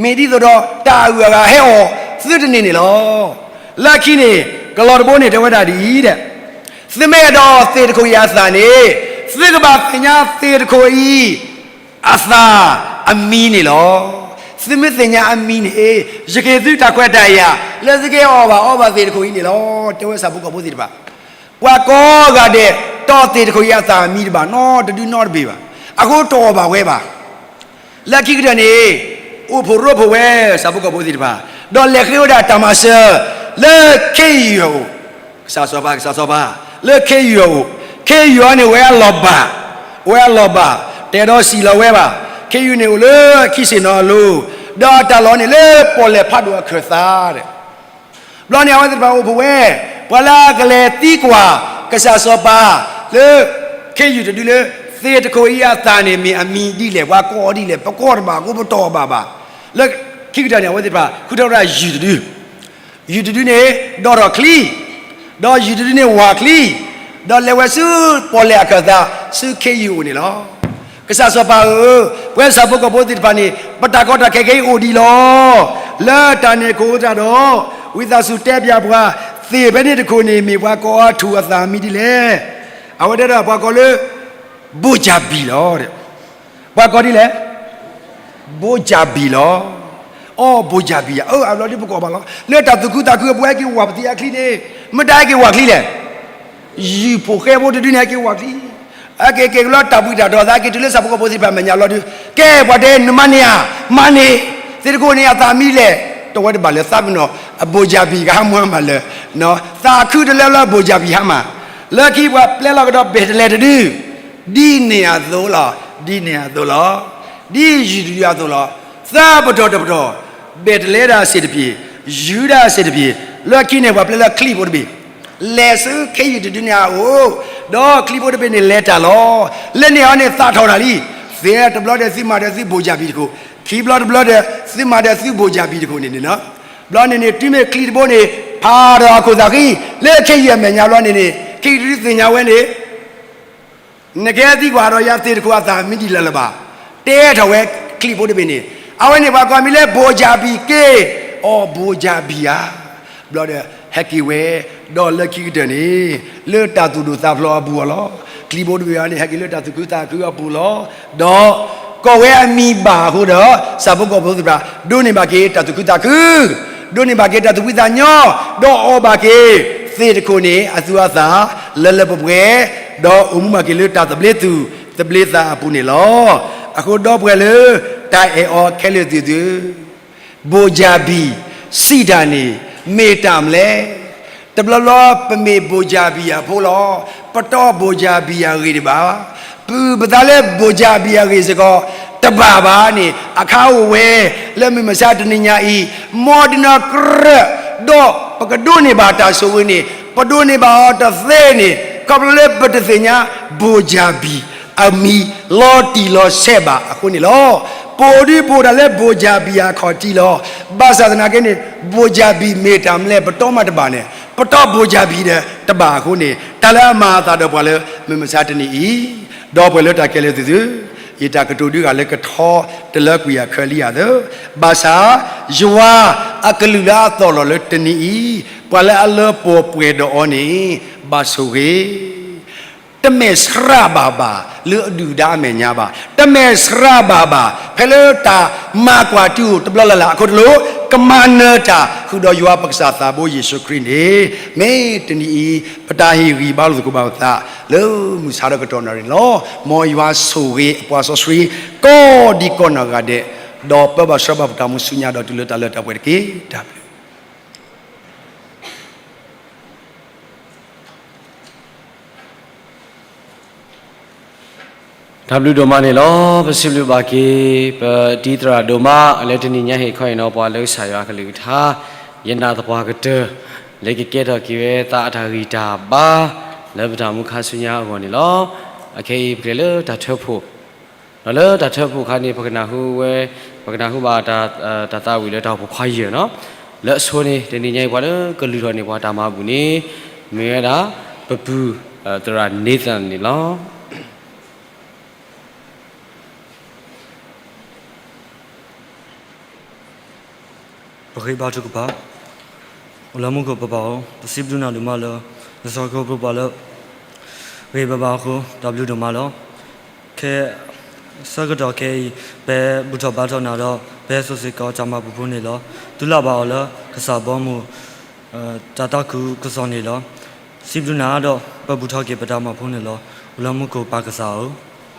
မ့ၢ်ဒ်သိးဒီးတၢ်အဂုၤအဂၤဟဲအီၣ်သုတန့ၢ်န့ၣ်လီၤ. လၢခံန့ၣ်, ကလီတဘိန့ၣ်တဲဝဲဒၣ်ဒ်အံၤဒီး, သုမ့ၢ်အဲၣ်ဒိးသ့ၣ်တခိၣ်အံၤအသၣ်န့ၣ်, သုကဘၣ်သ့ၣ်ညါသ့ၣ်တခိၣ်အံၤအသၣ်အမံန့ၣ်လီၤ. သုမ့ၢ်သ့ၣ်ညါအမံၤန့ၣ်, ယကဟ့ၣ်သုတၢ်ခွဲးတၢ်ယာ် လၢသုကဟဲအီၣ်ဘၣ်အီဘၣ်သ့ၣ်တခိၣ်အံၤန့ၣ်လီၤ. တဲဝဲဆၣ်ဖိကီၢ်ဖိသ့ၣ်တဖၣ်, ပှၤကိးဂၤဒဲး တီၢ်သ့ၣ်တခိၣ်အံၤအသၣ်မံၤတဘၣ်နီတဒုနီတဘ့ၣ်ဘၣ်. အဃိတအီၣ်ဘၣ်ဝဲဘၣ်. လၢခံကတၢၢ်န့ၣ် အိၣ်ဖှိၣ်ရိဖှိၣ်ဝဲ ဆၣ်ဖိကီၢ်ဖိသ့ၣ်တဖၣ်, ဒီးလဲၤဃ့ဝဲဒၣ်တၢ်မၤစၢၤ လၢခ့ယုၢ်အအိၣ်, ကစၢ်စီၤပၤ ကစၢ်စီၤပၤ, လၢခ့ယုၢ်အအိၣ်, ခ့ယုၢ်အံၤန့ၣ် ဝဲအလီၢ်ဘၣ်, ဝဲအလီၢ်ဘၣ်, တဲဒီးစံၣ်လီၤဝဲဘၣ်. ခ့ယုၢ်န့ၣ်အိၣ်လၢခံဆ့ၣ်နီၤအလိၤ, ဒီးအတၢ်လီၢ်န့ၣ်လၢပီၣ်လဲၣ်ဖးဒိၣ်အခၢၣ်သး ဘျီန့ၣ် အဝဲသ့ၣ်တဖၣ်အိၣ်ဖှိၣ်ဝဲ, ပှၤလၢအကလဲၤသံကွၢ် ကစၢ်စီၤပၤ လၢ ခ့ယုၢ်တဒုလၢ သ့ၣ်တခိၣ်အံၤအသၣ်န့ၣ် မ့ၢ်အမံၤဒ်လဲၣ်, ပှၤကိးအီၤဒ်လဲၣ်, ပကိးတဘၣ်အဃိပတီၢ်ဘၣ်ဘၣ်. လၢခံကတၢၢ်န့ၣ် အဝဲသ့ၣ်တဖၣ် ဃုထီၣ်ဝဲဒၣ်ယုၢ်တဒု, ယုၢ်တဒုန့ၣ် ဒိးထီၣ်ချံ, ဒီးယုၢ်တဒုန့ၣ်ဝၢ်ချံ, ဒီးလဲၤဝဲဆူပီၣ်လဲၣ်အခၢၣ်သး ဆူခ့ယုၢ်အအိၣ်န့ၣ်လီၤ. ကစၢ်စီၤပၤဧၢ, ပဝဲဆၣ်ဖိကီၢ်ဖိသ့ၣ်တဖၣ်န့ၣ် ပတၢ်ကီတၢ်ခဲခဲအံၤအိၣ်ဒံးလီၤ. လၢတၢ်န့ၣ်အဃိသတးဒီး ဝံသးစူၤတဲပၠးပှၤ, သ့ၣ်ဖဲန့ၣ်တခိၣ်န့ၣ် မ့ၢ်ပှၤကိးအီၤထူၣ်အသၣ်မံၤဒ်လဲၣ်. အဝဲတဲဒၣ်ပှၤကိးလၢ ဘိၣ်ကၠၣ်ဘံၣ်လီၤ. ပှၤကိးဒ်လဲၣ်, ဘိၣ်ကၠၣ်ဘံၣ်လီၤ. အိ ဘိၣ်ကၠၣ်ဘံၣ်ဧါ, အၢ အဘျီဒ်ပကိးဘၣ်လီၤ. လၢတၢ်သူၣ်ခုသးခုအပူၤ ဟဲက့ၤဝၢ်ပသံအချံန့ၣ်, မ့ၢ်တၢ်ဟဲက့ၤဝၢ်ချံလဲၣ်. ယုၢ်ဖိၣ်ဃဲဖိတဒုန့ၣ် ဟဲက့ၤဝၢ်ချံ, ဟဲက့ၤက့ၤကလီတၢ်ဘှံးတၢ်တီၤသး ဟဲက့ၤတုၤလၢဆၣ်ဖိကီၢ်ဖိသ့ၣ်တဖၣ်မဲာ်ညါလီၤဒုး, ကဲပှၤတဲနမၤန့ၢ်ဧါ, မၤန့ၢ်, သ့ၣ်တခိၣ်န့ၣ်အသၣ်မံၤလဲၣ်, တဝဲတဘၣ်လၢသးပ့ၤနီၣ်, အဘိၣ်ကၠၣ်ဘံၣ်ကဟါမၢ်မးလၢ, သးခုတလၢလၢဘိၣ်ကၠၣ်ဘံၣ်ဟါမၢ်, လၢခံပှၤပျဲလီၤကဒီးဘ့ၣ်တလဲတဒု ဒ်န့ၣ်အသိးလီၤ, ဒ်န့ၣ်အသိးလီၤ, ဒ်ယုၢ်တဒုအသိးလီၤ, သးပတီၢ်တပတီၢ်, ဘ့ၣ်တလဲဒၣ်စ့ၢ်တပျ့ၤ, ယုၢ်ဒၣ်စ့ၢ်တပျ့ၤ, လၢခံန့ၣ်ပှၤပျဲလၢချံၣ်ဖိတဘ့ၣ်, လဲၤဆူခ့ယုၢ်တဒုန့ၣ်အအိၣ်, ဒီးချံၣ်ဖိတဘ့ၣ်န့ၣ်လဲၤတၢ်လီၤ, လၢန့ၣ်အီၤန့ၣ်သးထီၣ်တၢ်လံ, သ့ၣ်တဘျီဒီးသုမၤဒီးသုဘိၣ်ကၠၣ်ဘံၣ်တခိၣ်, ခံဘျီတဘျီဒီးသုမၤဒီးသုဘိၣ်ကၠၣ်ဘံၣ်တခိၣ်န့ၣ်န့ၣ်လီၤ. ဘျီန့ၣ်န့ၣ် တုၤမ့ၢ်ချံၣ်တဘိန့ၣ် ဖးဒီးအခိၣ်သးဃံ, လၢခ့ယုၢ်အမဲာ်ညါဘျီန့ၣ်န့ၣ် ခ့ယုၢ်တဒုသ့ၣ်ညါဝဲန့ၣ် နကဟဲသံကွၢ်ဒီးယၤသ့ၣ်တခိၣ်အသၣ်မံၤဒ်လဲၣ်လၢၤဘၣ်, တဲထီၣ်ဝဲချံၣ်ဖိတဘ့ၣ်န့ၣ်, အဝဲန့ၣ်ပှၤကိးမံၤလၢဘိၣ်ကၠၣ်ဘံၣ်က့ၢ်, အိ ဘိၣ်ကၠၣ်ဘံၣ်ဧါ, ဘျီဒီးဟဲက့ၤဝဲ, ဒီးလၢခံကတၢၢ်န့ၣ် လၢတၢ်သူၣ်ဒိၣ်သးဖျိးအပူၤအီၤလီၤ. ချံၣ်ဖိတဘ့ၣ်အံၤန့ၣ် ဟဲက့ၤလၢတၢ်သူၣ်ခုသးခုအပူၤလီၤ. ဒီး ကိးဝဲအမံၤဘၣ်အဃိဒီး ဆၣ်ဖိကီၢ်ဖိသ့ၣ်တဖၣ် ဒိးန့ၢ်ဘၣ်က့ၤတၢ်သူၣ်ခုသးခု, ဒိးန့ၢ်ဘၣ်က့ၤတၢ်သူၣ်ဖှံသးညီ, ဒီးအီၣ်ဘၣ်က့ၤ သ့ၣ်တခိၣ်န့ၣ် အသူအသၣ် လၢလၢပှဲၤပှဲၤ, ဒီးအိၣ်မူဘၣ်က့ၤလၢတၢ်သဘျ့သူၣ်သဘျ့သးအပူၤန့ၣ်လီၤ. အဃိဒီပုၢ်ဝဲၢ်လၢ တၢ်အဲၣ်အီၤခဲလၢာ်သ့ၣ်သုဧၢ, ဘိၣ်ကၠၣ်ဘံၣ် စံးတၢ်န့ၣ် မ့ၢ်တၢ်မနုၤလဲၣ်. တဘျီဘျီပမ့ၢ်ဘိၣ်ကၠၣ်ဘံၣ်အဖိလီၤ. ပတီၢ်ဘိၣ်ကၠၣ်ဘံၣ်အဂ့ၢ်တဘၣ်, ပုၢ်ပသးလၢဘိၣ်ကၠၣ်ဘံၣ်အဂ့ၢ်စ့ၢ်ကီး တဘၣ်ဘၣ်န့ၣ် အခါအိၣ်ဝဲ လၢမုၢ်မဆါတနံၤညါအံၤ မ်ဒုးနီၢ်ကြၢး, ဒီးပကဒိးန့ၢ်ဘၣ်တၢ်ဆိၣ်ဂ့ၤန့ၣ် ပဒိးန့ၢ်ဘၣ်အီၤတသ့န့ၣ် ခီဖျိလၢပတသ့ၣ်ညါ ဘိၣ်ကၠၣ်ဘံၣ်အမံၤလီၤတံၢ်လီၤဆဲးဘၣ်အဃိန့ၣ်လီၤ. ပအိၣ်ဒုးပအိၣ်ဒၣ်လၢဘိၣ်ကၠၣ်ဘံၣ်အခီၣ်ထံးလီၤ. ဘၣ်ဆၣ်သနာ်က့န့ၣ် ဘိၣ်ကၠၣ်ဘံၣ်မ့ၢ်တၢ်မနုၤလဲၣ် ပတီၢ်မးတဘၣ်န့ၣ် ပတီၢ်ဘိၣ်ကၠၣ်ဘံၣ်ဒီးတဘၣ်အဃိန့ၣ် တၢ်လၢအမၤအသးဒီးပှၤလၢမုၢ်မဆါတနံၤအံၤ, ဒီပုၢ်ဝဲၢ်လၢတၢ်ခဲလၢာ်သ့ၣ်သုဧၢ, ယတၢ်ကတိၤဒုးဂၤလၢကထီတလၢကွံာ်အခၢလံယၤသၢ, ဘၣ်ဆၣ် ယွၤအကလုၢ်လၢအသီၣ်လီၤလၢတနံၤအံၤ, ပှၤလၢအလၢပှဲၤပှဲၤဒီးအီၤန့ၣ် ဘၣ်ဆိၣ်ဂ့ၤ တမဲာ်ဆှးဘၣ်ဘၣ်လၢအဒုၣ်ဒါအမဲာ်ညါဘၣ်, တမဲာ်ဆှးဘၣ်ဘၣ် ဖဲလၢတၢ်မၤကွၢ်တုၤအိၣ်တဘျီလၢ်လၢ်အခိၣ်တလိၣ်, ကမၤနၢၤတၢ်ဃုာ်ဒီးယွၤပကစၢ်သးဘိယ့ၣ်ၡူးခရံာ်န့ၣ်, မ့ၢ်တနံၤအံၤ ပတၢ်ဟ့ၣ်ဂံၢ်ဘါလိာ်သကိးဘၣ်ပသး လၢမုၢ်ဆါဒီးကတီၢ်နၣ်ရံၣ်န့ၣ်လီၤ. မ်ယွၤဆိၣ်ဂ့ၤအပှၤစီဆှံ ကိးဒံကိးနီၢ်ဂၤဒဲး, ဒီးပၢဘၣ်ဆှၢဘၣ်ပတၢ်မူဆူညါဒီးတုၤလၢတၢ်လၢတၢ်ပှဲၤတက့ၢ်. တၢ်ဘျုး တၢ်ဘျုးဒိၣ်မးန့ၣ်လီၤ. ပစံးဘျုးဘၣ်က့ၤ ပတံၤသရၣ်ဒိၣ်မး လၢတနံၤညါဟ့ၣ်ခီအံၤနီၤ ပှၤလၢကစၢ်ယွၤအကလုၢ်ကထါ ယနာ်သပှၢ်ကတၢၢ် လၢကကဲထီၣ်က့ၤဝဲသးအတၢ်ဂံၢ်တၢ်ဘါ လၢပတၢ်မူခါဆူညါအဂီၢ်န့ၣ်လီၤ. အခဲအံၤပကလဲၤလၢတၢ်ထၢဖှိၣ် ဒီးလၢတၢ်ထၢဖှိၣ်အခါန့ၣ် ပကနၢ်ဟူဝဲ ပကနၢ်ဟူဘၣ်တၢ်သးဝံၣ်လၢတၢ်အိၣ်ဖှိၣ်ခွါယဲၢ်နီၤ. လၢအဆိန့ၣ် တနံၤညါအံၤပှၤလၢကလုၢ်ထီၣ်န့ၢ်ပှၤတၢ်မၤဘူၣ်န့ၣ် မ့ၢ်ဝဲဒၣ် ပပုၢ်သရၣ် Nathan န့ၣ်လီၤ. ပဃ့ဘါထုကဖၣ်. အိၣ်လၢမူခိၣ်ပပၢ်ဧၢ, ပစံးဘျုးနၤဒိၣ်မးလၢ နစီၤခီဖျိပှၤလၢ ဂ့ၤဘၣ်ဘၣ်အဃိ တၢ်ဘျုးဒိၣ်မးလီၤ. ခဲ ဆၢကတီၢ်ခဲအံၤ ပဟဲဘူၣ်ထီၣ်ဘါထီၣ်နၤဒီး ပဟဲစိာ်စ့ၢ်ကီးတၢ်မၤပူၤဖိန့ၣ်လီၤ. သုလၢ်ဘၣ်အီၤလၢကစၢ်ဘီမုၢ် တၢ်သးခုကစီၣ်န့ၣ်လီၤ. စံးဘျုးနၤဒီး ပဘူၣ်ထီၣ်က့ၤပတၢ်မၤဖိန့ၣ်လီၤ. အိၣ်လၢမူခိၣ်ပၢ်ကစၢ်ဧၢ,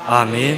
အၤမ့ၣ်.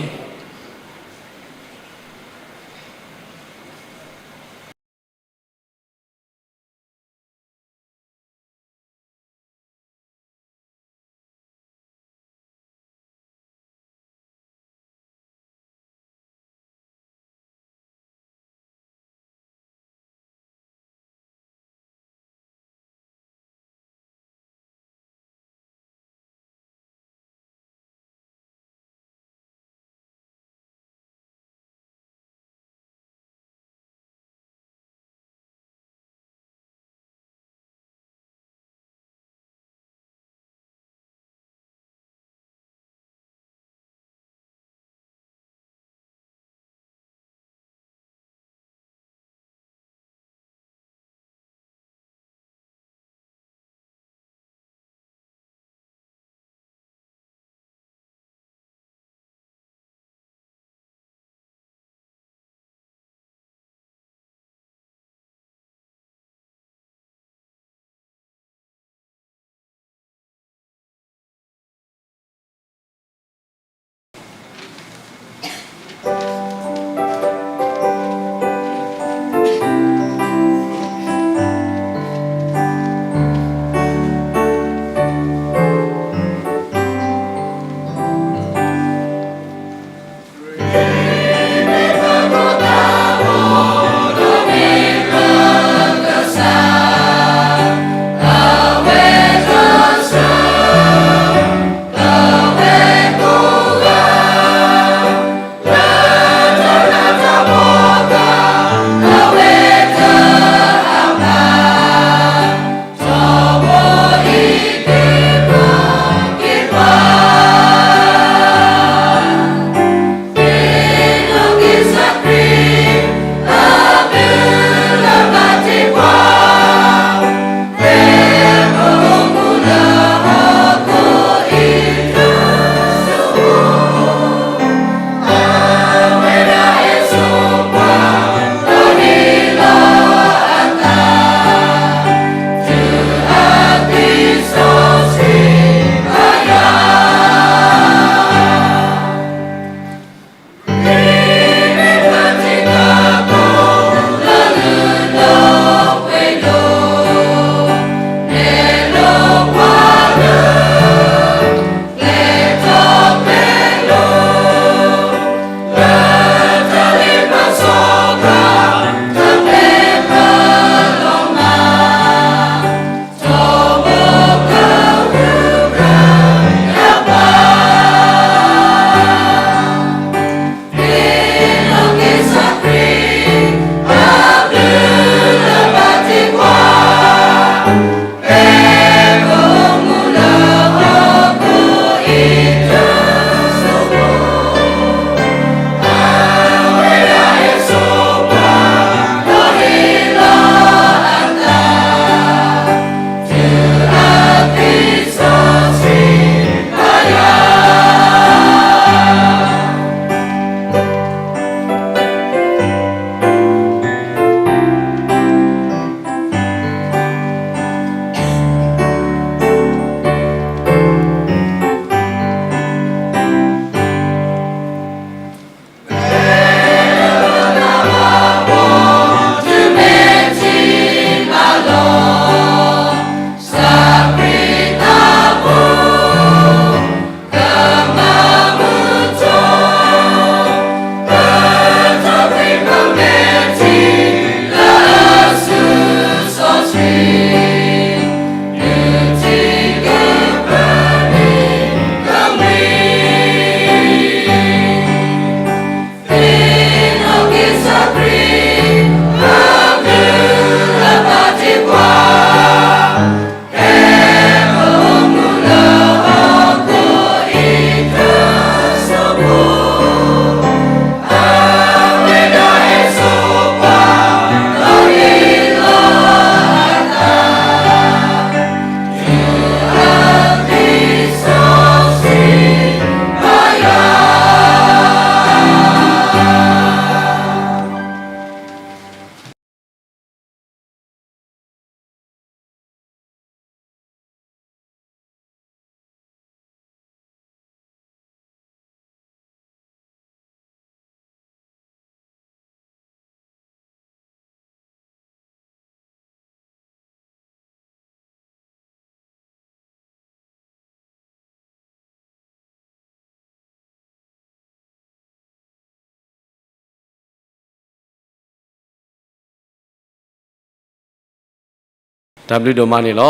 တၢ်ဘျုးဒိၣ်မးန့ၣ်လီၤ.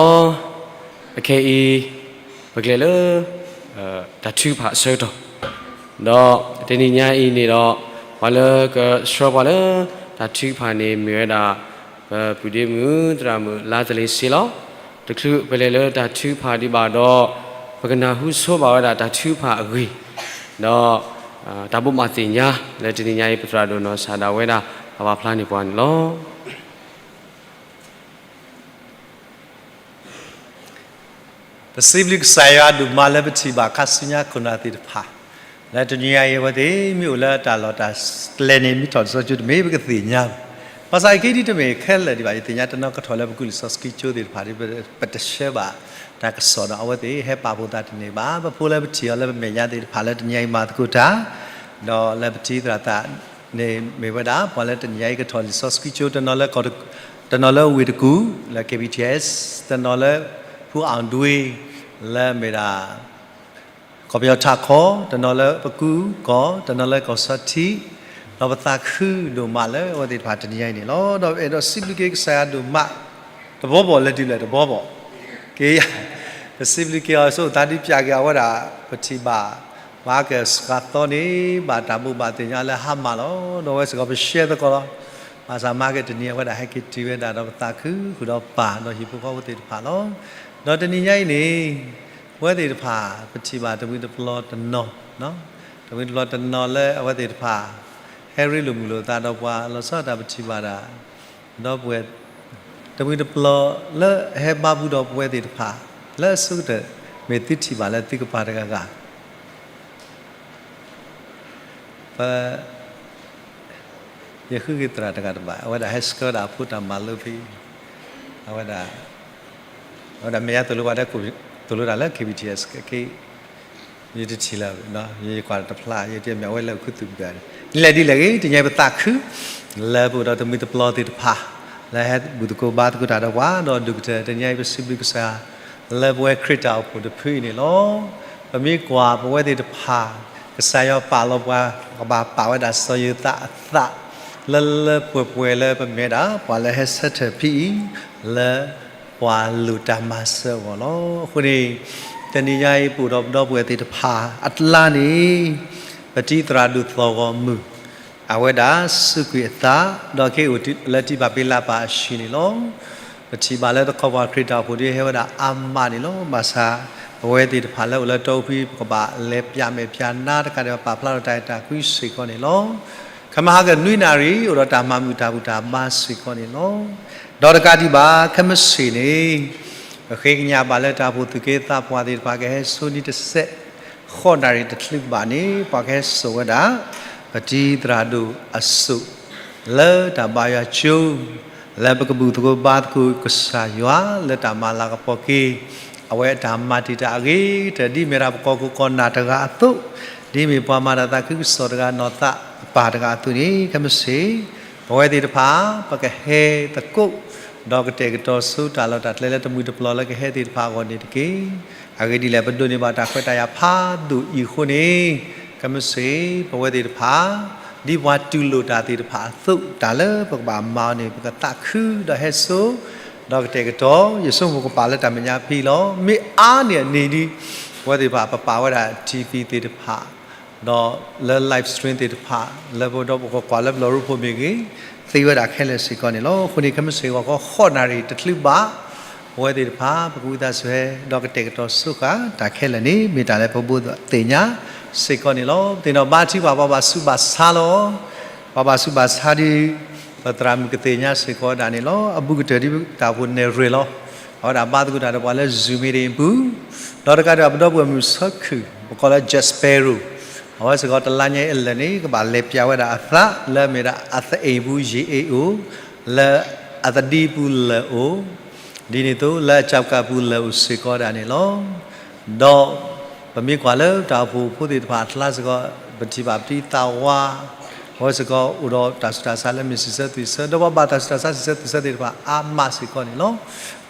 အခဲအံၤ ပကလဲၤလၢ တၢ်ထုကဖၣ်အဆၢကတီၢ်, ဒီးတနံၤညါအံၤန့ၣ်ဒီး ပှၤလၢကဆှၢပှၤလၢ တၢ်ထုကဖၣ်န့ၣ်မ့ၢ်ဝဲဒၣ် ပပုၢ်ဒ့မုၣ်သရၣ်မုၣ်လါသလ့ၤစ့လီၤ. တချုးပလဲၤလၢတၢ်ထုကဖၣ်ဒံးဘၣ်ဒီး ပကနၢ်ဟူဆိဘၣ်ဝဲဒၣ်တၢ်ထုကဖၣ်အဂ့ၢ်, ဒီး တၢ်ဘိးဘၣ်သ့ၣ်ညါ လၢတနံၤညါအံၤ ပသရၣ်ဒိၣ်နီၢ်စၢ်ဒၣ်ဝဲဒၣ် အဘၣ်ဖျါန့ၢ်ပှၤန့ၣ်လီၤ. ပစံးဘျုးကစၢ်ယွၤဒိၣ်မးလၢပထံၣ်ဘၣ်ခါဆူညါခိၣ်နၢ်သ့ၣ်တဖၣ်, လၢတနံၤညါအံၤ အဝဲသ့ၣ်မ့ၢ်အိၣ်လၢတၢ်လီၢ်တၢ်ကျဲန့ၣ် မ့ၢ်ထီၣ်လံာ်စီဆှံကၠိတမ့ၢ် ပကသ့ၣ်ညါဘၣ်. ဘၣ်ဆၣ်အံၤ ခဲအံၤဒ်တမ့ၢ်ခဲလၢာ်ဒံးဘၣ်, ယသ့ၣ်ညါတနီၤကထီၣ်လၢပကူၣ်လံာ်စီဆှံကၠိသ့ၣ်တဖၣ်ဒီး ပတဆှၢဘၣ်တၢ်ကစီၣ်ဒီး အဝဲသ့ၣ်ဟဲပာ်ဖှိၣ်သးတန့ၢ်ဘၣ်. ပဖိလၢပထံၣ်အီၤလၢပမဲာ်ညါသ့ၣ်တဖၣ်လၢတနံၤညါအံၤမၤသကိးတၢ်, ဒီးလၢပတံၤသရၣ်သးန့ၣ်မ့ၢ်ဝဲဒၣ် ပှၤလၢတနံၤညါအံၤကထီၣ်လံာ်စီဆှံကၠိ တနီၤလၢဝ့ၢ်တကူၣ် လၢ K B T S, တနီၤလၢ ဖူအီၣ်ဒွ့ လၢမ့ၢ်ဒၣ် ကီၢ်ပယီၤထးခီ, တနီၤလၢပကူကီၢ်, တနီၤလၢကီၢ်စီထံ, ဒီးပသးခုဒိၣ်မးလၢအဝဲသ့ၣ်တဖၣ်တနံၤညါအံၤန့ၣ်လီၤ. ဒီးအဲၣ်ဒိးစံးဘျုးက့ၤကစၢ်ယွၤဒိၣ်မး တဘီဘီၣ်လၢဒ်လဲၣ်တဘီဘီၣ်က့ၤ ပစံးဘျုးက့ၤအီၤ ဆိသးဒုးပၠးက့ၤအဝဲဒၣ် ပထံၣ်ဘၣ် မၤက့ၤစှၤသီန့ၣ် ဘၣ်တၢ်ဘိးဘၣ်သ့ၣ်ညါလၢဟါမၢ်လီၤ. ဒီးအဝဲစ့ၢ်ကီးပရှဲသကိးလီၤ. ဘၣ်ဆၣ်မၤက့ၤတနံၤအဝဲဒၣ်ဟဲက့ၤတုၤဝဲဒၣ်ဒီး ပသးခုဃုာ်ဒီးပၢ်ဒီးဟံၣ်ဖိဃီဖိသ့ၣ်တဖၣ်လီၤ. ဒီးတနံၤညါအံၤန့ၣ် ပဝဲသ့ၣ်တဖၣ် ပထံၣ်ဘၣ်တမှံၤတပျီၤတနီၤ, တမှံၤတပျီၤတနီၤလၢအဝဲသ့ၣ်တဖၣ် ဟဲရ့လိာ်မုာ်လိာ်သးဒီးပှၤ လီၤဆီဒၣ်တၢ်ပထံၣ်ဘၣ်ဒၣ် ဒီပုၢ်ဝဲၢ် တမှံၤတပျီၤလၢအဟဲဘါပူၤဒီးပဝဲသ့ၣ်တဖၣ် လၢအဆိကတၢၢ် မ့ၢ်သုထံၣ်ဘၣ်လၢသုကပၤတဂၤဂၤ ပ ယဃုက့ၤသရၣ်တဂၤတဘၣ် အဝဲဒၣ်ဟဲဆှၢဒၣ်အဖိတၢ်မၤလိဖဲ အဝဲဒၣ် အဝဲဒၣ်မဲာ်ညါသိၣ်လိပှၤတဲ သိၣ်လိတၢ်လၢ K B T S က့ ယတထံၣ်လၢၤ ယကွၢ်တဖျါ ယတမ့ၢ်အဝဲလၢအခုသူၣ်ကပၤန့ၣ် ဒ်လဲၣ်ဒ်လဲၣ်ဂ့ၤ တနံၤအံၤပသးခု လၢပအိၣ်ဒီးတမှံၤတပျီၤသ့ၣ်တဖၣ် လၢဟဲဘူၣ်သကိးဘါသကိးတၢ်ဒီးပှၤ ဒီးဒုးကတၢၢ် တနံၤအံၤပစံးဘျုးကစၢ် လၢပဝဲခရံာ်တၢ်အိၣ်ဖှိၣ်တဖုအံၤန့ၣ်လီၤ. ပမ့ၢ်ကွၢ်ပဝဲသ့ၣ်တဖၣ် ကစၢ်ယွၤပာ်လီၤပှၤ ကဘၣ်ပာ်ဝဲဒၣ်စီၤယိၤသးအသး လၢလၢပှဲၤပှဲၤလၢပမ့ၢ်ဒၣ် ပှၤလၢဟဲဆၢထၢၣ်ဖဲအံၤ လၢပှၤလိၣ်တၢ်မၤစၢၤအဂီၢ်လီၤ. အဃိန့ၣ် တနံၤညါအံၤ ပအိၣ်ဒီးပဒီပုၢ်ဝဲၢ်သ့ၣ်တဖၣ်အကျါန့ၣ် ပတံၤသရၣ်ဒိၣ်သီၣ်ဂီၤမုၢ် အဝဲဒၣ်စူးကွံာ်အသး ဒီးက့ၤအိၣ်လၢတံၢ်ပၢ်ပ့လးပၢ်အဟံၣ်န့ၣ်လီၤ. ပထံၣ်ဘၣ်လၢတခီပှၤခရံာ်တၢ်အိၣ်ဖှိၣ်ဒ်ဟဲဝဲဒၣ်အါမးန့ၣ်လီၤ. ဘၣ်ဆၣ် ပဝဲသ့ၣ်တဖၣ်လၢအိၣ်လၢတီဖှံ ပကဘၣ်လဲၤပၠးမဲာ်ပၠးနါတကးဒံး ပပာ်ဖျါထီၣ်တၢ်အဲၣ်တၢ်ကွံစ့ၢ်ကီးန့ၣ်လီၤ. ခဲမဟါကနွံနၣ်ရံၣ် အိၣ်ဒီးတၢ်မၤမုာ်တၢ်ဘူၣ်တၢ်ဘါစ့ၢ်ကီးန့ၣ်လီၤ. ဒီးတကးဒံးဘၣ် ခဲမုၢ်ဆ့ၣ်န့ၣ် ပဃ့ကညးဘၣ်လၢတၢ်အိၣ်ဖှိၣ်သူၣ်က့သးပှၢ်သ့ၣ်တဖၣ်ကဟဲဆိနံၤတစဲး ဃိးနၣ်ရံၣ်တချုးဘၣ်န့ၣ် ပှၤကဟဲစိာ်ဝဲဒၣ် ပတံၤသရၣ်ဒိၣ်အစိၣ် လၢတၢ်ဘါယွၤကၠိ လၢပကဘူၣ်သကိးဘါသကိးကစၢ်ယွၤ လၢတၢ်မၤလၤကပီၤက့ၤ အဝဲအတၢ်မၤတံာ်တာ်အဂ့ၤကတၢၢ် ဒ်မ့ၢ်ဒၣ်ပကီၢ်ခိၣ်ကီၢ်နၢ်တဂၤအသိး, ဒ်မ့ၢ်ပှၤမၤတၢ်သးခုကစီၣ်တဂၤ နီၢ်သးအပၢ်တဂၤအသိးန့ၣ် ခဲမုၢ်ဆ့ၣ် ပဝဲသ့ၣ်တဖၣ် ပကဟဲသကိး ဒီးကတဲာ်ကတီၤဆူတၢ်လီၢ်တၢ်ကျဲလၢတမှံၤတပျီၤလၢကဟဲသ့ၣ်တဖၣ်အဂီၢ်န့ၣ်တက့ၢ်. အဂ့ၢ်ဒ်လဲၣ် ပဒိးန့ၢ်ဘၣ်တၢ်ခွဲးတၢ်ယာ်ဖးဒိၣ်အံၤအဃိန့ၣ် ခဲမုၢ်ဆ့ၣ် ပဝဲသ့ၣ်တဖၣ် ဒ်ပှၤတူၢ်လိာ်တၢ်သ့ၣ်တဖၣ်အသိး တၢ်လၢပကဘၣ်မၤအီၤန့ၣ် ပကသးခုဒီးဟဲစိာ် ဒီးကတဲာ်ကတီၤ ယဆိကမိၣ်ကပာ်လၢတၢ်မဲာ်ညါဖဲအံၤလီၤ. မ့ၢ်အါန့ၢ်အန့ၣ်ဒီး ပဝဲသ့ၣ်တဖၣ် ပပာ်ဝဲဒၣ် TV သ့ၣ်တဖၣ် ဒီးလၢ live stream သ့ၣ်တဖၣ် လၢပဒီးပကကွၢ်လၢပလီၢ်ရိဖှိၣ်မ့ၢ်ဂ့ၤ သ့ဝဲဒၣ်ခဲလၢာ်စ့ၢ်ကီးန့ၣ်လီၤ. အဃိန့ၣ် ခဲမုၢ်ဆ့ၣ်ဂီၤခီ ဃိးနၣ်ရံၣ်တချုးဘၣ် ပဝဲသ့ၣ်တဖၣ် ပကဝံသးစူၤဟဲ ဒီးကတဲာ်ကတီၤဆိဃာ်တၢ်ခဲလၢာ်န့ၣ် မ့ၢ်တၢ်လၢပဘိးသ့ၣ်ညါစ့ၢ်ကီးန့ၣ်လီၤ. ပသ့ၣ်နီၣ်ဘါထုကဖၣ် ပှၤဘၣ်ဆူးဘၣ်ဆါလီၤ. ပှၤဘၣ်ဆူးဘၣ်ဆါဒီး ပသရၣ်မုၣ်ကသ့ၣ်ညါစ့ၢ်ကီးဒၣ်န့ၣ်လီၤ. အဘူးကတၢၢ်ဒ်တၢ်အိၣ်ဖှိၣ်နဲၣ်ရွဲၣ်လီၤ. အဝဲဒၣ်ဘါသကိးတၢ်ဒီးပှၤလၢ Zoom meeting အပူၤ ဒီးတကးဒံးဘၣ် ပဒီပုၢ်ဝဲၢ်မုၣ်ဆၢခုၣ် ပကိးလၢ Jack Sparrow အဝဲစ့ၢ်ကီးတလါညါအံၤအလၢာ်န့ၣ် ကဘၣ်လဲၤပၠးဝဲဒၣ်အသး လၢအမ့ၢ်ဒၣ်အသအ့ၣ်ပူၤယံာ်အ့ၣ်အိၣ် လၢအသဒံပူၤလၢၢ်အိၣ် ဒ်န့ၣ်အသိး လၢအကၠၢ်ကၣ်ပူၤလၢၢ်အိၣ်စ့ၢ်ကီးဒၣ်န့ၣ်လီၤ. ဒီးပမ့ၢ်ကွၢ်လၢတၢ်အိၣ်ဖှိၣ်ဖိသ့ၣ်တဖၣ်အကျါစ့ၢ်ကီး ပထံၣ်ဘၣ်ပတံၤသးဝါ အဝဲစ့ၢ်ကီးအိၣ်ဒီးတၢ်ဆူးတၢ်ဆါလၢမ့ၢ်စံးဆၢသွံၣ်ဆၢ ဒီးပှၤဘၣ်တၢ်ဆူးတၢ်ဆါစံးဆၢသွံၣ်ဆၢသ့ၣ်တဖၣ်အါမးစ့ၢ်ကီးန့ၣ်လီၤ.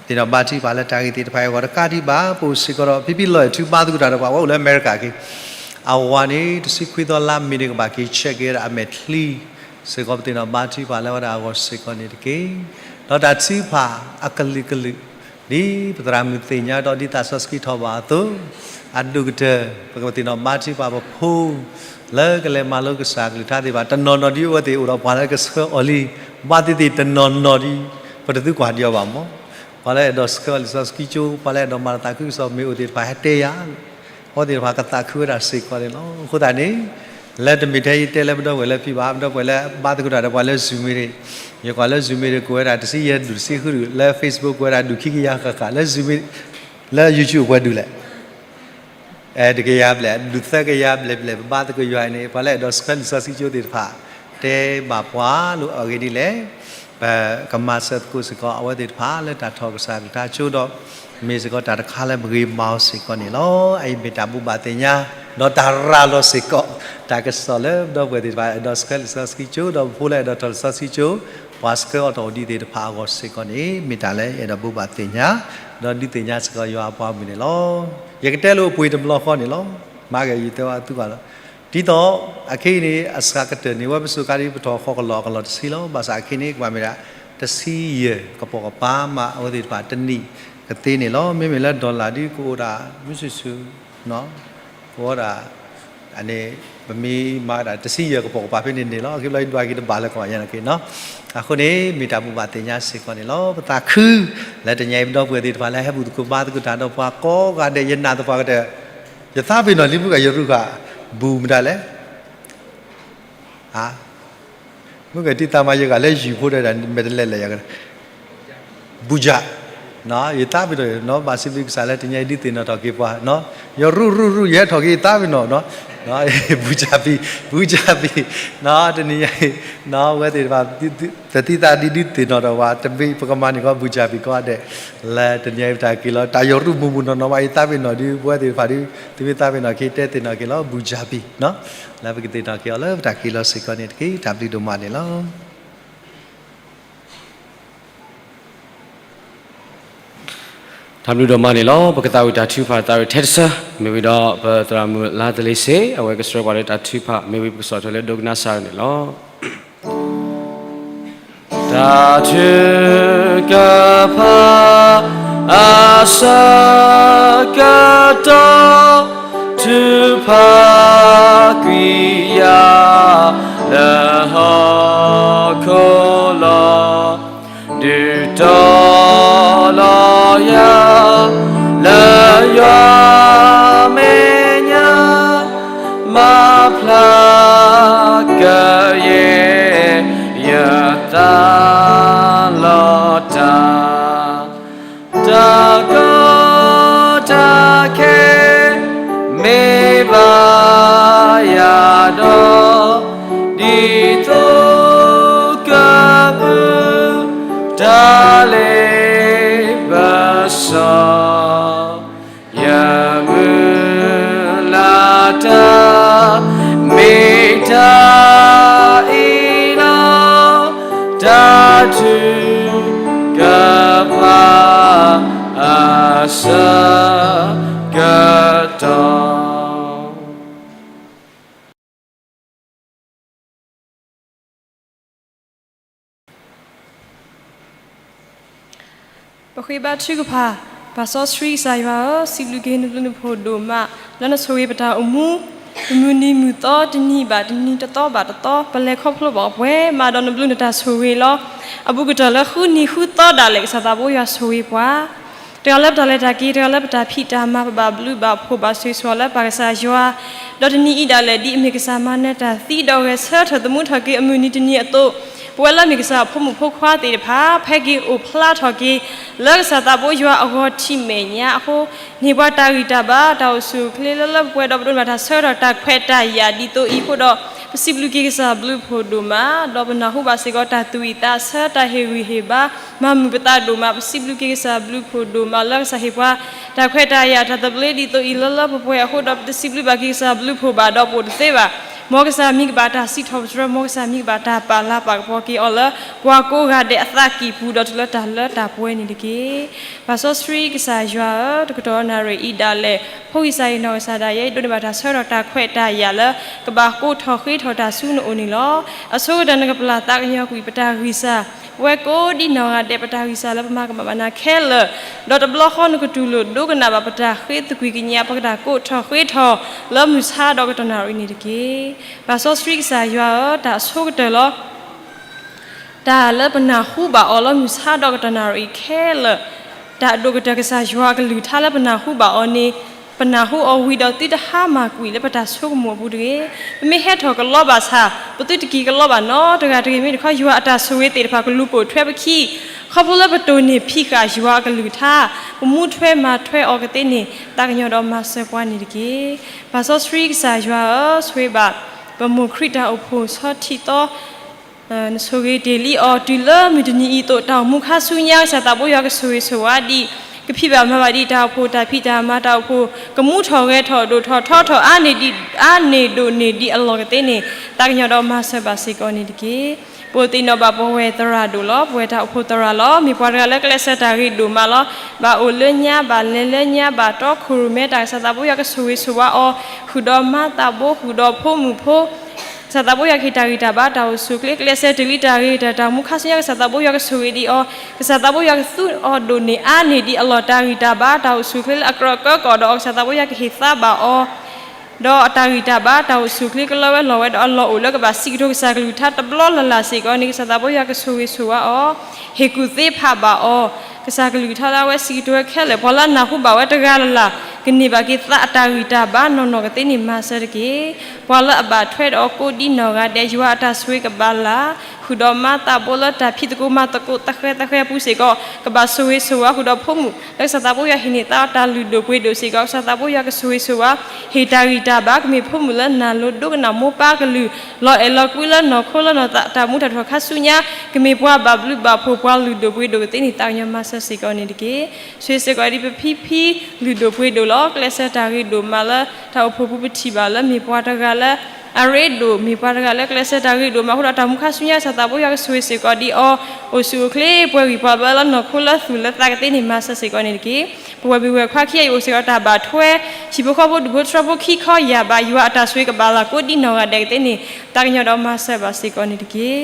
ပသ့ၣ်နီၣ်ဘါထုကဖၣ်လၢတၢ်ဂ့ၢ်သ့ၣ်တဖၣ်အံၤအဂီၢ်တကးဒံးဘၣ် ပအိၣ်စ့ၢ်ကီးဒီး ဖံဖံလီၢ်အဲၣ်ထူဘါသကိးတၢ်ဒီးပှၤ ပှၤအိၣ်လၢအမဲရကၤက့ၤ အဝၤန့ၣ် တဆံခွံသီလါမ့ၤန့ၣ် ကဘၣ်က့ၤဆဲးက့ၤဝဲဒၣ်အမဲာ်ချံစ့ၢ်ကီး ပသ့ၣ်နီၣ်ဘါထုကဖၣ်လၢဝဲဒၣ်အဂီၢ်စ့ၢ်ကီးန့ၣ်တက့ၢ်. ဒီးတၢ်ထုကဖၣ်အကလုာ်ကလုာ် ဒ်ပသရၣ်မုၣ်သ့ၣ်ညါဒီးဒ်သးစီဆှံထီၣ်ဘၣ်အသိး, အဒိၣ်ကတၢၢ် ပကသ့ၣ်နီၣ်ဘါထုကဖၣ်ပဖိ လၢကလဲၤမၤလိကစၢ်အကလုၢ်ကထါသ့ၣ်တဖၣ် တနီၤနီၤဒ်အဝဲသ့ၣ်အိၣ်ဒီးပှၤလၢကဆှၢအီၤလံ, ဘၣ်သ့ၣ်သ့ၣ်တနီၤနီၤဒ် ပတသုကွၢ်ဒံးအီၤဘၣ်မး. ပှၤလၢအဲၣ်ဒိးဆှၢအီၤလံာ်စီဆှံကၠိ, ပှၤလၢအဲၣ်ဒိးမၤလီၤသးခုကစီၣ်မ့ၢ်အိၣ်သ့ၣ်တဖၣ်ဟဲတဲယၤ, အဝဲသ့ၣ်တဖၣ်ကသးခုဝဲဒၣ်စ့ၢ်ကီးန့ၣ်လီၤ. အဃိသတးန့ၣ် လၢတမ့ၢ်ထဲယတဲလၢပဒီပုၢ်ဝဲၢ်လၢဖံးဘၣ်, ပဒီပုၢ်ဝဲၢ်လၢဘါသကိးတၢ်ဒီးပှၤလၢ Zoom မ့ၢ်, ယကွၢ်လၢ Zoom မ့ၢ် ကိးဝဲဒၣ်တဆံယဲၢ်ဒူၣ်တဆံဃုဒူၣ်, လၢ Facebook ကိးဝဲဒၣ်ဒူၣ်ခံကယၤဃၣ်ဃၣ်, လၢ Zoom မ့ၢ်, လၢ YouTube ပှဲၤဒူၣ်လဲၣ် တကယၤဘျဲၣ်, ဒူၣ်သၢကယၤဘျဲၣ်ဘျဲၣ်, ပဘါသကိးယွၤအံၤန့ၣ် ပှၤလၢအဲၣ်ဒိးဆှၢလံာ်စီဆှံကၠိသ့ၣ်တဖၣ် တဲဘၣ်ပှၤလၢအဂ့ၢ်ဒ်လဲၣ်, ပကမၤစၢၤသကိးစ့ၢ်ကီးအဝဲသ့ၣ်တဖၣ်လၢတၢ်ထီၣ်ကစၢ်အကလုၢ်ကထါကၠိဒီး မ့ၢ်စ့ၢ်ကီးတၢ်တခါလၢပဂ့ၤမၤအီၤစ့ၢ်ကီးန့ၣ်လီၤ. အအံၤမ့ၢ်တၢ်ဘိးဘၣ်သ့ၣ်ညါ ဒီးတၢ်ရၤလီၤစ့ၢ်ကီး တၢ်ကစီၣ်လၢပဒီပုၢ်ဝဲၢ်သ့ၣ်တဖၣ်အဲၣ်ဒိးဆှၢလံာ်စီဆှံကၠိ ဒီးပဖိလၢအဲၣ်ဒိးထီၣ်လံာ်စီဆှံကၠိ ပှၤဆှၢအီၤထီၣ်အိၣ်ဒံးသ့ၣ်တဖၣ်အဂီၢ်စ့ၢ်ကီးန့ၣ် မ့ၢ်တၢ်လၢအဲၣ်ဒိးဘိးဘၣ်သ့ၣ်ညါ ဒီးဒုးသ့ၣ်ညါစ့ၢ်ကီးယွၤအပှၤမုၢ်န့ၣ်လီၤ. ယကတဲလိာ်ပှ့ၤတဘျီဃီန့ၣ်လီၤ. မၤက့ၤယတဲဝဲအသုဂီၢ်လီၤ. ဒ်သိး အခဲအံၤန့ၣ် အစှၤကတၢၢ်န့ၣ် ဝဲပစိၤကါဒ်ပထီၣ်ဃီကလီကလီတဆံလီၤ. ဘၣ်ဆၣ်အခဲအံၤန့ၣ် ကဘၣ်မ့ၢ်ဒၣ် တဆံယဲၢ်ကပိာ်ကပၤမး အဝဲသ့ၣ်တဖၣ်တနံၣ်ကသ့န့ၣ်လီၤ. မ့မ့ၢ်လၢ dollar ဒ်ကအိၣ်ဒၣ် မုၢ်ဆူၣ်ဆူၣ် ကအိၣ်ဒၣ် အန့ၣ် ပမ့ၢ်မၤဒၣ်တဆံယဲၢ်ကပိာ်ကပၤဖဲန့ၣ်န့ၣ်လီၤ. အခံဘျီဒွးက့ၤတဘၣ်လၢကီးယၤန့ၣ်က့ၤနီၤ. အဃိန့ၣ် မ့ၢ်တၢ်ဘိးဘၣ်သ့ၣ်ညါစ့ၢ်ကီးန့ၣ်လီၤ. ပသးခု လၢတနံၤအံၤပဒီပုၢ်ဝဲၢ်သ့ၣ်တဖၣ်လၢဟဲဘူၣ်သကိးဘါသကိးတၢ်ဒီးပှၤကိးဂၤဒဲး ယနာ်သပှၢ်ကတၢၢ် ယသးပ့ၤနီၣ်လံ မုၢ်ဂၤယရူၢ်ဃာ် ဘူၣ်မတၤလဲၣ် မုၢ်ဂၤတံၢ်သးမၤယဂၤလၢယုၢ်ဖိဒီး မဲာ်တလဲၣ်လဲၣ်ယၤ ဘူၣ်ယၢ်, ယသးပ့ၤနီၣ်နီၤ ဘၣ်စံးဘျုးကစၢ်လၢတနံၤအံၤဒုးသ့ၣ်နီၣ်ထီၣ်က့ၤပှၤ, ယရူၢ်ရူၢ်ရူၢ် ယဟဲထီၣ်က့ၤ ယသးပ့ၤနီၣ်နီၤ, ဘူၣ်ယၢ်ပံၤ ဘူၣ်ယၢ်ပံၤ, တနံၤအံၤ ဝဲသ့ၣ်တဖၣ် တသံသးဒ်ဒုးသ့ၣ်နီၣ်ထီၣ်ဝဲ တမ့ၢ်ပကမၤန့ၢ်ကီး ဘူၣ်ယၢ်ပံၤကိးဂၤဒဲး, လၢတနံၤအံၤပတၢ်က့ၤလီၤ တၢ်ယရူၢ်မုၢ်မုၢ်နီၢ်နီၢ်ဘၣ် ယသးပ့ၤနီၣ်ဒုး ပဝဲသ့ၣ်တဖၣ်ဒုး သုမ့ၢ်သးပ့ၤနီၣ်က့ၤ တဲသ့ၣ်နီၣ်က့ၤလီၤ ဘူၣ်ယၢ်ပံၤ လၢပကသ့ၣ်နီၣ်က့ၤအီၤလၢပတၢ်က့ၤလီၤစ့ၢ်ကီးန့ၣ်တက့ၢ်. တၢ်ဘျုးဒိၣ်မးန့ၣ်လီၤ. တၢ်ဘျုးဒိၣ်မးန့ၣ်လီၤ. ပကသးဝံၣ်တၢ်ထုကဖၣ်သးဝံၣ်ထဲတဆၢ, မ့ၢ်ဝံၤဒီး ပသရၣ်မုၣ်လါသလ့ၤစ့ အဝဲကဆှၢပှၤလၢတၢ်ထုကဖၣ် မ့ၢ်ဝံၤပကစိာ်ထွဲလၢဒိကနၣ်စၢ်န့ၣ်လီၤ. တၢ်ထုကဖၣ် အဆၢကတီၢ် ထုကဖၣ်ကွံာ်ယၤ လၢဟီၣ်ခိၣ်လီၤ. ဒုးတီၤလီၤယၤ လၢယွၤမဲာ်ညါ မၤဖျါကယဲၢ် ယသးလီၤတၢ် တၢ်ကီတၢ်ခဲ မ့ၢ်ဘၣ်ယၤဒီး ဒ်သိးကပုၢ် တၢ်လ့ပစီ ယမုၢ်လၢ်တၢ် မ့ၢ်တၢ်အံၤလီၤ. တၢ်ထုကဖၣ် အဆၢကတီၢ် ပဃ့ဘါထုကဖၣ်, ပၢ်စီဆှံကစၢ်ယွၤဧၢ, စံးဘျုးက့ၤနဘျုးနဖှိၣ်ဒိၣ်မး လၢနဆိၣ်ဂ့ၤပတၢ်အိၣ်မူ, ပမုၢ်နံၤမုၢ်သီ တနံၤဘၣ်တနံၤ တသီဘၣ်တသီ ပလဲၤခီဖျိဘၣ်ပှဲၤမးဒီးနဘျုးနတၢ်ဆိၣ်ဂ့ၤလီၤ. အဘူးကတၢၢ်လၢဃုနံၤဃုသီဒၣ်လဲာ် ကစၢ်သးဘိယွၤဆိၣ်ဂ့ၤပှၤ တဂၤလၢပတၢ်လဲၤတၢ်က့ၤ, တဂၤလၢပတၢ်ဖံးတၢ်မၤ, ပဘၣ်ဘျုးဘၣ်ဖှိၣ်ဘၣ်ဆိၣ်ဂ့ၤဆိၣ်ဝါလၢပၢ်ကစၢ်ယွၤ, ဒီးတနံၤအံၤဒၣ်လဲာ် ဒ်အမ့ၢ်ကစၢ်မၤနၢၤတၢ်သံဒီး ဂဲၤဆၢထၢၣ်သမူထီၣ်က့ၤအမုၢ်နံၤတနံၤအသိး, ပဝဲလၢမ့ၢ်ကစၢ်အဖိမုၣ်ဖိခွါသ့ၣ်တဖၣ် ဖဲက့ၤအိၣ်ဖျါထီၣ်က့ၤ လၢကစၢ်သးဘိယွၤအဂီၢ်ထံးမဲာ်ညါအဃိ, န့ၢ်ပှၤတၢ်ဂံၢ်တၢ်ဘါ တၢ်အိၣ်ဆူၣ်အိၣ်ချ့လၢလၢပှဲၤပှဲၤဒီး ပဒိးန့ၢ်ဘၣ်တၢ်ဆၢကတီၢ်တၢ်ခွဲးတၢ်ယာ်ဒ်သိးအံၤအဃိဒီး, ပစံးဘျုးက့ၤကစၢ်ဘျုးဖှိၣ်ဒိၣ်မး, ဒီးပနၢ်ဟူဘၣ်စ့ၢ်ကီးတၢ်သူၣ်ဝံၣ်သးဆၢ တၢ်ဟ့ၣ်ဂံၢ်ဟ့ၣ်ဘါ မၤမုာ်ပသးဒိၣ်မး, ပစံးဘျုးက့ၤကစၢ်ဘျုးဖှိၣ်ဒိၣ်မး လၢကစၢ်ဟ့ၣ်ပှၤ တၢ်ခွဲးတၢ်ယာ်တၢ်သဘျ့ဒ်သိးအံၤလၢလၢပှဲၤပှဲၤအဃိဒီး ပတစံးဘျုးဘၣ်က့ၤကစၢ်ဘျုးဖှိၣ်ဘၣ်ဒီးပအိၣ်တသ့ဘၣ်. မ်ကစၢ်မံၤကဘၣ်တၢ်စံးထီၣ်ပတြၢၤ, မ်ကစၢ်မံၤကဘၣ်တၢ်ပာ်လၤပာ်ကပီၤက့ၤအီၤလၢ ပှၤကိးဂၤဒဲးအသးကံၢ်ပူၤ ဒီးတုၤလၢတၢ်လၢတၢ်ပှဲၤန့ၣ်တက့ၢ်. ပၢ်စီဆှံကစၢ်ယွၤဧၢ, တကတီၢ်နၣ်ရံၣ်အံၤဒၣ်လဲာ် ဖိဂံၢ်စၢ်အံၤနီၢ်ကစၢ်ဒၣ်ယဲ ဒိးန့ၢ်ဘၣ်တၢ်ဆၢကတီၢ်တၢ်ခွဲးတၢ်ယာ်လၢ ကဘၣ်ကိးထီၣ်ဃ့ထီၣ်တၢ်ဆူနအိၣ်န့ၣ်လီၤ. အဆိကတၢၢ်နကပျၢ်သးကညီၤကွံာ်ပတၢ်ဂံၢ်စၢ်, ပဝဲကိးဒံနီၢ်ဂၤဒဲး ပတၢ်ဂံၢ်စၢ်လၢပမၤကမၣ်ဘၣ်နၤခဲလၢာ်, ဒီးတဘျီဃီနကတူၢ်လိာ်ဒိကနၣ်ဘၣ်ပတၢ်ဃ့သကွံၢ်ကညး ပကတၢ်ကိးထီၣ်ဃ့ထီၣ် လၢမုၢ်ဆါဒီးကတီၢ်နၣ်ရံၣ်န့ၣ်တက့ၢ်. ပၢ်စီဆှံကစၢ်ယွၤဧၢ, တၢ်အဆိကတၢၢ်လီၤ တၢ်လၢပနၢ်ဟူဘၣ်အီၤလၢမုၢ်ဆါဒီးကတီၢ်နၣ်ရံၣ်ခဲလၢာ်, တၢ်အဒိၣ်ကတၢၢ်ကစၢ်ယွၤအကလုၢ်ကထါလၢပနၢ်ဟူဘၣ်အီၤန့ၣ်, ပနၢ်ဟူအီၤဝံၤဒီးသုတဟါမၢ်ကွံာ်လၢပတၢ်ဆိကမိၣ်အပူၤတဂ့ၤ. ပမ့ၢ်ဟဲထီၣ်ကလီဘၣ်ဆၣ် ပသုတက့ၤကလီဘၣ်နီတဂၤတဂ့ၤ. မ့ၢ်တခီ ယွၤအတၢ်ဆိၣ်ဂ့ၤသ့ၣ်တဖၣ်ကလူၤပိာ်ထွဲပခံ, ခီဖျိလၢပတိၢ်န့ၢ်ဖံးဃာ်ယွၤအကလုၢ်ကထါ, ပမူထွဲမၤထွဲအီၤကသ့န့ၣ် သးကညီၤဒီးမၤစၢၤပှၤန့ၣ်တက့ၢ်. ပၢ်စီဆှံကစၢ်ယွၤဧၢ, ဆိၣ်ဂ့ၤဘၣ် ပမိၢ်ခရံာ်တၢ်အိၣ်ဖှိၣ်ဆီထံသီ နဆိၣ်ဂ့ၤတ့ၢ်လံအီၤ တုၤလၢမုၢ်တနံၤအံၤအသိး တၢ်အိၣ်မူခါဆူညါ ကစၢ်သးဘိယွၤကဆိၣ်ဂ့ၤဆိၣ်ဝါဒံး, ကဖံးဘၣ်မၤဘၣ်ဒံးတၢ်အိၣ်ဖှိၣ်တၢ်ဖံးတၢ်မၤတၢ်အိၣ်ဖှိၣ်, ကမူထီၣ်ဂဲၤထီၣ်ဒိၣ်ထီၣ်ထီထီၣ် အါန့ၢ်ဒံး အါန့ၢ်ဒိၣ်န့ၢ်ဒံးအလီၢ်ကသ့န့ၣ် သးကညီၤဒီးမၤစၢၤဘၣ်စ့ၢ်ကီးန့ၣ်တက့ၢ်. ပအိၣ်သ့ၣ်နီၣ်ဘၣ်ပဝဲသရၣ်ဒိၣ်လီၤ. ပဝဲတၢ်အိၣ်ဖှိၣ်သရၣ်လီၤ. မ့ၢ်ပှၤတဂၤလၢကျဲးစၢးတၢ်ဂ့ၤဒိၣ်မးလီၤ. ဘၣ်အိၣ်လၢညါ ဘၣ်လဲၤလၢညါ ဘၣ်တီခိၣ်ရိၣ်မဲတၢ် ကစၢ်သးဘိယွၤကဆိၣ်ဂ့ၤဆိၣ်ဝါအီၤ, ဃုာ်ဒီးမါသးဘိ ဃုာ်ဒီးဖိမုၣ်ဖိ ကစၢ်သးဘိယွၤကဟ့ၣ်တၢ်ဂံၢ်တၢ်ဘါ တၢ်အိၣ်ဆူၣ်အိၣ်ချ့ ကျဲးစၢးတ့ၢ်လံတၢ်ဂ့ၤတၢ် တၢ်အိၣ်မူခါဆူညါ ကစၢ်သးဘိယွၤကဆိၣ်ဂ့ၤဒံးအီၤ, ကစၢ်သးဘိယွၤကသူအီၤဒိၣ်န့ၢ်အါန့ၢ်ဒံးအလီၢ် တၢ်ဂံၢ်တၢ်ဘါ တၢ်အိၣ်ဆူၣ်အိၣ်ချ့လၢအကြၢးကၢကီၣ်ဒီးအီၤ ကစၢ်သးဘိယွၤကဟ့ၣ်သါဘၣ်အီၤ ဒီးအတၢ်ဂံၢ်တၢ်ဘါ တၢ်အိၣ်ဆူၣ်အိၣ်ချ့ကလီဝဲလီၤဝဲဒီးအလီၢ်အိၣ်လၢကဘၣ်စံးကတိၤကစၢ်ကလုၢ်ကထါတဘျီလၢ်လၢ်စ့ၢ်ကီးန့ၣ် ကစၢ်သးဘိယွၤကဆိၣ်ဂ့ၤဆိၣ်ဝါအီၤ, ဟ့ၣ်ကူၣ်သ့ဖးဘၣ်အီၤ, ကစၢ်ကလုၢ်ကထါလၢအဝဲစံးကတိၤဝဲခဲလၢာ် ပှၤလၢအနၢ်ဟူဘၣ်ဝဲတဂၤလၢ်လၢ် ကန့ၢ်ဘၣ်က့ၤသးအတၢ်ဂံၢ်တၢ်ဘါနီၢ်နီၢ်ကသ့န့ၣ် မၤစၢၤတက့ၢ်. ပှၤလၢအဘၣ်ထွဲဒီးအီၤကိးဒံနီၢ်ဂၤဒဲး ယွၤအတၢ်ဆိၣ်ဂ့ၤကဘၣ်လၢ်, ဃုာ်ဒီးမါသးဘိလၢတၢ်ဖံးသကိးမၤသကိးသဃဲသဃဲအပူၤစ့ၢ်ကီး ကဘၣ်ဆိၣ်ဂ့ၤဆိၣ်ဝါ ဃုာ်ဒီးဖိမုၣ် လၢကစၢ်သးဘိယွၤဟ့ၣ်န့ၢ်သးအီၤတၢ်လုၢ်ဒိၣ်ပှ့ၤဒိၣ်စ့ၢ်ကီး ကစၢ်သးဘိယွၤကဆိၣ်ဂ့ၤဆိၣ်ဝါ ဟ့ၣ်တၢ်ဂံၢ်တၢ်ဘါ ကမ့ၢ်ဖိမုၣ်လၢနၢ်လိၤဒိကနၣ်မိၢ်ပၢ်ကလုၢ် လီၤအဲၣ်လီၤကွံလၢနီၢ်ခိလၢနီၢ်သး တၢ်မူတၢ်ဖှီၣ်ခါဆူညါ ကမ့ၢ်ပှၤဘၣ်ဘျုးဘၣ်ဖှိၣ် ပှၤလုၢ်ဒိၣ်ပှ့ၤဒိၣ်ကသ့န့ၣ် သးကညီၤမၤစၢၤစ့ၢ်ကီးန့ၣ်တက့ၢ်. ဆိၣ်ဂ့ၤစ့ၢ်ကီးဒ်ပဖံဖံလုၢ်ဒိၣ်ပှ့ၤဒိၣ်လီၤ. ကျဲးစၢးတၢ်ဂ့ၤဒိၣ်မးလၢတၢ်အိၣ်ဖှိၣ်ပူၤ ပထံၣ်ဘၣ်လၢမ့ၢ်ပှၤတဂၤလၢ အရ့ဒိၣ် မ့ၢ်ပှၤတဂၤလၢကျဲးစၢးတၢ်ဂ့ၤဒိၣ်မးအဃိဒီး တၢ်မူခါဆူညါ ကစၢ်သးဘိယွၤကဆိၣ်ဂ့ၤစ့ၢ်ကီးဒ်အီၤ အိၣ်ဆူၣ်အိၣ်ချ့ ပှဲၤဂံၢ်ပှဲၤဘါလၢနီၢ်ခိလၢသူၣ်လၢသးကသ့န့ၣ် မၤစၢၤစ့ၢ်ကီးန့ၣ်တက့ၢ်. ပဝဲမုၢ်ဝဲၢ်ခွါခံဂၤအံၤ အိၣ်စ့ၢ်ကီးတၢ်ဘၣ်ထွဲ ဟံၣ်ဖိဃီဖိဒူၣ်ဖိထြီဖိခံခီယၢ်ဘး ယွၤအတၢ်ဆိၣ်ဂ့ၤကဘၣ်လၢ်ကိးဒံနီၢ်ဂၤဒဲးကသ့န့ၣ် သးကညီၤဒီးမၤစၢၤဘၣ်စ့ၢ်ကီးန့ၣ်တက့ၢ်.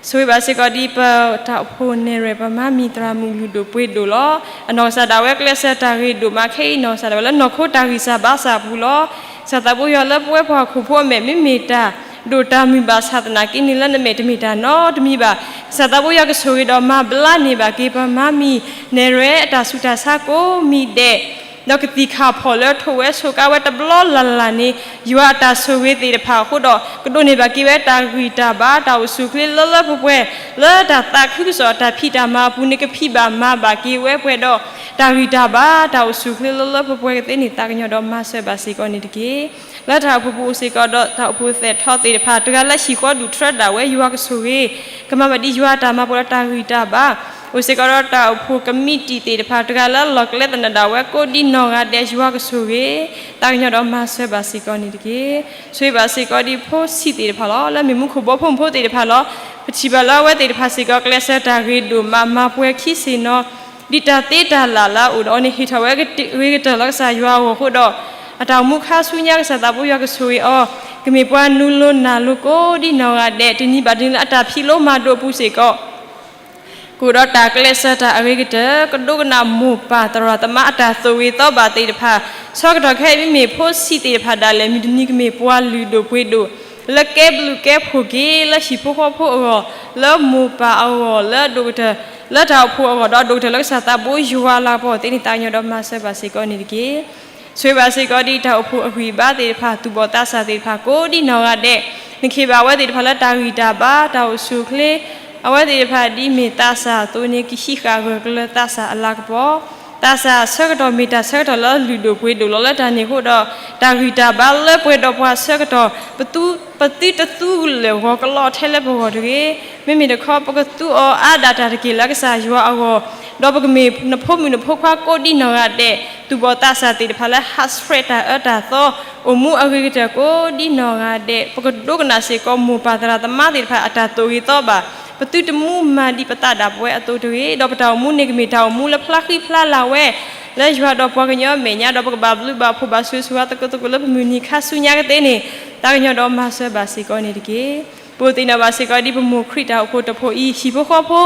ဆိၣ်ဂ့ၤဘၣ်စ့ၢ်ကီးဒ်ပတၢ်အိၣ်ဖှိၣ်နဲၣ်ရွဲၣ် ပမါမံၤသရၣ်မုၣ်လုၢ်ဒိၣ်ပှ့ၤဒိၣ်လီၤ. အနီၢ်ကစၢ်ဒၣ်ဝဲကျဲးစၢးတၢ်ဂ့ၤဒိၣ်မးခဲအံၤ နီၢ်ကစၢ်ဒၣ်ဝဲလၢနီၢ်ခိတၢ်ဂံၢ်စၢ်ဘါစၢ်အပူၤလီၤ. ကစၢ်သးဘိယွၤလၢပဝဲပှၤဟီၣ်ခိၣ်ဖိအမဲာ် မ့မ့ၢ်တၢ်ဒိၣ်တၢ်မုၢ်ဘၣ်ဆၣ်သနာ်က့န့ၣ် လၢနမဲာ်တမ့ၢ်တၢ်နီတမံၤဘၣ်. ကစၢ်သးဘိယွၤကဆိၣ်ဂ့ၤဒီးမၤဘျါန့ၢ်ဘၣ်က့ၤ ပမါမံၤနဲၣ်ရွဲၣ်အတၢ်ဆူးတၢ်ဆါကိးမံၤဒဲး ဒီးကသံၣ်ခၣ်ဖီၣ်လၢထိးဝဲဆိးကါဝဲတဘျီလၢ်လၢ်န့ၣ် ယွၤအတၢ်ဆိၣ်ဂ့ၤသ့ၣ်တဖၣ်အဃိဒီး ကဒိးန့ၢ်ဘၣ်က့ၤဝဲတၢ်ဂံၢ်တၢ်ဘါ တၢ်အိၣ်ဆူၣ်အိၣ်ချ့လၢလၢပှဲၤပှဲၤ လၢတၢ်သးခုကစီၣ်အတၢ်ဖံးတၢ်မၤအပူၤန့ၣ် ကဖံးဘၣ်မၤဘၣ်က့ၤဝဲပှဲၤဒီး တၢ်ဂံၢ်တၢ်ဘါ တၢ်အိၣ်ဆူၣ်အိၣ်ချ့လၢလၢပှဲၤပှဲၤကသ့န့ၣ် သးကညီၤဒီးမၤစၢၤဘၣ်စ့ၢ်ကီးန့ၣ်တက့ၢ်. လၢတၢ်အိၣ်ဖှိၣ်ပူၤအိၣ်စ့ၢ်ကီးဒီး တၢ်အိၣ်ဖှိၣ်သဲးထီသ့ၣ်တဖၣ် တဂၤလၢဟံၣ်ဃီဒူၣ်ထြၢဒၣ်ဝဲ ယွၤကဆိၣ်ဂ့ၤ ကမၤဘၣ်ဒ်ယွၤအတၢ်မၤပှဲၤဒီးတၢ်ဂံၢ်တၢ်ဘါ အိၣ်စ့ၢ်ကီးဒီးတၢ်အိၣ်ဖှိၣ်ကမံးတံာ်သ့ၣ်တဖၣ် တဂၤလၢလီၢ်ကျဲသနၢၣ်ဒၣ်ဝဲကိးဒံနီၢ်ဂၤဒဲး ယွၤကဆိၣ်ဂ့ၤ သးကညီၤဒီးမၤစၢၤဘၣ်စ့ၢ်ကီးန့ၣ်တက့ၢ်. ဆိၣ်ဂ့ၤဘၣ်စ့ၢ်ကီးဒ်ဖိဆံးသ့ၣ်တဖၣ်လီၤ. လၢမ့ၢ်မူခိၣ်ဘီဖိမုၣ်ဖိသ့ၣ်တဖၣ်လီၤ. ပထံၣ်ဘၣ်လၢအဝဲသ့ၣ်တဖၣ်စ့ၢ်ကီး ကျဲးစၢးတၢ်ဂ့ၤဒိၣ်မး မၤပှဲၤခံဆ့ၣ်နီၤ ဒ်တၢ်သ့တၢ်လၢ်လၢအအိၣ်ဒီးအီၤန့ၣ် ဟ့ၣ်ထီၣ်ဝဲဂ့ၤကတၢၢ်လၢကစၢ်ယွၤအဂီၢ်အဃိဒီး အတၢ်အိၣ်မူခါဆူညါ ကစၢ်သးဘိယွၤကဆိၣ်ဂ့ၤအီၤ ကမ့ၢ်ပှၤနူလိၤနၢ်လိၤကိးဒံနီၢ်ဂၤဒဲး တနံၤဘၣ်တနံၤလၢအတၢ်ဖံးလိမၤဒိးအပူၤစ့ၢ်ကီး ကအိၣ်ဒီးတၢ်ကျဲးစၢးတၢ်အဂ့ၤကတၢၢ် ကဒိကနၣ်မိၢ်ပၢ်သရၣ်သမါအတၢ်သိၣ်ဂ့ၤသီဘၣ်သ့ၣ်တဖၣ် ဆၢကတီၢ်ခဲအံၤမ့မ့ၢ်ဖိဆံးသ့ၣ်တဖၣ်ဒၣ်လဲာ် မုၢ်တနံၤကမ့ၢ်ပှၤလုၢ်ဒိၣ်ပှ့ၤဒိၣ် လၢကဲဘျုးကဲဖှိၣ်က့ၤ လၢဟံၣ်ဖိဃီဖိအဂီၢ် လၢမိၢ်ပၢ်အဂီၢ် လၢအဒိၣ်ကတၢၢ် လၢတၢ်အိၣ်ဖှိၣ်အဂီၢ် ဒီးအဒိၣ်ကတၢၢ်လၢကစၢ်သးဘိယွၤလၤကပီၤသ့န့ၣ် သးကညီၤဒီးမၤစၢၤဘၣ်စ့ၢ်ကီးန့ၣ်တက့ၢ်. ဆိၣ်ဂ့ၤဘၣ်စ့ၢ်ကီးဒ်တၢ်အိၣ်ဖှိၣ်အဂံၢ်အဘါသ့ၣ်တဖၣ် သူၣ်ဘီၣ်သးစၢ်သ့ၣ်တဖၣ် ကိးဒံနီၢ်ဂၤဒဲး နခ့ၣ်ဘၣ်အဝဲသ့ၣ်တဖၣ်လၢတၢ်ဂံၢ်တၢ်ဘါ တၢ်အိၣ်ဆူၣ်အိၣ်ချ့ အဝဲသ့ၣ်တဖၣ်ဒ်မ့ၢ်သးစၢ်အသိးန့ၣ် ကဟံးဃာ်ဂၢၢ်ကျၢၤသးစၢ်အလၤကပီၤ သးစၢ်ဆၢကတီၢ်မ့ၢ်တၢ်ဆၢကတီၢ်လၢလုၢ်ဒိၣ်ပှ့ၤဒိၣ်လီၤ. လၢတၢ်န့ၣ်အဃိဒီး တၢ်ဂံၢ်တၢ်ဘါလၢပှဲၤဒီးပှၤဆၢကတီၢ် ပသုတသူလၢာ်ဂီၤကလီထဲလၢပဂီၢ်တဂ့ၤ. မ့မ့ၢ်တခီ ပကသူအီၤအါဒၣ်တၢ်တက့ၢ်လၢကစၢ်ယွၤအဂီၢ် ဒီးပကမ့ၢ်နဖိမုၣ်နဖိခွါကိးဒ်နီၢ်ဂၤဒဲး, သူၣ်ဘီၣ်သးစၢ်သ့ၣ်တဖၣ်လၢ ဟးဆှဲးတၢ်အၢတၢ်သီ, အိၣ်မူအဂ့ၤကတၢၢ်ကိးဒ်နီၢ်ဂၤဒဲး, ပကဒိကနၣ်စ့ၢ်ကီးမိၢ်ပၢ်သရၣ်သမါသ့ၣ်တဖၣ်အတၢ်သိၣ်ဂ့ၤသီဘၣ်, ပသုတမူမၤဒ်ပသးဒၣ်ပဝဲအသိးတဂ့ၤ, ဒီးပတၢ်အိၣ်မူန့ၣ်ကမ့ၢ်တၢ်အိၣ်မူလၢဖျါဃံဖျါလၤဝဲ လၢယွၤဒီးပှၤကညီအမဲာ်ညါ, ဒီးပကဘၣ်ဘျုးဘၣ်ဖှိၣ်ဘၣ်ဆိၣ်ဂ့ၤဆိၣ်ဝါသကိးသကိးလၢပမုၢ်နံၤခါဆူညါကသ့န့ၣ်, သးကညီၤဒီးမၤစၢၤဘၣ်စ့ၢ်ကီးန့ၣ်တက့ၢ်. ပအိၣ်သ့ၣ်နီၣ်ဘၣ်စ့ၢ်ကီးဒ်ပမိၢ်ခရံာ်တၢ်အိၣ်ဖှိၣ်တဖှိၣ်အံၤ, ဟံၣ်ဖိဃီဖိ,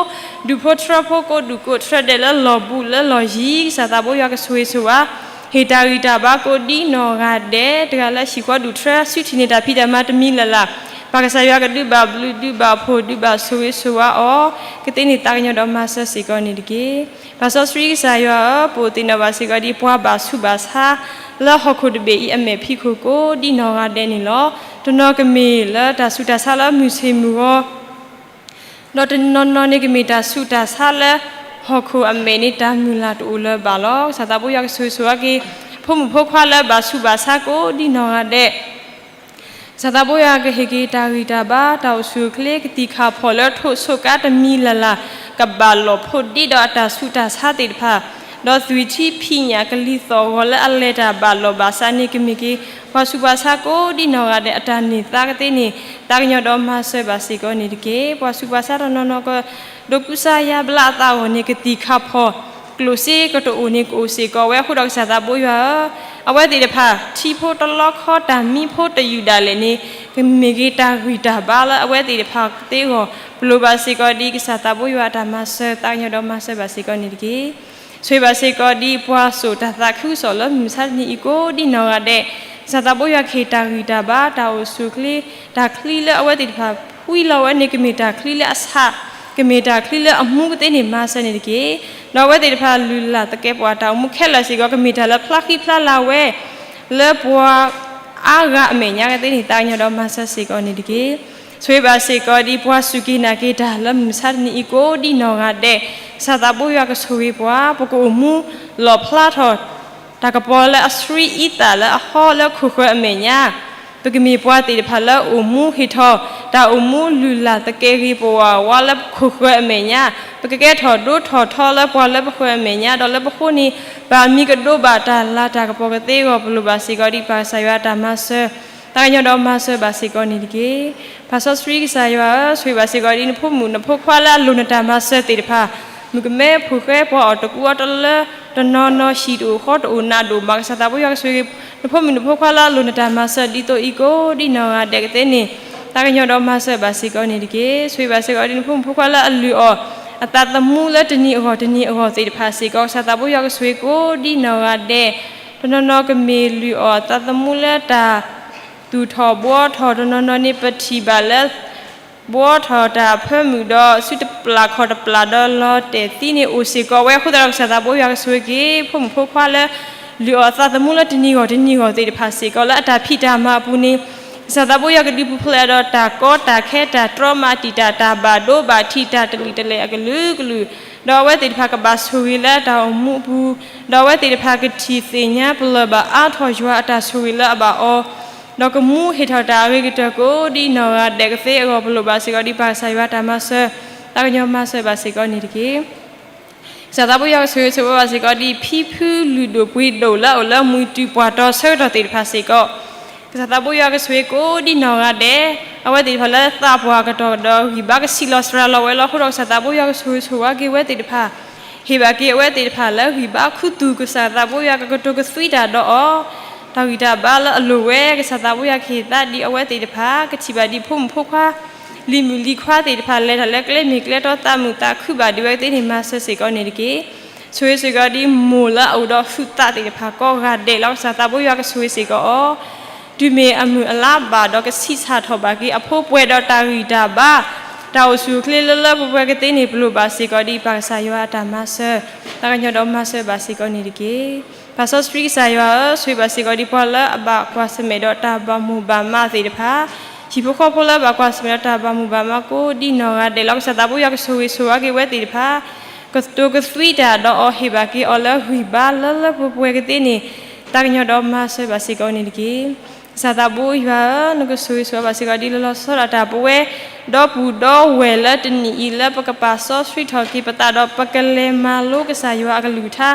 ဒူၣ်ဖိထြၢဖိ, ကိးဒူၣ်ကိးထြၢဒဲးလၢလီၢ်ဘူးလၢလီၢ်ယံၤ, ကစၢ်သးဘိယွၤကဆိၣ်ဂ့ၤဆိၣ်ဝါ, ဟ့ၣ်တၢ်ဂံၢ်တၢ်ဘါကိးဒ်နီၢ်ဂၤဒဲး, တဂၤလၢဟံၣ်ဃီဒူၣ်ထြၢ စုထံၣ်န့ၢ်တၢ်ဖံးတၢ်မၤတမံၤလၢ်လၢ်, ပၢ်ကစၢ်ယွၤကဒုးဘၣ်ဘျုးဒုးဘၣ်ဖှိၣ်ဒုးဘၣ်ဆိၣ်ဂ့ၤဆိၣ်ဝါအီၤ, ကသ့န့ၣ်သးကညီၤဒီးမၤစၢၤစ့ၢ်ကီးန့ၣ်တက့ၢ်. ပၢ်စီဆှံကစၢ်ယွၤဧၢ, ပအိၣ်သ့ၣ်နီၣ်ဘၣ်စ့ၢ်ကီးဒ်ပှၤဘၣ်ဆူးဘၣ်ဆါ လၢဟီၣ်ခိၣ်တဘ့ၣ်အံၤအမဲာ်ဖံးခိၣ်ကိးဒ်နီၢ်ဂၤဒဲးန့ၣ်လီၤ. တနီၤကမ့ၢ်လၢတၢ်ဆူးတၢ်ဆါလၢမုၢ်ဆ့ၣ်မုၢ်ဂီၤ, ဒီးတနီၤနီၤန့ၣ်ကမ့ၢ်တၢ်ဆူးတၢ်ဆါလၢ ဟီၣ်ခိၣ်အမဲာ်န့ၣ်တၢ်မုၢ်လၢ်တအိၣ်လၢၤဘၣ်လီၤ. ကစၢ်သးဘိယွၤကဆိၣ်ဂ့ၤဆိၣ်ဝါက့ၤ ဖိမုၣ်ဖိခွါလၢဘၣ်ဆူးဘၣ်ဆါကိးဒ်နီၢ်ဂၤဒဲး, ကစၢ်သးဘိယွၤကဟ့ၣ်က့ၤတၢ်ဂံၢ်တၢ်ဘါ, တၢ်အိၣ်ဆူၣ်အိၣ်ချ့, ကသံၣ်ခၣ်ဖီၣ်လၢထိးဆိးကါတမံၤလၢ်လၢ်, ကဘၣ်လိာ်ဖိးဒ့ဒီးအတၢ်ဆူးတၢ်ဆါသ့ၣ်တဖၣ်, ဒီးသွံၣ်ထံဖံးညၣ်ကလံၤသီၣ်ဂီၤလၢအလဲၤတၢ်ဘၣ်လိာ်ဘၣ်စးန့ၣ် ကမ့ၢ်က့ၤ ပှၤဆူးပှၤဆါကိးဒ်နီၢ်ဂၤဒဲးအတၢ်န့ၢ်သါကသ့န့ၣ်, သးကညီၤဒီးမၤစၢၤဘၣ်စ့ၢ်ကီးန့ၣ်တက့ၢ်. ပှၤဆူးပှၤဆါတနီၤနီၤက ဒိးကူစါယါဘျါအသးအဂီၢ်န့ၣ် ကသံၣ်ခၣ်ဖီၣ် ကျိၣ်စ့ကတအိၣ်န့ၣ် ကအိၣ်စ့ၢ်ကီးဝဲအဃိဒီး ကစၢ်သးဘိယွၤဧၢ, အဝဲသ့ၣ်တဖၣ် ထံဖိတလီခီ တၢ်မံဖိတယုၢ်ဒၣ်လဲာ်န့ၣ် ကမ့ၢ်က့ၤတၢ်ဂံၢ်တၢ်ဘါလၢအဝဲသ့ၣ်တဖၣ်သ့အဂီၢ်, ပလိၣ်ဘၣ်စ့ၢ်ကီးဒ်ကစၢ်သးဘိယွၤအတၢ်မၤစၢၤ, သးကညီၤဒီးမၤစၢၤဘၣ်စ့ၢ်ကီးန့ၣ်တက့ၢ်. ဆိၣ်ဂ့ၤဘၣ်စ့ၢ်ကီးဒ်ပှၤစိာ်တၢ်သးခုကစီၣ်လၢမုၢ်မဆါတနံၤအံၤ ကိးဒ်နီၢ်ဂၤဒဲး, ကစၢ်သးဘိယွၤကဟ့ၣ်တၢ်ဂံၢ်တၢ်ဘါ, တၢ်အိၣ်ဆူၣ်အိၣ်ချ့, တၢ်ချံလၢအဝဲသ့ၣ်တဖၣ်ဖှံလီၤဝဲန့ၣ် ကမ့ၢ်တၢ်ချံလၢအဆး, ကမ့ၢ်တၢ်ချံလၢအမူကသ့န့ၣ် မၤစၢၤန့ၣ်တက့ၢ်. ဒီးအဝဲသ့ၣ်တဖၣ်လုၢ်လၢ်သကဲးပဝးတၢ်အိၣ်မူခဲလၢာ်စ့ၢ်ကီး ကမ့ၢ်တၢ်လၢဖျါဃံဖျါလၤဝဲ လၢပှၤအါဂၤအမဲာ်ညါကသ့န့ၣ် သးကညီၤဒီးမၤစၢၤစ့ၢ်ကီးန့ၣ်တက့ၢ်. ဆိၣ်ဂ့ၤဘၣ်စ့ၢ်ကီးဒ်ပှၤစူၢ်က့ၤနာ်က့ၤတၢ်လၢမုၢ်မဆါတနံၤအံၤ ကိးဒ်နီၢ်ဂၤဒဲး, ကစၢ်သးဘိယွၤကဆိၣ်ဂ့ၤပှၤ, ပကအိၣ်မူလီၣ်ဖျါထီၣ် တၢ်ကပီၤလၢအဆှံအံသၣ်လၢအဟီလၢခိၣ်ဃၢၤအမဲာ်ညါ, ပကမ့ၢ်ပှၤသ့ၣ်တဖၣ်လၢအိၣ်မူဟ့ၣ်ထီၣ် တၢ်အိၣ်မူလုၢ်လၢ်သကဲးဂ့ၤပဝးဝါလၢခိၣ်ဃၢၤအမဲာ်ညါ, ပကကဲထီၣ်ဒိၣ်ထီၣ်ထီလၢပှၤလၢပဃၢၤအမဲာ်ညါ, ဒီးလၢပဃိန့ၣ် ဘၣ်မံကဒိးဘၣ်တၢ်လၤတၢ်ကပီၤကသ့အဂီၢ် ပလိၣ်ဘၣ်စ့ၢ်ကီးဒ်ပၢ်ကစၢ်ယွၤအတၢ်မၤစၢၤ, သးကညီၤဒီးမၤစၢၤဘၣ်စ့ၢ်ကီးန့ၣ်တက့ၢ်. ပၢ်စီဆှံကစၢ်ယွၤဧၢ, ဆိၣ်ဂ့ၤဘၣ်စ့ၢ်ကီးဒ်နဖိမုၣ်နဖိခွါလၢအလိၣ်နတၢ်မၤစၢၤသ့ၣ်တဖၣ်, မုၣ်ကမဲဖိဃဲပှၤအီၣ်တကူအီတလၢ, တနီၤနီၤဟံၣ်တအိၣ်ဃီတအိၣ်နးဒိၣ်မး, ကစၢ်သးဘိယွၤကဆိၣ်ဂ့ၤ နဖိမုၣ်နဖိခွါလၢအလိၣ်နတၢ်မၤစၢၤဒ်သိးအံၤ ကိးဒ်နီၢ်ဂၤဒဲးကသ့န့ၣ်, သးကညီၤဒီးမၤစၢၤဘၣ်စ့ၢ်ကီးန့ၣ်တက့ၢ်. ဆိၣ်ဂ့ၤဘၣ်စ့ၢ်ကီးဒ်နဖိမုၣ်ဖိခွါလၢအလုၢ်အီၣ် အသးသမူလၢတနံၤအဂီၢ်တနံၤအဂီၢ်သ့ၣ်တဖၣ်စ့ၢ်ကီး, ကစၢ်သးဘိယွၤကဆိၣ်ဂ့ၤကိးဒ်နီၢ်ဂၤဒဲး, တနီၤနီၤကမ့ၢ်လုၢ်အီၣ်အသးသမူလၢတၢ် သူၣ်ထီၣ်ဘှီထီၣ်, တနီၤနီၤန့ၣ်ပထံၣ်ဘၣ်လၢ ဘှီထီၣ်တၢ်အဖၢမုၢ်ဒီး စုတပျၢ်ခီၣ်တပျၢ်ဒီးလီၤတဲာ်သံန့ၣ်အိၣ်စ့ၢ်ကီးဝဲအဃိသတးဒီး ကစၢ်သးဘိယွၤကဆိၣ်ဂ့ၤက့ၤ ဖိမုၣ်ဖိခွါလၢ လုၢ်အီၣ်အသးသမူလၢတနံၤဂီၢ်တနံၤဂီၢ်သ့ၣ်တဖၣ်စ့ၢ်ကီး လၢအတၢ်ဖံးတၢ်မၤအပူၤန့ၣ်, ကစၢ်သးဘိယွၤကဒုးပူၤဖျဲးဒီးတၢ်ကီတၢ်ခဲ တၢ်တြီမၤတံာ်တာ် တၢ်ဘၣ်ဒိဘၣ်ထံး တၢ်တလံာ်တလဲၢ်အကလုာ်ကလုာ်, ဒီးအဝဲသ့ၣ်တဖၣ်ကဘၣ်ဆိၣ်ဂ့ၤလၢအတၢ်အိၣ်မူအပူၤ, ဒီးအဝဲသ့ၣ်တဖၣ်ကထံၣ်သ့ၣ်ညါပလၢၢ်ဘၣ်အါထီၣ်ယွၤအတၢ်ဆိၣ်ဂ့ၤလၢအဘၣ်အီၤ, ဒီးကမူဟ့ၣ်ထီၣ်တၢ်အဂ့ၤကတၢၢ်ကိးဒ်နီၢ်ဂၤဒဲးကသ့အဂီၢ် ပလိၣ်ဘၣ်စ့ၢ်ကီးဒ်ပၢ်ကစၢ်ယွၤတၢ်မၤစၢၤ, သးကညီၤမၤစၢၤဘၣ်စ့ၢ်ကီးန့ၣ်တက့ၢ်. ကစၢ်သးဘိယွၤကဆိၣ်ဂ့ၤဆိၣ်ဝါဘၣ်စ့ၢ်ကီးဒ်ဖံဖုလုၢ်ဒိၣ်ပှ့ၤဒိၣ်လၢအအိၣ်လၢမုၢ်တုၤပှၢ်တီၤ ဆၢကတီၢ်သ့ၣ်တဖၣ်စ့ၢ်ကီး, ကစၢ်သးဘိယွၤကဆိၣ်ဂ့ၤကိးဒ်နီၢ်ဂၤဒဲး, အဝဲသ့ၣ်တဖၣ်လၢသးပှၢ်ကတီၢ်ဒီးဂံၢ်ဘါကဆံးလီၤစှၤလီၤဝဲလီၤ. အဃိဒီးကစၢ်သးဘိယွၤကဆိၣ်ဂ့ၤဆိၣ်ဝါက့ၤဝဲသ့ၣ်တဖၣ်, ဟ့ၣ်ဘၣ်က့ၤအဝဲသ့ၣ်တဖၣ်လၢဂံၢ်ဘါခူသူၣ်, ကစၢ်သးဘိယွၤကကတိၤကသွံတၢ်ဒီးအီၤ, တၢ်ဂံၢ်တၢ်ဘါလၢအလိၣ်ဝဲ ကစၢ်သးဘိယွၤကဟ့ၣ်သါဒ်အဝဲသ့ၣ်တဖၣ် ကထံၣ်ဘၣ်ဒ်ဖိမုၣ်ဖိခွါ လံၤမုၣ်လံၤခွါသ့ၣ်တဖၣ် လဲၤတၢ်လၢကျဲမ့ၢ်ကျဲတီ သးမုာ်သးခုဘၣ်ဒံးဝဲကသ့န့ၣ် မၤစၢၤစ့ၢ်ကီးန့ၣ်တက့ၢ်. ဆိၣ်ဂ့ၤစ့ၢ်ကီးဒ်မိၢ်လၢအအိၣ်ဒီးဟုးသးသ့ၣ်တဖၣ်ကိးဂၤဒဲးလီၤ. ကစၢ်သးဘိယွၤကဆိၣ်ဂ့ၤစ့ၢ်ကီးအီၤ, တုၤမ့ၢ်အမုၢ်အလါဘၣ်ဒီးကဆံးဆၣ်ထီၣ်ဘၣ်က့ၤအဖိပှဲၤဒီးတၢ်ဂံၢ်တၢ်ဘါ, တၢ်အိၣ်ဆူၣ်အိၣ်ချ့လၢလၢပှဲၤပှဲၤကသ့န့ၣ် ပလိၣ်ဘၣ်စ့ၢ်ကီးဒ်ပၢ်ကစၢ်ယွၤအတၢ်မၤစၢၤ, သးကညီၤဒီးမၤစၢၤဘၣ်စ့ၢ်ကီးန့ၣ်တက့ၢ်. ပၢ်စီဆှံကစၢ်ယွၤဧၢ, ဆိၣ်ဂ့ၤဘၣ်စ့ၢ်ကီးဒ်ပှၤလၢအဘၣ်ကွၢ်ဆၢၣ်မဲာ်ဒီးတၢ်ဘၣ်မိၢ်ဘၣ်မးသ့ၣ်တဖၣ်, ဟံၣ်ဖိဃီဖိလၢအဘၣ်ကွၢ်ဆၢၣ်မဲာ်ဒီးတၢ်ဘၣ်မိၢ်ဘၣ်မးကိးဒ်နီၢ်ဂၤဒဲးလီၤ. ကစၢ်သးဘိယွၤကဆိၣ်ဂ့ၤဆိၣ်ဝါက့ၤဝဲသ့ၣ်တဖၣ်, ကတိၤကသွံတၢ်ဒီးအီၤ ဟ့ၣ်ဘၣ်က့ၤအီၤလၢဂံၢ်ဘါလၢလၢပှဲၤပှဲၤကသ့န့ၣ်, သးကညီၤဒီးမၤစၢၤဘၣ်စ့ၢ်ကီးန့ၣ်တက့ၢ်. ကစၢ်သးဘိယွၤဧၢ, နကဆိၣ်ဂ့ၤဆိၣ်ဝါဘၣ်စ့ၢ်ကီးဒ်လီၤလီၤဆီဆီဒၣ်တၢ် ပဝဲဒီပုၢ်ဒီဝဲၢ်လၢတနံၣ်အံၤ လၢပကပာ်စီဆှံထီၣ်က့ၤပသးဒီး ပကလဲၤမၤလိကစၢ်ယွၤအကလုၢ်ကထါ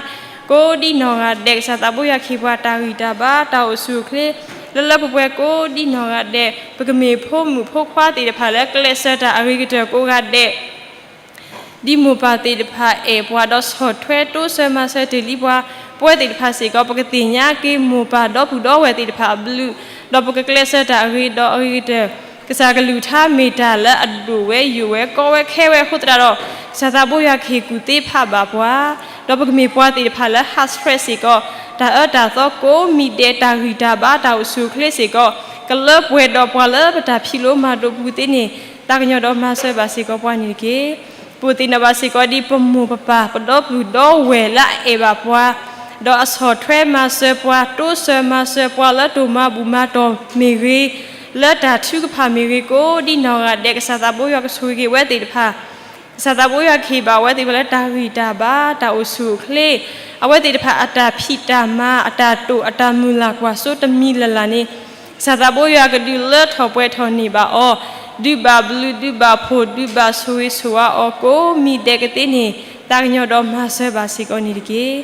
ကိးဒ်နီၢ်ဂၤဒဲး. ကစၢ်သးဘိယွၤကဟ့ၣ်ပှၤတၢ်ဂံၢ်တၢ်ဘါ တၢ်အိၣ်ဆူၣ်အိၣ်ချ့ လၢလၢပှဲၤပှဲၤကိးဒ်နီၢ်ဂၤဒဲး, ပကမ့ၢ်ဖိမုၣ်ဖိခွါသ့ၣ်တဖၣ်လၢ ကျဲးစၢးတၢ်အဂ့ၤကတၢၢ်ကိးဂၤဒဲး ဒ်မိၢ်ပၢ်သ့ၣ်တဖၣ်အဲၣ်ပှၤဒီးဆီၣ်ထွဲတိစၢၤမၤစၢၤတ့ၢ်လံပှၤ, ပဝဲသ့ၣ်တဖၣ်စ့ၢ်ကီး ပကသ့ၣ်ညါက့ၤမိၢ်ပၢ်ဒီပုၢ်ဒီဝဲၢ်သ့ၣ်တဖၣ်အဘျုး, ဒီးပကကျဲးစၢးတၢ်အဂ့ၤဒီးအဂ့ၤကတၢၢ်. ကစၢ်ကလုၢ်ကထါမ့ၢ်တၢ်လၢအဒိၣ်ဝဲယိာ်ဝဲကီဝဲခဲဝဲအဃိသတးဒီး, ကစၢ်သးဘိယွၤကဟ့ၣ်ကူၣ်သ့ဖးဘၣ်ပှၤ, ဒီးပကမ့ၢ်ပှၤသ့ၣ်တဖၣ်လၢဟးဆှဲးစ့ၢ်ကီး တၢ်အၢတၢ်သီကိးမံၤဒဲး တၢ်ဂံၢ်တၢ်ဘါ တၢ်အိၣ်ဆူၣ်အိၣ်ချ့စ့ၢ်ကီး ကလၢပှဲၤဒီးပှၤလၢပတၢ်ဖံးလိမၤဒိးပူၤသ့န့ၣ် သးကညီၤဒီးမၤစၢၤဘၣ်စ့ၢ်ကီးပှၤန့ၣ်တက့ၢ်. ပအိၣ်သ့ၣ်နီၣ်ဘၣ်စ့ၢ်ကီးဒ်ပမိၢ်ပပၢ် ပဒီပုၢ်ဒီဝဲၢ်လၢအအဲၣ်ဘၣ်ပှၤ, ဒီးအဆီၣ်ထွဲမၤစၢၤပှၤ တိစၢၤမၤစၢၤပှၤလၢတိၢ်မၤဘူၣ်မၤတီၢ်မ့ၢ်ဂ့ၤ, လၢတၢ်ထုကဖၣ်မ့ၢ်ဂ့ၤ ကိးဒ်နီၢ်ဂၤဒဲး ကစၢ်သးဘိယွၤကဆိၣ်ဂ့ၤက့ၤဝဲသ့ၣ်တဖၣ် ကစၢ်သးဘိယွၤကဟ့ၣ်ဘၣ်ဝဲသ့ၣ်တဖၣ်လၢတၢ်ဂံၢ်တၢ်ဘါ တၢ်အိၣ်ဆူၣ်အိၣ်ချ့, အဝဲသ့ၣ်တဖၣ်အတၢ်ဖံးတၢ်မၤ အတၢ်တိာ်အတၢ်မုၢ်လၢ်ကွၢ်စိတမံၤလၢ်လၢ်န့ၣ်, ကစၢ်သးဘိယွၤကဒုးလၢထီၣ်ပှဲၤထီၣ်န့ၢ်ဘၣ်အီၤ, ဒုးဘၣ်ဘျုး ဒုးဘၣ်ဖှိၣ် ဒုးဘၣ်ဆိၣ်ဂ့ၤဆိၣ်ဝါအီၤ ကိးမံၤဒဲးကသ့န့ၣ် သးကညီၤဒီးမၤစၢၤဘၣ်စ့ၢ်ကီးန့ၣ်တက့ၢ်.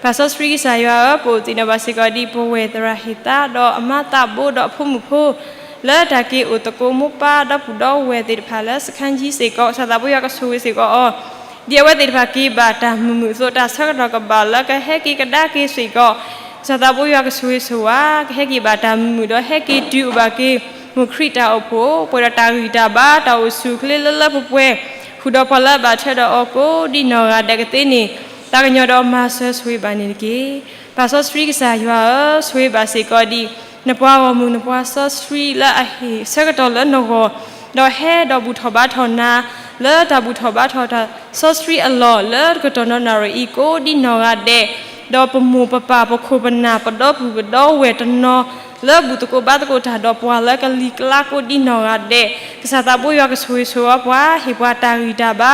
ပၢ်စီဆှံကစၢ်ယွၤဧၢ, ပအိၣ်သ့ၣ်နီၣ်ဘၣ်စ့ၢ်ကီးဒ်ပဝဲၢ်သရၣ်ဟ့ၣ်သါ ဒီးအမါသးဘိ ဒီးအဖိမုၣ်ဖိ လၢတၢ်က့ၤအိၣ်သကိးမိၢ်ပၢ်ဒီပုၢ်ဒီဝဲၢ်သ့ၣ်တဖၣ်လၢစခန်းကြီးစ့ၢ်ကီး ကစၢ်သးဘိယွၤကဆိၣ်ဂ့ၤစ့ၢ်ကီးအီၤ, ဒ်အဝဲသ့ၣ်တဖၣ်က့ၤဘၣ်တၢ်မုာ်မုာ်အသိး တၢ်ဆၢကတီၢ်ကဘၣ်လၢကဟဲက့ၤကဒါက့ၤစ့ၢ်ကီး ကစၢ်သးဘိယွၤကဆိၣ်ဂ့ၤဆိၣ်ဝါ ကဟဲက့ၤဘၣ်တၢ်မုာ်မုာ် ဒီးဟဲက့ၤတုၤအိၣ်ဘၣ်က့ၤ မိၢ်ခရံာ်တၢ်အိၣ်ဖှိၣ် ပှဲၤဒီးတၢ်ဂံၢ်တၢ်ဘါ တၢ်အိၣ်ဆူၣ်အိၣ်ချ့လၢလၢပှဲၤပှဲၤ ဃုာ်ဒီးပှၤလၢအဘၣ်ထွဲဒီးအီၤကိးဒ်နီၢ်ဂၤဒဲးကသ့န့ၣ် သးကညီၤဒီးမၤစၢၤဆိၣ်ဂ့ၤဘၣ်န့ၣ်တက့ၢ်. ပၢ်စီဆှံကစၢ်ယွၤဧၢ, ဆိၣ်ဂ့ၤဘၣ်စ့ၢ်ကီးဒ် နပှၤဂီၢ်မုၢ် နပှၤစီဆှံလၢအဟ့ၣ်ဆၢကတီၢ်လၢနဂီၢ်, ဒီးဟဲဒီးဘူၣ်ထီၣ်ဘါထီၣ်နၤ လၢတၢ်ဘူၣ်ထီၣ်ဘါထီၣ်တၢ်စီဆှံအလီၢ် လၢတကတီၢ်နီၢ်နၣ်ရံၣ်အံၤ ကိးဒ်နီၢ်ဂၤဒဲး, ဒီးပမိၢ်ပပၢ် ပခိၣ်ပနၢ် ပဒီပုၢ်ပဒီဝဲၢ်တနီၤ လၢဘူၣ်သကိးဘါသကိးတၢ်ဒီးပှၤလၢကလံၤကျါကိးဒ်နီၢ်ဂၤဒဲး, ကစၢ်သးဘိယွၤကဆိၣ်ဂ့ၤဆိၣ်ဝါပှၤ ဟ့ၣ်ပှၤတၢ်ဂံၢ်တၢ်ဘါ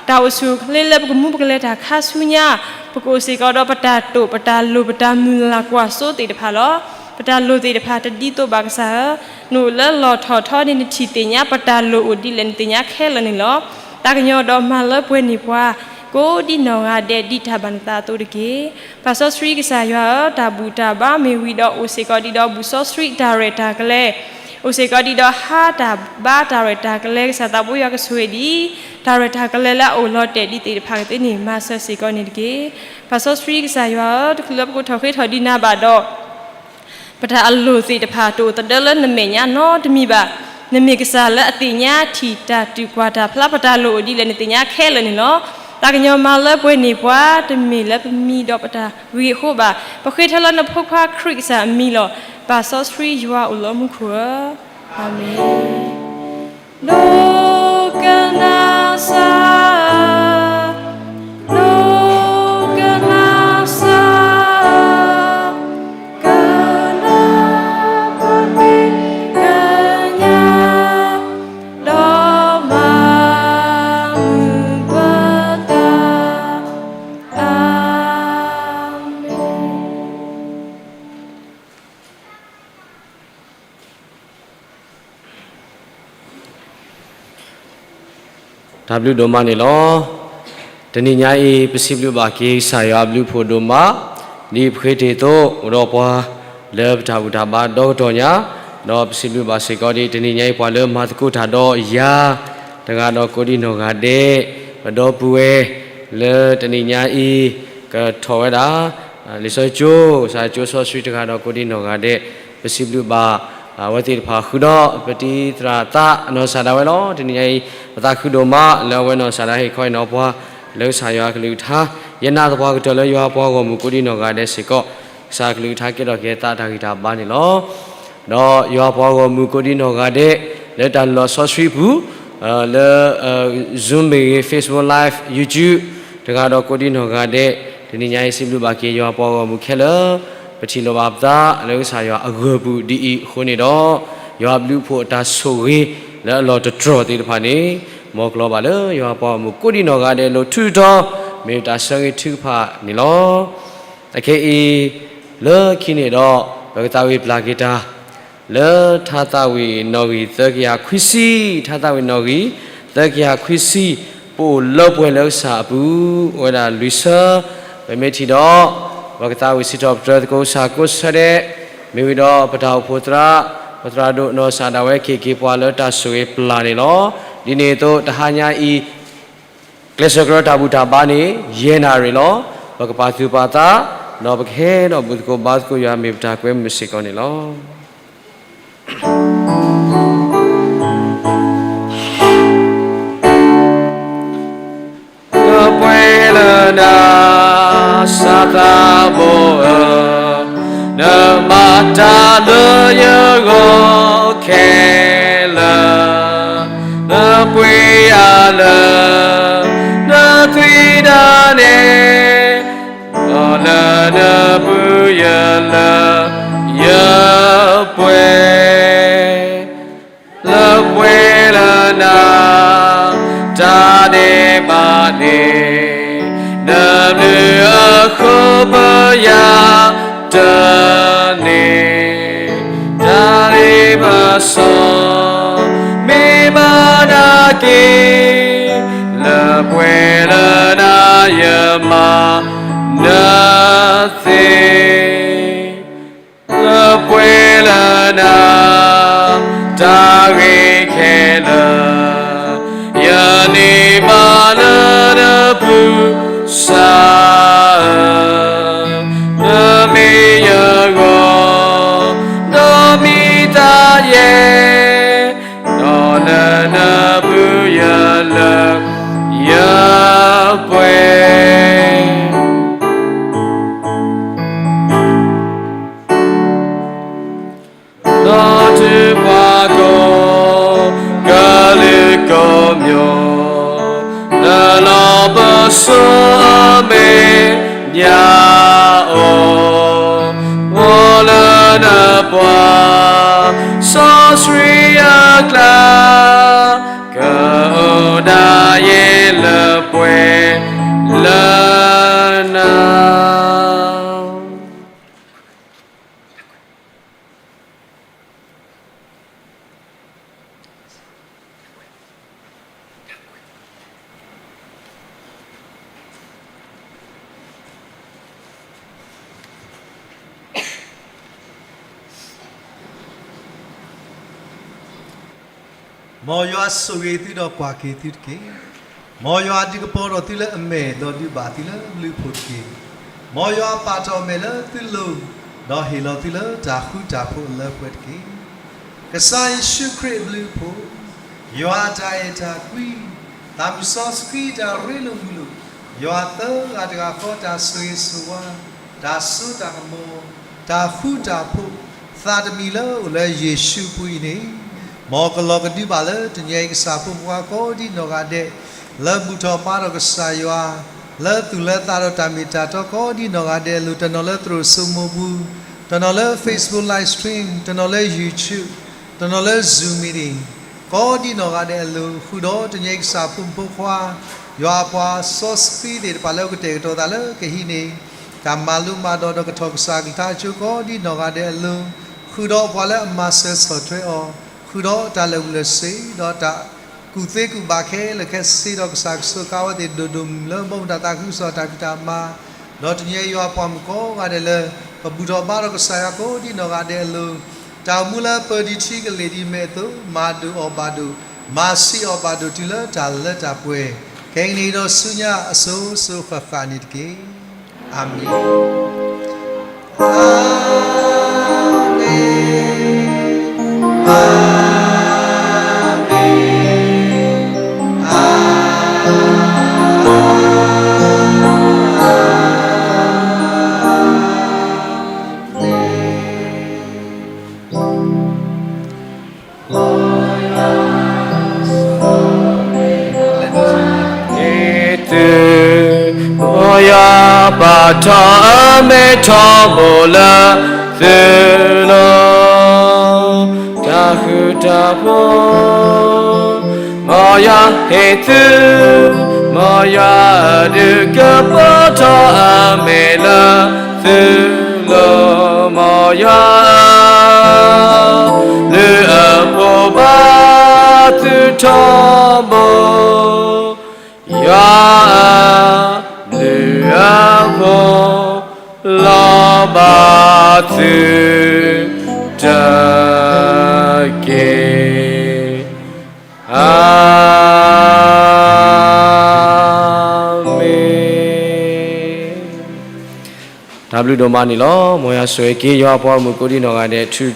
တၢ်အိၣ်ဆူၣ်အိၣ်ချ့လၢပကမူပကလဲၤတၢ်ခါဆူညါ, ပကအိၣ်စ့ၢ်ကီးဒီးပတၢ်တိာ် ပတၢ်လိၣ် ပတၢ်မုၢ်လၢ်ကွၢ်စိသ့ၣ်တဖၣ်လီၤ. ပတၢ်လိၣ်သ့ၣ်တဖၣ်တဒ်သိးဘၣ်ကစၢ်ဧၢ, နအိၣ်လၢလီၢ်ထီၣ်ထီန့ၣ် နထံၣ်သ့ၣ်ညါ ပတၢ်လိၣ်အိၣ်ဒ်လဲၣ် နသ့ၣ်ညါခဲလၢာ်န့ၣ်လီၤ. သးကညီၤဒီးမၤလၢပှဲၤန့ၢ်ပှၤ ကိးဒ်နီၢ်ဂၤဒဲး ဒ်တၢ်ဘၣ်နသးအသိးတက့ၢ်. ပၢ်စီဆှံကစၢ်ယွၤဧၢ, တၢ်ဘူၣ်တၢ်ဘါမ့ၢ်ဝံၤဒီး အိၣ်စ့ၢ်ကီးဒံးဒီးဘူၣ်စီဆှံတၢ်ရဲၣ်တၢ်ကျဲၤ, အိၣ်စ့ၢ်ကီးဒံးဒီးဟါတၢ်ဘါတၢ်ရဲၣ်တၢ်ကျဲၤ ကစၢ်သးဘိယွၤကဆိၣ်ဂ့ၤဒံး တၢ်ရဲၣ်တၢ်ကျဲၤလၢအအိၣ်လီၤတဲာ်ဒံးသ့ၣ်တဖၣ်ကသ့န့ၣ် မၤစၢၤစ့ၢ်ကီးန့ၣ်တက့ၢ်. ပၢ်စီဆှံကစၢ်ယွၤဧၢ, တချုးလၢပကထိၣ်ဃ့ထီၣ်ဒုးနၤဘၣ်ဒီး ပတၢ်အလိၣ်သ့ၣ်တဖၣ် တအိၣ်သဒၢလၢနမဲာ်ညါနီတမံၤဘၣ်. နမ့ၢ်ကစၢ်လၢအသ့ၣ်ညါထံၣ်တၢ်တုၤကွၢ်တၢ်ဖျါ ပတၢ်လိၣ်အိၣ်ဒ်လဲၣ် နသ့ၣ်ညါခဲလၢာ်န့ၣ်လီၤ. သးကညီၤမၤလၢပှဲၤန့ၢ်ပှၤ တမ့ၢ်လၢပမံၤဒီးပတၢ်ဂ့ၤအဃိဘၣ်. ပဃ့ထၢလၢနဖိခွါခရံာ်ကစၢ်အမံၤလီၤ. ပၢ်စီဆှံယွၤအိၣ်လၢမူခိၣ်ဧၢ, အၤမ့ၣ်. ဒိကနၣ်စၢ်, ဒိကနၣ်စၢ်, ကနၢ်ပမံၤကညး, ဒီးမၤမုာ်ပသး, အၤမ့ၣ်. တၢ်ဘျုးဒိၣ်မးန့ၣ်လီၤ. တနံၤညါအံၤ ပစံးဘျုးဘၣ်က့ၤကစၢ်ယွၤအဘျုးအဖှိၣ်ဒိၣ်မး, ဒ်ပဃ့တ့ၢ်အသိး အိၣ်ဒီးပှၤ လၢပတၢ်ဘူၣ်တၢ်ဘါဒီကတီၢ်ညါ, ဒီးပစံးဘျုးဘၣ်စ့ၢ်ကီးဒ် တနံၤညါအံၤ ပှၤလၢမၤသကိးတၢ်ဒီးယၤ တဂၤဒီးကိးဒံနီၢ်ဂၤဒဲး, ပဒီပုၢ်ဝဲၢ် လၢတနံၤညါအံၤ ကထီၣ်ဝဲဒၣ် လံာ်စီဆှံကၠိ, ကစၢ်ကၠိစီဆှံတဂၤဒီးကိးဒံနီၢ်ဂၤဒဲး, ပစံးဘျုးဘၣ် အဝဲသ့ၣ်တဖၣ်ဃုာ်ဒီး ပတံၤသရၣ်သးနီၢ်စၢ်ဒၣ်ဝဲလီၤ. တနံၤညါအံၤ ပသးခုဒိၣ်မး လၢအဝဲနီၢ်စၢ်ဒၣ်ဟ့ၣ်ခီဟ့ၣ်နီၤပှၤ လၢကစၢ်ယွၤအကလုၢ်ကထါ, ယနာ်သပှၢ်ကတၢၢ်လၢယွၤပှၤဂီၢ်မုၢ်ကိးဒံနီၢ်ဂၤဒဲးစ့ၢ်ကီး ကစၢ်အကလုၢ်ကထါကဲထီၣ်က့ၤသးတၢ်ဂံၢ်တၢ်ဘါန့ၣ်လီၤ. ဒီးယွၤပှၤဂီၢ်မုၢ်ကိးဒံနီၢ်ဂၤဒဲး လၢတၢ်လီၢ်စီဆှံပူၤ လၢ Zoom မ့ၢ်ဂ့ၤ Facebook Live YouTube တဂၤဒီးကိးဒံနီၢ်ဂၤဒဲး, တနံၤညါအံၤစံးဘျုးဘၣ်က့ၤယွၤပှၤဂီၢ်မုၢ်ခဲလၢာ်, ပထံၣ်လိာ်ဘၣ်ပသးလၢကစၢ်ယွၤအဂၢၢ်ပူၤဒ်အံၤအဃိန့ၣ်ဒီး, ယွၤအဘျုးအဖှိၣ်အတၢ်ဆိၣ်ဂ့ၤလၢအလီၢ်တတြီၢ်သ့ၣ်တဖၣ်န့ၣ် မ်ကျီၤဘၣ်လၢယွၤပှၤဂီၢ်မုၢ်ကိးဒံနီၢ်ဂၤဒဲးအလိၤ ထူးတီၤ မ့ၢ်တၢ်ဆၢဂ့ၤထုကဖၣ်န့ၣ်လီၤ. အခဲအံၤ လၢခံန့ၣ်ဒီး ပကသးဝံၣ်ပျၢ်က့ၤတၢ် လၢထါသးဝံၣ်နီၣ်ဂံၢ်သၢကယၤခွံဆံ, ထါသးဝံၣ်နီၣ်ဂံၢ်သၢကယၤခွံဆံ, ပအိၣ်လၢပှဲၤလၢကစၢ်အပူၤ, အိၣ်ဝဲဒၣ်လွံၢ်ဆၢ, ပမ့ၢ်ထံၣ်ဒီး ပကသးဝံၣ်စံးထီၣ်ပတြၢၤသကိးကစၢ်ကိးဆၢဒဲး, မ့ၢ်ဝံၤဒီးပတၢ်အိၣ်ဖှိၣ်သရၣ်, ပသရၣ်ဒိၣ်နီၢ်ကစၢ်ဒၣ်ဝဲက့ၤက့ၤပှၤလၢတၢ်ဆိၣ်ဂ့ၤပျၢ်န့ၣ်လီၤ. ဒ်န့ၣ်အသိးတဟါညါအံၤ ကျဲးစၢးကရၢတၢ်ဘူၣ်တၢ်ဘါန့ၣ် ယဲၢ်နၣ်ရံၣ်လီၤ. ပကပာ်သူၣ်ပာ်သး, ဒီးပကဟဲဒီးဘူၣ်သကိးဘါသကိးယွၤမ့ၢ်ပတၢ်ကွဲမုာ်စ့ၢ်ကီးန့ၣ်လီၤ. လၢပှဲၤလၢနၤ စၢ်သးဘိဧၢ, နမၤတၢ်လၢယဂီၢ်ခဲလၢာ်, လၢပှဲၤယၤလၢ နသွံၣ်ဒၣ်နဲ, ဒီးလၢနပူၤယလၢယပှဲၤ လၢပှဲၤလၢနၤ တၢ်ဒဲးဘးန့ၣ်, နဘျုးအဃိပယၤတန့ၢ်, တၢ်လ့ပစီ မ့ၢ်မၤနၤက့ၤ, လၢပှဲၤလၢနၤယမၤနၤသ့ လၢပှဲၤလၢနၤ တၢ်ဂ့ၤခဲလၢာ်, ယန့ၢ်ဘၣ်လၢနပူၤစၢ်ဧၢ, နမ့ၢ်ယဂီၢ် ဒီးမံသးယဲၢ်, ဒီးလၢနပူၤယလၢယပှဲၤ ဒီးတုၤပှၤကိးကလုာ်ကိးမျိာ်, လၢလီၢ်ပစိာ်အမဲာ်ညါအီၤ, အိၣ်လၢနပှၤစီဆှံအကျါ, ကအိၣ်ဒၣ်ယဲလၢပှဲၤလၢနၤ မ်ယွၤဆိၣ်ဂ့ၤသုဒီးကွၢ်က့ၤသုတက့ၢ်. မ်ယွၤဒုးကပီၤထီၣ်သုလၢအမဲာ်ဒီးဒုးဘၣ်သုလၢအဘျုးအဖှိၣ်တက့ၢ်. မ်ယွၤပာ်ထီၣ်အမဲာ်လၢသုလိၤ, ဒီးဟ့ၣ်လီၤသုလၢတၢ်ဃူတၢ်ဖိးအလၢပှဲၤတက့ၢ်. ကစၢ်ယ့ၣ်ၡူးခရံာ်အဘျုးအဖှိၣ်, ယွၤအတၢ်အဲၣ်တၢ်ကွံ, သးမုၢ်စီဆှံတၢ်ရ့လိာ်မုာ်လိာ်, ယွၤသၢဂၤတဂၤဃီတၢ်ဆိၣ်ဂ့ၤဆိၣ်ဝါ, တၢ်စိတၢ်ကမီၤ, တၢ်ဃူတၢ်ဖိး, သးတမံၤလၢအိၣ်လၢယ့ၣ်ၡူးအပူၤအံၤန့ၣ်, မ်ကလီၤကဒုဘၣ်လၢတနံၤအံၤကစၢ်ဖိခွါကိးဒ်နီၢ်ဂၤဒဲး, လၢဘူၣ်ထီၣ်ဘါထီၣ်ကစၢ်ယွၤ, လၢသူၣ်လၢသးဒီးတၢ်မ့ၢ်တၢ်တီကိးဒ်နီၢ်ဂၤဒဲးအလိၤ, တနီၤလၢသရိာ်စိမိၤပူၤ, တနီၤလၢ Facebook live stream, တနီၤလၢ YouTube, တနီၤလၢ Zoom meeting, ကိးဒ်နီၢ်ဂၤဒဲးအလိၤ, ဃုာ်ဒီးတနံၤအံၤကစၢ်ဖိမုၣ်ဖိခွါ, ယွၤအပှၤစီဆှံသ့ၣ်တဖၣ်လၢအကတဲာ်ကတီၤသးလၢကဟံးန့ၢ် တၢ်မၤလိမၤဒိးဒီးကထီၣ်ကစၢ်အကလုၢ်ကထါအကၠိကိးဒ်နီၢ်ဂၤဒဲးအလိၤ, ဃုာ်ဒီးပှၤလၢအမၤစၢၤဆီၣ်ထွဲအီၤ, ဃုာ်ဒီးတၢ်လၢာ်ဘူၣ်လၢာ်စ့, ဒီးတၢ်ကူၣ်သ့ကူၣ်ဘၣ်ခဲလၢာ်ခဲဆ့ဒီးကစၢ်ကဆိးကါဝဲသ့ၣ်ဒိၣ်ဒိၣ်မုၢ်မုၢ်လၢဘီမုၢ်တၢ်သးခုကစီၣ်တၢ်ဖံးတၢ်မၤ, ဒီးတနံၤအံၤယွၤပှၤမုၣ်ကိးဂၤဒဲးလၢ ပဘူၣ်ထီၣ်ဘါထီၣ်ကစၢ်ယွၤကိးဒ်နီၢ်ဂၤဒဲးအလိၤ, တၢ်အိၣ်မူလၢပၢၤဒံးထံကလ့ၢ်ဒံးမဲာ်အသိး မၤဒိၣ်အီၤဘၣ်ဒိၣ်, မၤဆံးအီၤဘၣ်ဒိၣ်တုၤလၢတၢ်လၢတၢ်ပှဲၤ, ခဲကနံၣ်အံၤဒီးဆူညါအစိၤစိၤဃၣ်ဃၣ်န့ၣ်တက့ၢ်. အၤမ့ၣ်. Ê, သု, မ်ယွၤပာ်ထီၣ်အမဲာ်ထီဘိလၢသုလိၤ, တၢ်ဃူတၢ်ဖိး, မ်ယွၤဟ့ၣ်သု, မ်ယွၤဒုးကပီၤထီၣ်အမဲာ်လၢသုလိၤ, မ်ယွၤ ဘျုးအဖှိၣ်ဘါထုကဖၣ်, ယွၤဧၢ, ဘျုးအဖှိၣ်လီၤဘၣ်သုတက့ၢ်. အၤမ့ၣ်. တၢ်ဘျုးဒိၣ်မးန့ၣ်လီၤ. မ်ယွၤဆိၣ်ဂ့ၤက့ၤ ယွၤအပှၤဂီၢ်မုၢ်ကိးဒံနီၢ်ဂၤဒဲး ထူး